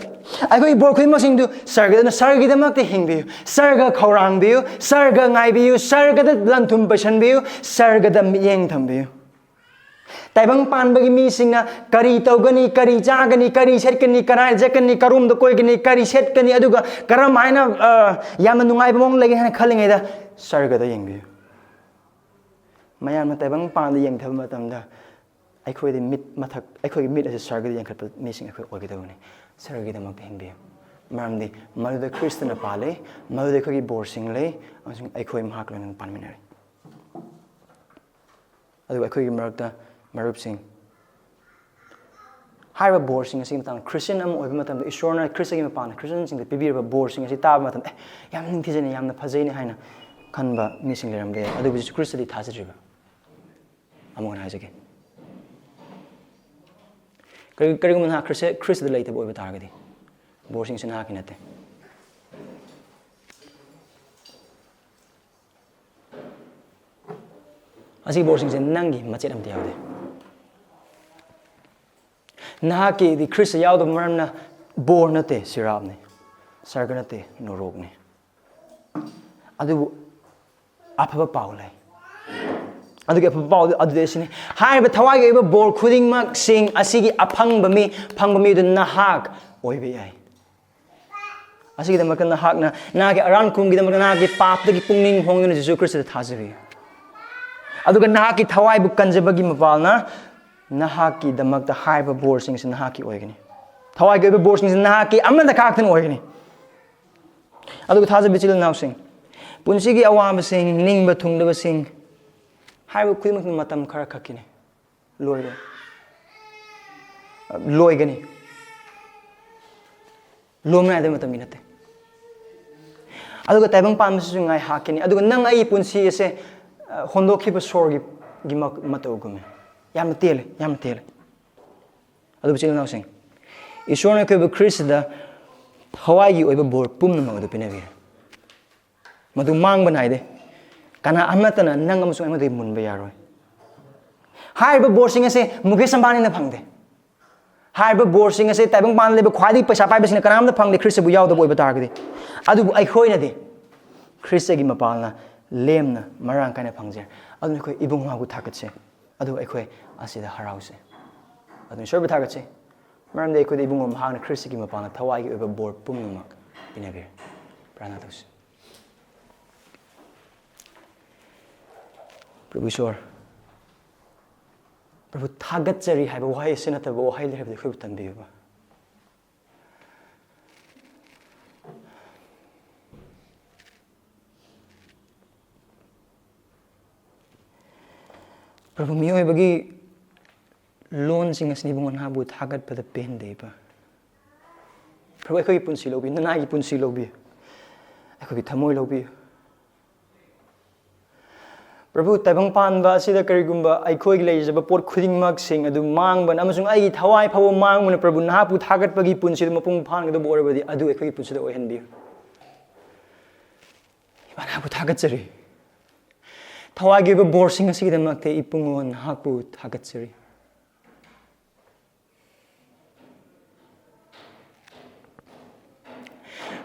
ꯑꯩꯈꯣꯏꯒꯤ ꯕꯣꯔ ꯈꯨꯗꯤꯡꯃꯛꯁꯤꯡꯗꯨ ꯁꯔꯒꯗ, ꯑꯗꯨꯅ ꯁꯔꯒꯤꯗꯃꯛꯇ ꯍꯤꯡꯕꯤꯌꯨ꯫ ꯁꯔꯒ ꯈꯧꯔꯥꯡꯕꯤꯌꯨ, ꯁꯔꯒ ꯉꯥꯏꯕꯤꯌꯨ, ꯁꯔꯒꯗ ꯂꯟ ꯊꯨꯝ ꯄꯩꯁꯟꯕꯤꯌꯨ, ꯁꯔꯒꯗ ꯃꯤꯠꯌꯦꯡ ꯊꯝꯕꯤꯌꯨ꯫ ꯇꯥꯏꯕꯪ ꯄꯥꯟꯕꯒꯤ ꯃꯤꯁꯤꯡꯅ ꯀꯔꯤ ꯇꯧꯒꯅꯤ, ꯀꯔꯤ ꯆꯥꯒꯅꯤ, ꯀꯔꯤ ꯁꯦꯠꯀꯅꯤ, ꯀꯔꯥꯏ ꯆꯠꯀꯅꯤ, ꯀꯔꯣꯝꯗ ꯀꯣꯏꯒꯅꯤ, ꯀꯔꯤ ꯁꯦꯠꯀꯅꯤ, ꯑꯗꯨꯒ ꯀꯔꯝ ꯍꯥꯏꯅ, ꯑ, ꯌꯥꯝꯅ ꯅꯨꯡꯉꯥꯏꯕ ꯃꯑꯣꯡ ꯂꯩꯒꯅꯤ ꯍꯥꯏꯅ ꯈꯜꯂꯤꯉꯩꯗ ꯁꯔꯒꯗ ꯌꯦꯡꯕꯤꯌꯨ꯫ ꯃꯌꯥꯝꯅ ꯇꯥꯏꯕꯪ ꯄꯥꯟꯗ ꯌꯦꯡꯊꯕ ꯃꯇꯝꯗ ꯑꯩꯈꯣꯏꯗꯤ ꯃꯤꯠ ꯃꯊꯛ, ꯑꯩꯈꯣꯏꯒꯤ ꯃꯤꯠ ꯑꯁꯤ ꯁꯔꯒꯗ ꯌꯦꯡꯈꯠꯄ ꯃꯤꯁꯤꯡ ꯑꯩꯈꯣꯏ ꯑꯣꯏꯒꯗꯕꯅꯤ꯫ ꯁꯔꯒꯤꯗꯃꯛꯇ ꯍꯤꯡꯕꯤꯌꯨ꯫ ꯃꯔꯝꯗꯤ ꯃꯗꯨꯗ ꯈ꯭ꯔꯤꯁꯇꯅ ꯄꯥꯜꯂꯤ, ꯃꯗꯨꯗ ꯑꯩꯈꯣꯏꯒꯤ ꯕꯣꯔꯁꯤꯡ ꯂꯩ, ꯑꯃꯁꯨꯡ ꯑꯩꯈꯣꯏ ꯃꯍꯥꯛꯀ ꯂꯣꯏꯅꯅ ꯄꯥꯟꯃꯤꯟꯅꯔꯤ꯫ ꯑꯗꯨꯒ ꯑꯩꯈꯣꯏꯒꯤ ꯃꯔꯛꯇ ꯃꯔꯨꯞꯁꯤꯡ, ꯍꯥꯏꯔꯤꯕ ꯕꯣꯔꯁꯤꯡ ꯑꯁꯤꯒꯤ ꯃꯇꯥꯡꯗ ꯈ꯭ꯔꯤꯁꯇꯤꯌꯟ ꯑꯃ ꯑꯣꯏꯕ ꯃꯇꯝꯗ ꯏꯁꯣꯔꯅ ꯈ꯭ꯔꯤꯁꯇꯒꯤ ꯃꯄꯥꯟꯗ ꯈ꯭ꯔꯤꯁꯇꯤꯌꯟꯁꯤꯡꯗ ꯄꯤꯕꯤꯔꯤꯕ ꯕꯣꯔꯁꯤꯡ ꯑꯁꯤ ꯇꯥꯕ ꯃꯇꯝꯗ, "ꯑꯦ, ꯌꯥꯝ ꯅꯤꯡꯊꯤꯖꯅ, ꯌꯥꯝꯅ ꯐꯖꯩꯅꯦ" ꯍꯥꯏꯅ ꯈꯟꯕ ꯃꯤꯁꯤꯡ ꯂꯩꯔꯝꯕ ꯌꯥꯏ꯫ ꯑꯗꯨꯕꯨ ꯖꯤꯁꯨ ꯈ꯭ꯔꯤꯁꯇꯗꯤ ꯊꯥꯖꯗ꯭ꯔꯤꯕ ꯑꯃꯨꯛ ꯍꯟꯅ ꯍꯥꯏꯖꯒꯦ꯫ ꯀꯔꯤ-, ꯀꯔꯤꯒꯨꯝꯕ ꯅꯍꯥꯛ ꯈ꯭ꯔꯤꯁ-, ꯈ꯭ꯔꯤꯁꯇꯗ ꯂꯩꯇꯕ ꯑꯣꯏꯕ ꯇꯥꯔꯒꯗꯤ, ꯕꯣꯔꯁꯤꯡꯁꯤ ꯅꯍꯥꯛꯀꯤ ꯅꯠꯇꯦ꯫ ꯑꯁꯤꯒꯤ ꯕꯣꯔꯁꯤꯡꯁꯦ ꯅꯪꯒꯤ ꯃꯆꯦꯠ ꯑꯃꯠꯇ ꯌꯥꯎꯗꯦ꯫ ꯅꯍꯥꯛꯀꯤꯗꯤ ꯈ꯭ꯔꯤꯁꯇ ꯌꯥꯎꯗꯕ ꯃꯔꯝꯅ ꯕꯣꯔ ꯅꯠꯇꯦ, ꯁꯤꯔꯥꯞꯅꯤ, ꯁꯔꯒ ꯅꯠꯇꯦ, ꯅꯣꯔꯣꯛꯅꯤ꯫ ꯑꯗꯨꯕꯨ ꯑꯐꯕ ꯄꯥꯎ ꯂꯩ꯫ ꯑꯗꯨꯒꯤ ꯑꯐꯕ ꯄꯥꯎ ꯑꯗꯨꯗꯤ ꯑꯁꯤꯅꯤ, ꯍꯥꯏꯔꯤꯕ ꯊꯋꯥꯏꯒꯤ ꯑꯣꯏꯕ ꯕꯣꯔ ꯈꯨꯗꯤꯡꯃꯛꯁꯤꯡ ꯑꯁꯤꯒꯤ ꯑꯐꯪꯕ ꯃꯤ, ꯐꯪꯕ ꯃꯤꯗꯨ ꯅꯍꯥꯛ ꯑꯣꯏꯕ ꯌꯥꯏ꯫ ꯑꯁꯤꯒꯤꯗꯃꯛꯇ ꯅꯍꯥꯛꯅ ꯅꯍꯥꯛꯀꯤ ꯑꯔꯥꯟ ꯈꯨꯝꯒꯤꯗꯃꯛꯇ ꯅꯍꯥꯛꯀꯤ ꯄꯥꯞꯇꯒꯤ ꯄꯨꯛꯅꯤꯡ ꯍꯣꯡꯗꯨꯅ ꯖꯤꯁꯨ ꯈ꯭ꯔꯤꯁꯇꯗ ꯊꯥꯖꯕꯤꯌꯨ꯫ ꯑꯗꯨꯒ ꯅꯍꯥꯛꯀꯤ ꯊꯋꯥꯏꯕꯨ ꯀꯟꯖꯕꯒꯤ ꯃꯄꯥꯜꯅ ꯅꯍꯥꯛꯀꯤꯗꯃꯛꯇ ꯍꯥꯏꯔꯤꯕ ꯕꯣꯔꯁꯤꯡꯁꯤ ꯅꯍꯥꯛꯀꯤ ꯑꯣꯏꯒꯅꯤ꯫ ꯊꯋꯥꯏꯒꯤ ꯑꯣꯏꯕ ꯕꯣꯔꯁꯤꯡꯁꯤ ꯅꯍꯥꯛꯀꯤ ꯑꯃꯗ ꯈꯛꯇꯅ ꯑꯣꯏꯒꯅꯤ꯫ ꯑꯗꯨꯒ ꯊꯥꯖꯕ ꯏꯆꯤꯜ ꯏꯅꯥꯎꯁꯤꯡ, ꯄꯨꯟꯁꯤꯒꯤ ꯑꯋꯥꯕꯁꯤꯡ, ꯅꯤꯡꯕ ꯊꯨꯡꯗꯕꯁꯤꯡ, ꯍꯥꯏꯔꯤꯕ ꯈꯨꯗꯤꯡꯃꯛꯇ ꯃꯇꯝ ꯈꯔ ꯈꯛꯀꯤꯅꯤ꯫ ꯂꯣꯏꯔꯦ꯫ ꯂꯣꯏꯒꯅꯤ꯫ ꯂꯣꯝ ꯅꯥꯏꯗꯕ ꯃꯇꯝꯒꯤ ꯅꯠꯇꯦ꯫ ꯑꯗꯨꯒ ꯇꯥꯏꯕꯪ ꯄꯥꯟꯕꯁꯤꯁꯨ ꯉꯥꯏꯍꯥꯛꯀꯤꯅꯤ꯫ ꯑꯗꯨꯒ ꯅꯪ ꯑꯩꯒꯤ ꯄꯨꯟꯁꯤ ꯑꯁꯦ, ꯑ, ꯍꯣꯟꯗꯣꯛꯈꯤꯕ ꯁꯣꯔꯒꯤ, ꯒꯤ ꯃ-, ꯃꯇꯧꯒꯨꯝꯃꯤ꯫ ꯌꯥꯝꯅ ꯇꯦꯜꯂꯦ, ꯌꯥꯝꯅ ꯇꯦꯜꯂꯦ꯫ ꯑꯗꯨꯕꯨ ꯏꯆꯤꯜ ꯏꯅꯥꯎꯁꯤꯡ, ꯏꯁꯣꯔꯅ ꯑꯩꯈꯣꯏꯕꯨ ꯈ꯭ꯔꯤꯁꯇꯗ ꯊꯋꯥꯏꯒꯤ ꯑꯣꯏꯕ ꯕꯣꯔ ꯄꯨꯝꯅꯃꯛ ꯑꯗꯨ ꯄꯤꯅꯕꯤꯔꯦ꯫ ꯃꯗꯨ ꯃꯥꯡꯕ ꯅꯥꯏꯗꯦ꯫ ꯀꯅꯥ ꯑꯃꯠꯇꯅ ꯅꯪ ꯑꯃꯁꯨꯡ ꯑꯩꯉꯣꯟꯗꯒꯤ ꯃꯨꯟꯕ ꯌꯥꯔꯣꯏ꯫ ꯍꯥꯏꯔꯤꯕ ꯕꯣꯔꯁꯤꯡ ꯑꯁꯦ ꯃꯨꯀꯦꯁ ꯑꯝꯕꯥꯅꯤꯅ ꯐꯪꯗꯦ꯫ ꯍꯥꯏꯔꯤꯕ ꯕꯣꯔꯁꯤꯡ ꯑꯁꯦ ꯇꯥꯏꯕꯪ ꯄꯥꯟꯗ ꯂꯩꯕ ꯈ꯭ꯋꯥꯏꯗꯒꯤ ꯄꯩꯁꯥ ꯄꯥꯏꯕꯁꯤꯡꯅ ꯀꯅꯥꯝꯇ ꯐꯪꯗꯦ, ꯈ꯭ꯔꯤꯁꯇꯕꯨ ꯌꯥꯎꯗꯕ ꯑꯣꯏꯕ ꯇꯥꯔꯒꯗꯤ꯫ ꯑꯗꯨꯕꯨ ꯑꯩꯈꯣꯏꯅꯗꯤ ꯈ꯭ꯔꯤꯁꯇꯒꯤ ꯃꯄꯥꯜꯅ ꯂꯦꯝꯅ ꯃꯔꯥꯡ ꯀꯥꯏꯅ ꯐꯪꯖꯩ꯫ ꯑꯗꯨꯅ ꯑꯩꯈꯣꯏ ꯏꯕꯨꯡ ꯃꯍꯥꯛꯄꯨ ꯊꯥꯒꯠꯁꯦ꯫ ꯑꯗꯨꯒ ꯑꯩꯈꯣꯏ ꯑꯁꯤꯗ ꯍꯔꯥꯎꯁꯦ꯫ ꯑꯗꯨꯅ ꯏꯁꯣꯔꯕꯨ ꯊꯥꯒꯠꯁꯦ, ꯃꯔꯝꯗꯤ ꯑꯩꯈꯣꯏꯗ ꯏꯕꯨꯡꯉꯣ ꯃꯍꯥꯛꯅ ꯈ꯭ꯔꯤꯁꯇꯒꯤ ꯃꯄꯥꯟꯗ ꯊꯋꯥꯏꯒꯤ ꯑꯣꯏꯕ ꯕꯣꯔ ꯄꯨꯝꯅꯃꯛ ꯄꯤꯅꯕꯤꯔꯦ꯫ ꯄ꯭ꯔꯥꯔꯊꯅꯥ ꯇꯧꯁꯤ꯫ ꯄ꯭ꯔꯚꯨ ꯏꯁꯣꯔ, ꯄ꯭ꯔꯚꯨ, ꯊꯥꯒꯠꯆꯔꯤ ꯍꯥꯏꯕ ꯋꯥꯍꯩ ꯑꯁꯤ ꯅꯠꯇꯕ ꯋꯥꯍꯩ ꯂꯩꯔꯕꯗꯤ ꯑꯩꯈꯣꯏꯕꯨ ꯇꯝꯕꯤꯌꯨꯕ꯫ ꯄ꯭ꯔꯚꯨ, ꯃꯤꯑꯣꯏꯕꯒꯤ ꯂꯣꯟꯁꯤꯡ ꯑꯁꯤꯅ ꯏꯕꯨꯡꯉꯣ ꯅꯍꯥꯛꯄꯨ ꯊꯥꯒꯠꯄꯗ ꯄꯦꯟꯗꯦꯕ꯫ ꯄ꯭ꯔꯚꯨ, ꯑꯩꯈꯣꯏꯒꯤ ꯄꯨꯟꯁꯤ ꯂꯧꯕꯤꯌꯨ, ꯅꯅꯥꯏꯒꯤ ꯄꯨꯟꯁꯤ ꯂꯧꯕꯤꯌꯨ, ꯑꯩꯈꯣꯏꯒꯤ ꯊꯃꯣꯏ ꯂꯧꯕꯤꯌꯨ꯫ ꯄ꯭ꯔꯚꯨ, ꯇꯥꯏꯕꯪ ꯄꯥꯟꯕ ꯑꯁꯤꯗ ꯀꯔꯤꯒꯨꯝꯕ ꯑꯩꯈꯣꯏꯒꯤ ꯂꯩꯖꯕ ꯄꯣꯠ ꯈꯨꯗꯤꯡꯃꯛꯁꯤꯡ ꯑꯗꯨ ꯃꯥꯡꯕꯅ ꯑꯃꯁꯨꯡ ꯑꯩꯒꯤ ꯊꯋꯥꯏ ꯐꯥꯎꯕ ꯃꯥꯡꯕꯅ, ꯄ꯭ꯔꯚꯨ, ꯅꯍꯥꯛꯄꯨ ꯊꯥꯒꯠꯄꯒꯤ ꯄꯨꯟꯁꯤꯗꯨ ꯃꯄꯨꯡ ꯐꯥꯍꯟꯒꯗꯕ ꯑꯣꯏꯔꯕꯗꯤ, ꯑꯗꯨ ꯑꯩꯈꯣꯏꯒꯤ ꯄꯨꯟꯁꯤꯗ ꯑꯣꯏꯍꯟꯕꯤꯌꯨ꯫ ꯏꯃꯥ, ꯅꯍꯥꯛꯄꯨ ꯊꯥꯒꯠꯆꯔꯤ꯫ ꯊꯋꯥꯏꯒꯤ ꯑꯣꯏꯕ ꯕꯣꯔꯁꯤꯡ ꯑꯁꯤꯒꯤꯗꯃꯛꯇ ꯏꯕꯨꯡꯉꯣ ꯅꯍꯥꯛꯄꯨ ꯊꯥꯒꯠꯆꯔꯤ꯫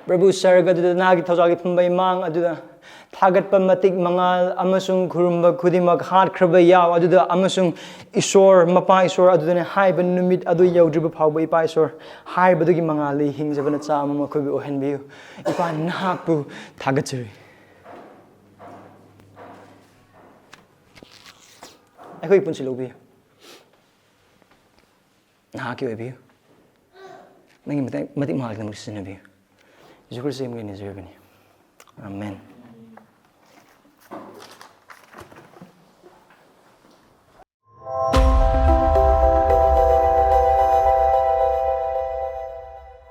ꯄ꯭ꯔꯚꯨ ꯁꯔꯒ ꯑꯗꯨꯗ ꯅꯍꯥꯛꯀꯤ ꯊꯧꯖꯥꯜꯒꯤ ꯐꯝꯕ ꯏꯃꯥꯡ ꯑꯗꯨꯗ ꯊꯥꯒꯠꯄ ꯃꯇꯤꯛ ꯃꯉꯥꯜ ꯑꯃꯁꯨꯡ ꯈꯨꯔꯨꯝꯕ ꯈꯨꯗꯤꯡꯃꯛ ꯍꯥꯠꯈ꯭ꯔꯕ ꯌꯥꯎ ꯑꯗꯨꯗ ꯑꯃꯁꯨꯡ ꯏꯁꯣꯔ, ꯃꯄꯥ ꯏꯁꯣꯔ ꯑꯗꯨꯗꯅ ꯍꯥꯏꯕ ꯅꯨꯃꯤꯠ ꯑꯗꯨ ꯌꯧꯗ꯭ꯔꯤꯕ ꯐꯥꯎꯕ ꯏꯄꯥ ꯏꯁꯣꯔ ꯍꯥꯏꯕꯗꯨꯒꯤ ꯃꯉꯥꯜꯗꯤ ꯍꯤꯡꯖꯕ ꯅꯆꯥ ꯑꯃ ꯃꯈꯣꯏꯕꯨ ꯑꯣꯏꯍꯟꯕꯤꯌꯨ꯫ ꯏꯄꯥ, ꯅꯍꯥꯛꯄꯨ ꯊꯥꯒꯠꯆꯔꯤ꯫ ꯑꯩꯈꯣꯏꯒꯤ ꯄꯨꯟꯁꯤ ꯂꯧꯕꯤꯌꯨ꯫ ꯅꯍꯥꯛꯀꯤ ꯑꯣꯏꯕꯤꯌꯨ꯫ ꯅꯪꯒꯤ ꯃꯇꯤꯛ ꯃꯇꯤꯛ ꯃꯉꯥꯜꯒꯤꯗꯃꯛ ꯁꯤꯖꯤꯟꯅꯕꯤꯌꯨ꯫ ꯖꯤꯁꯨ ꯈ꯭ꯔꯤꯁꯇꯒꯤ ꯃꯤꯡ ꯅꯤꯖꯔꯤꯕꯅꯤ꯫ ꯑꯥꯃꯦꯟ꯫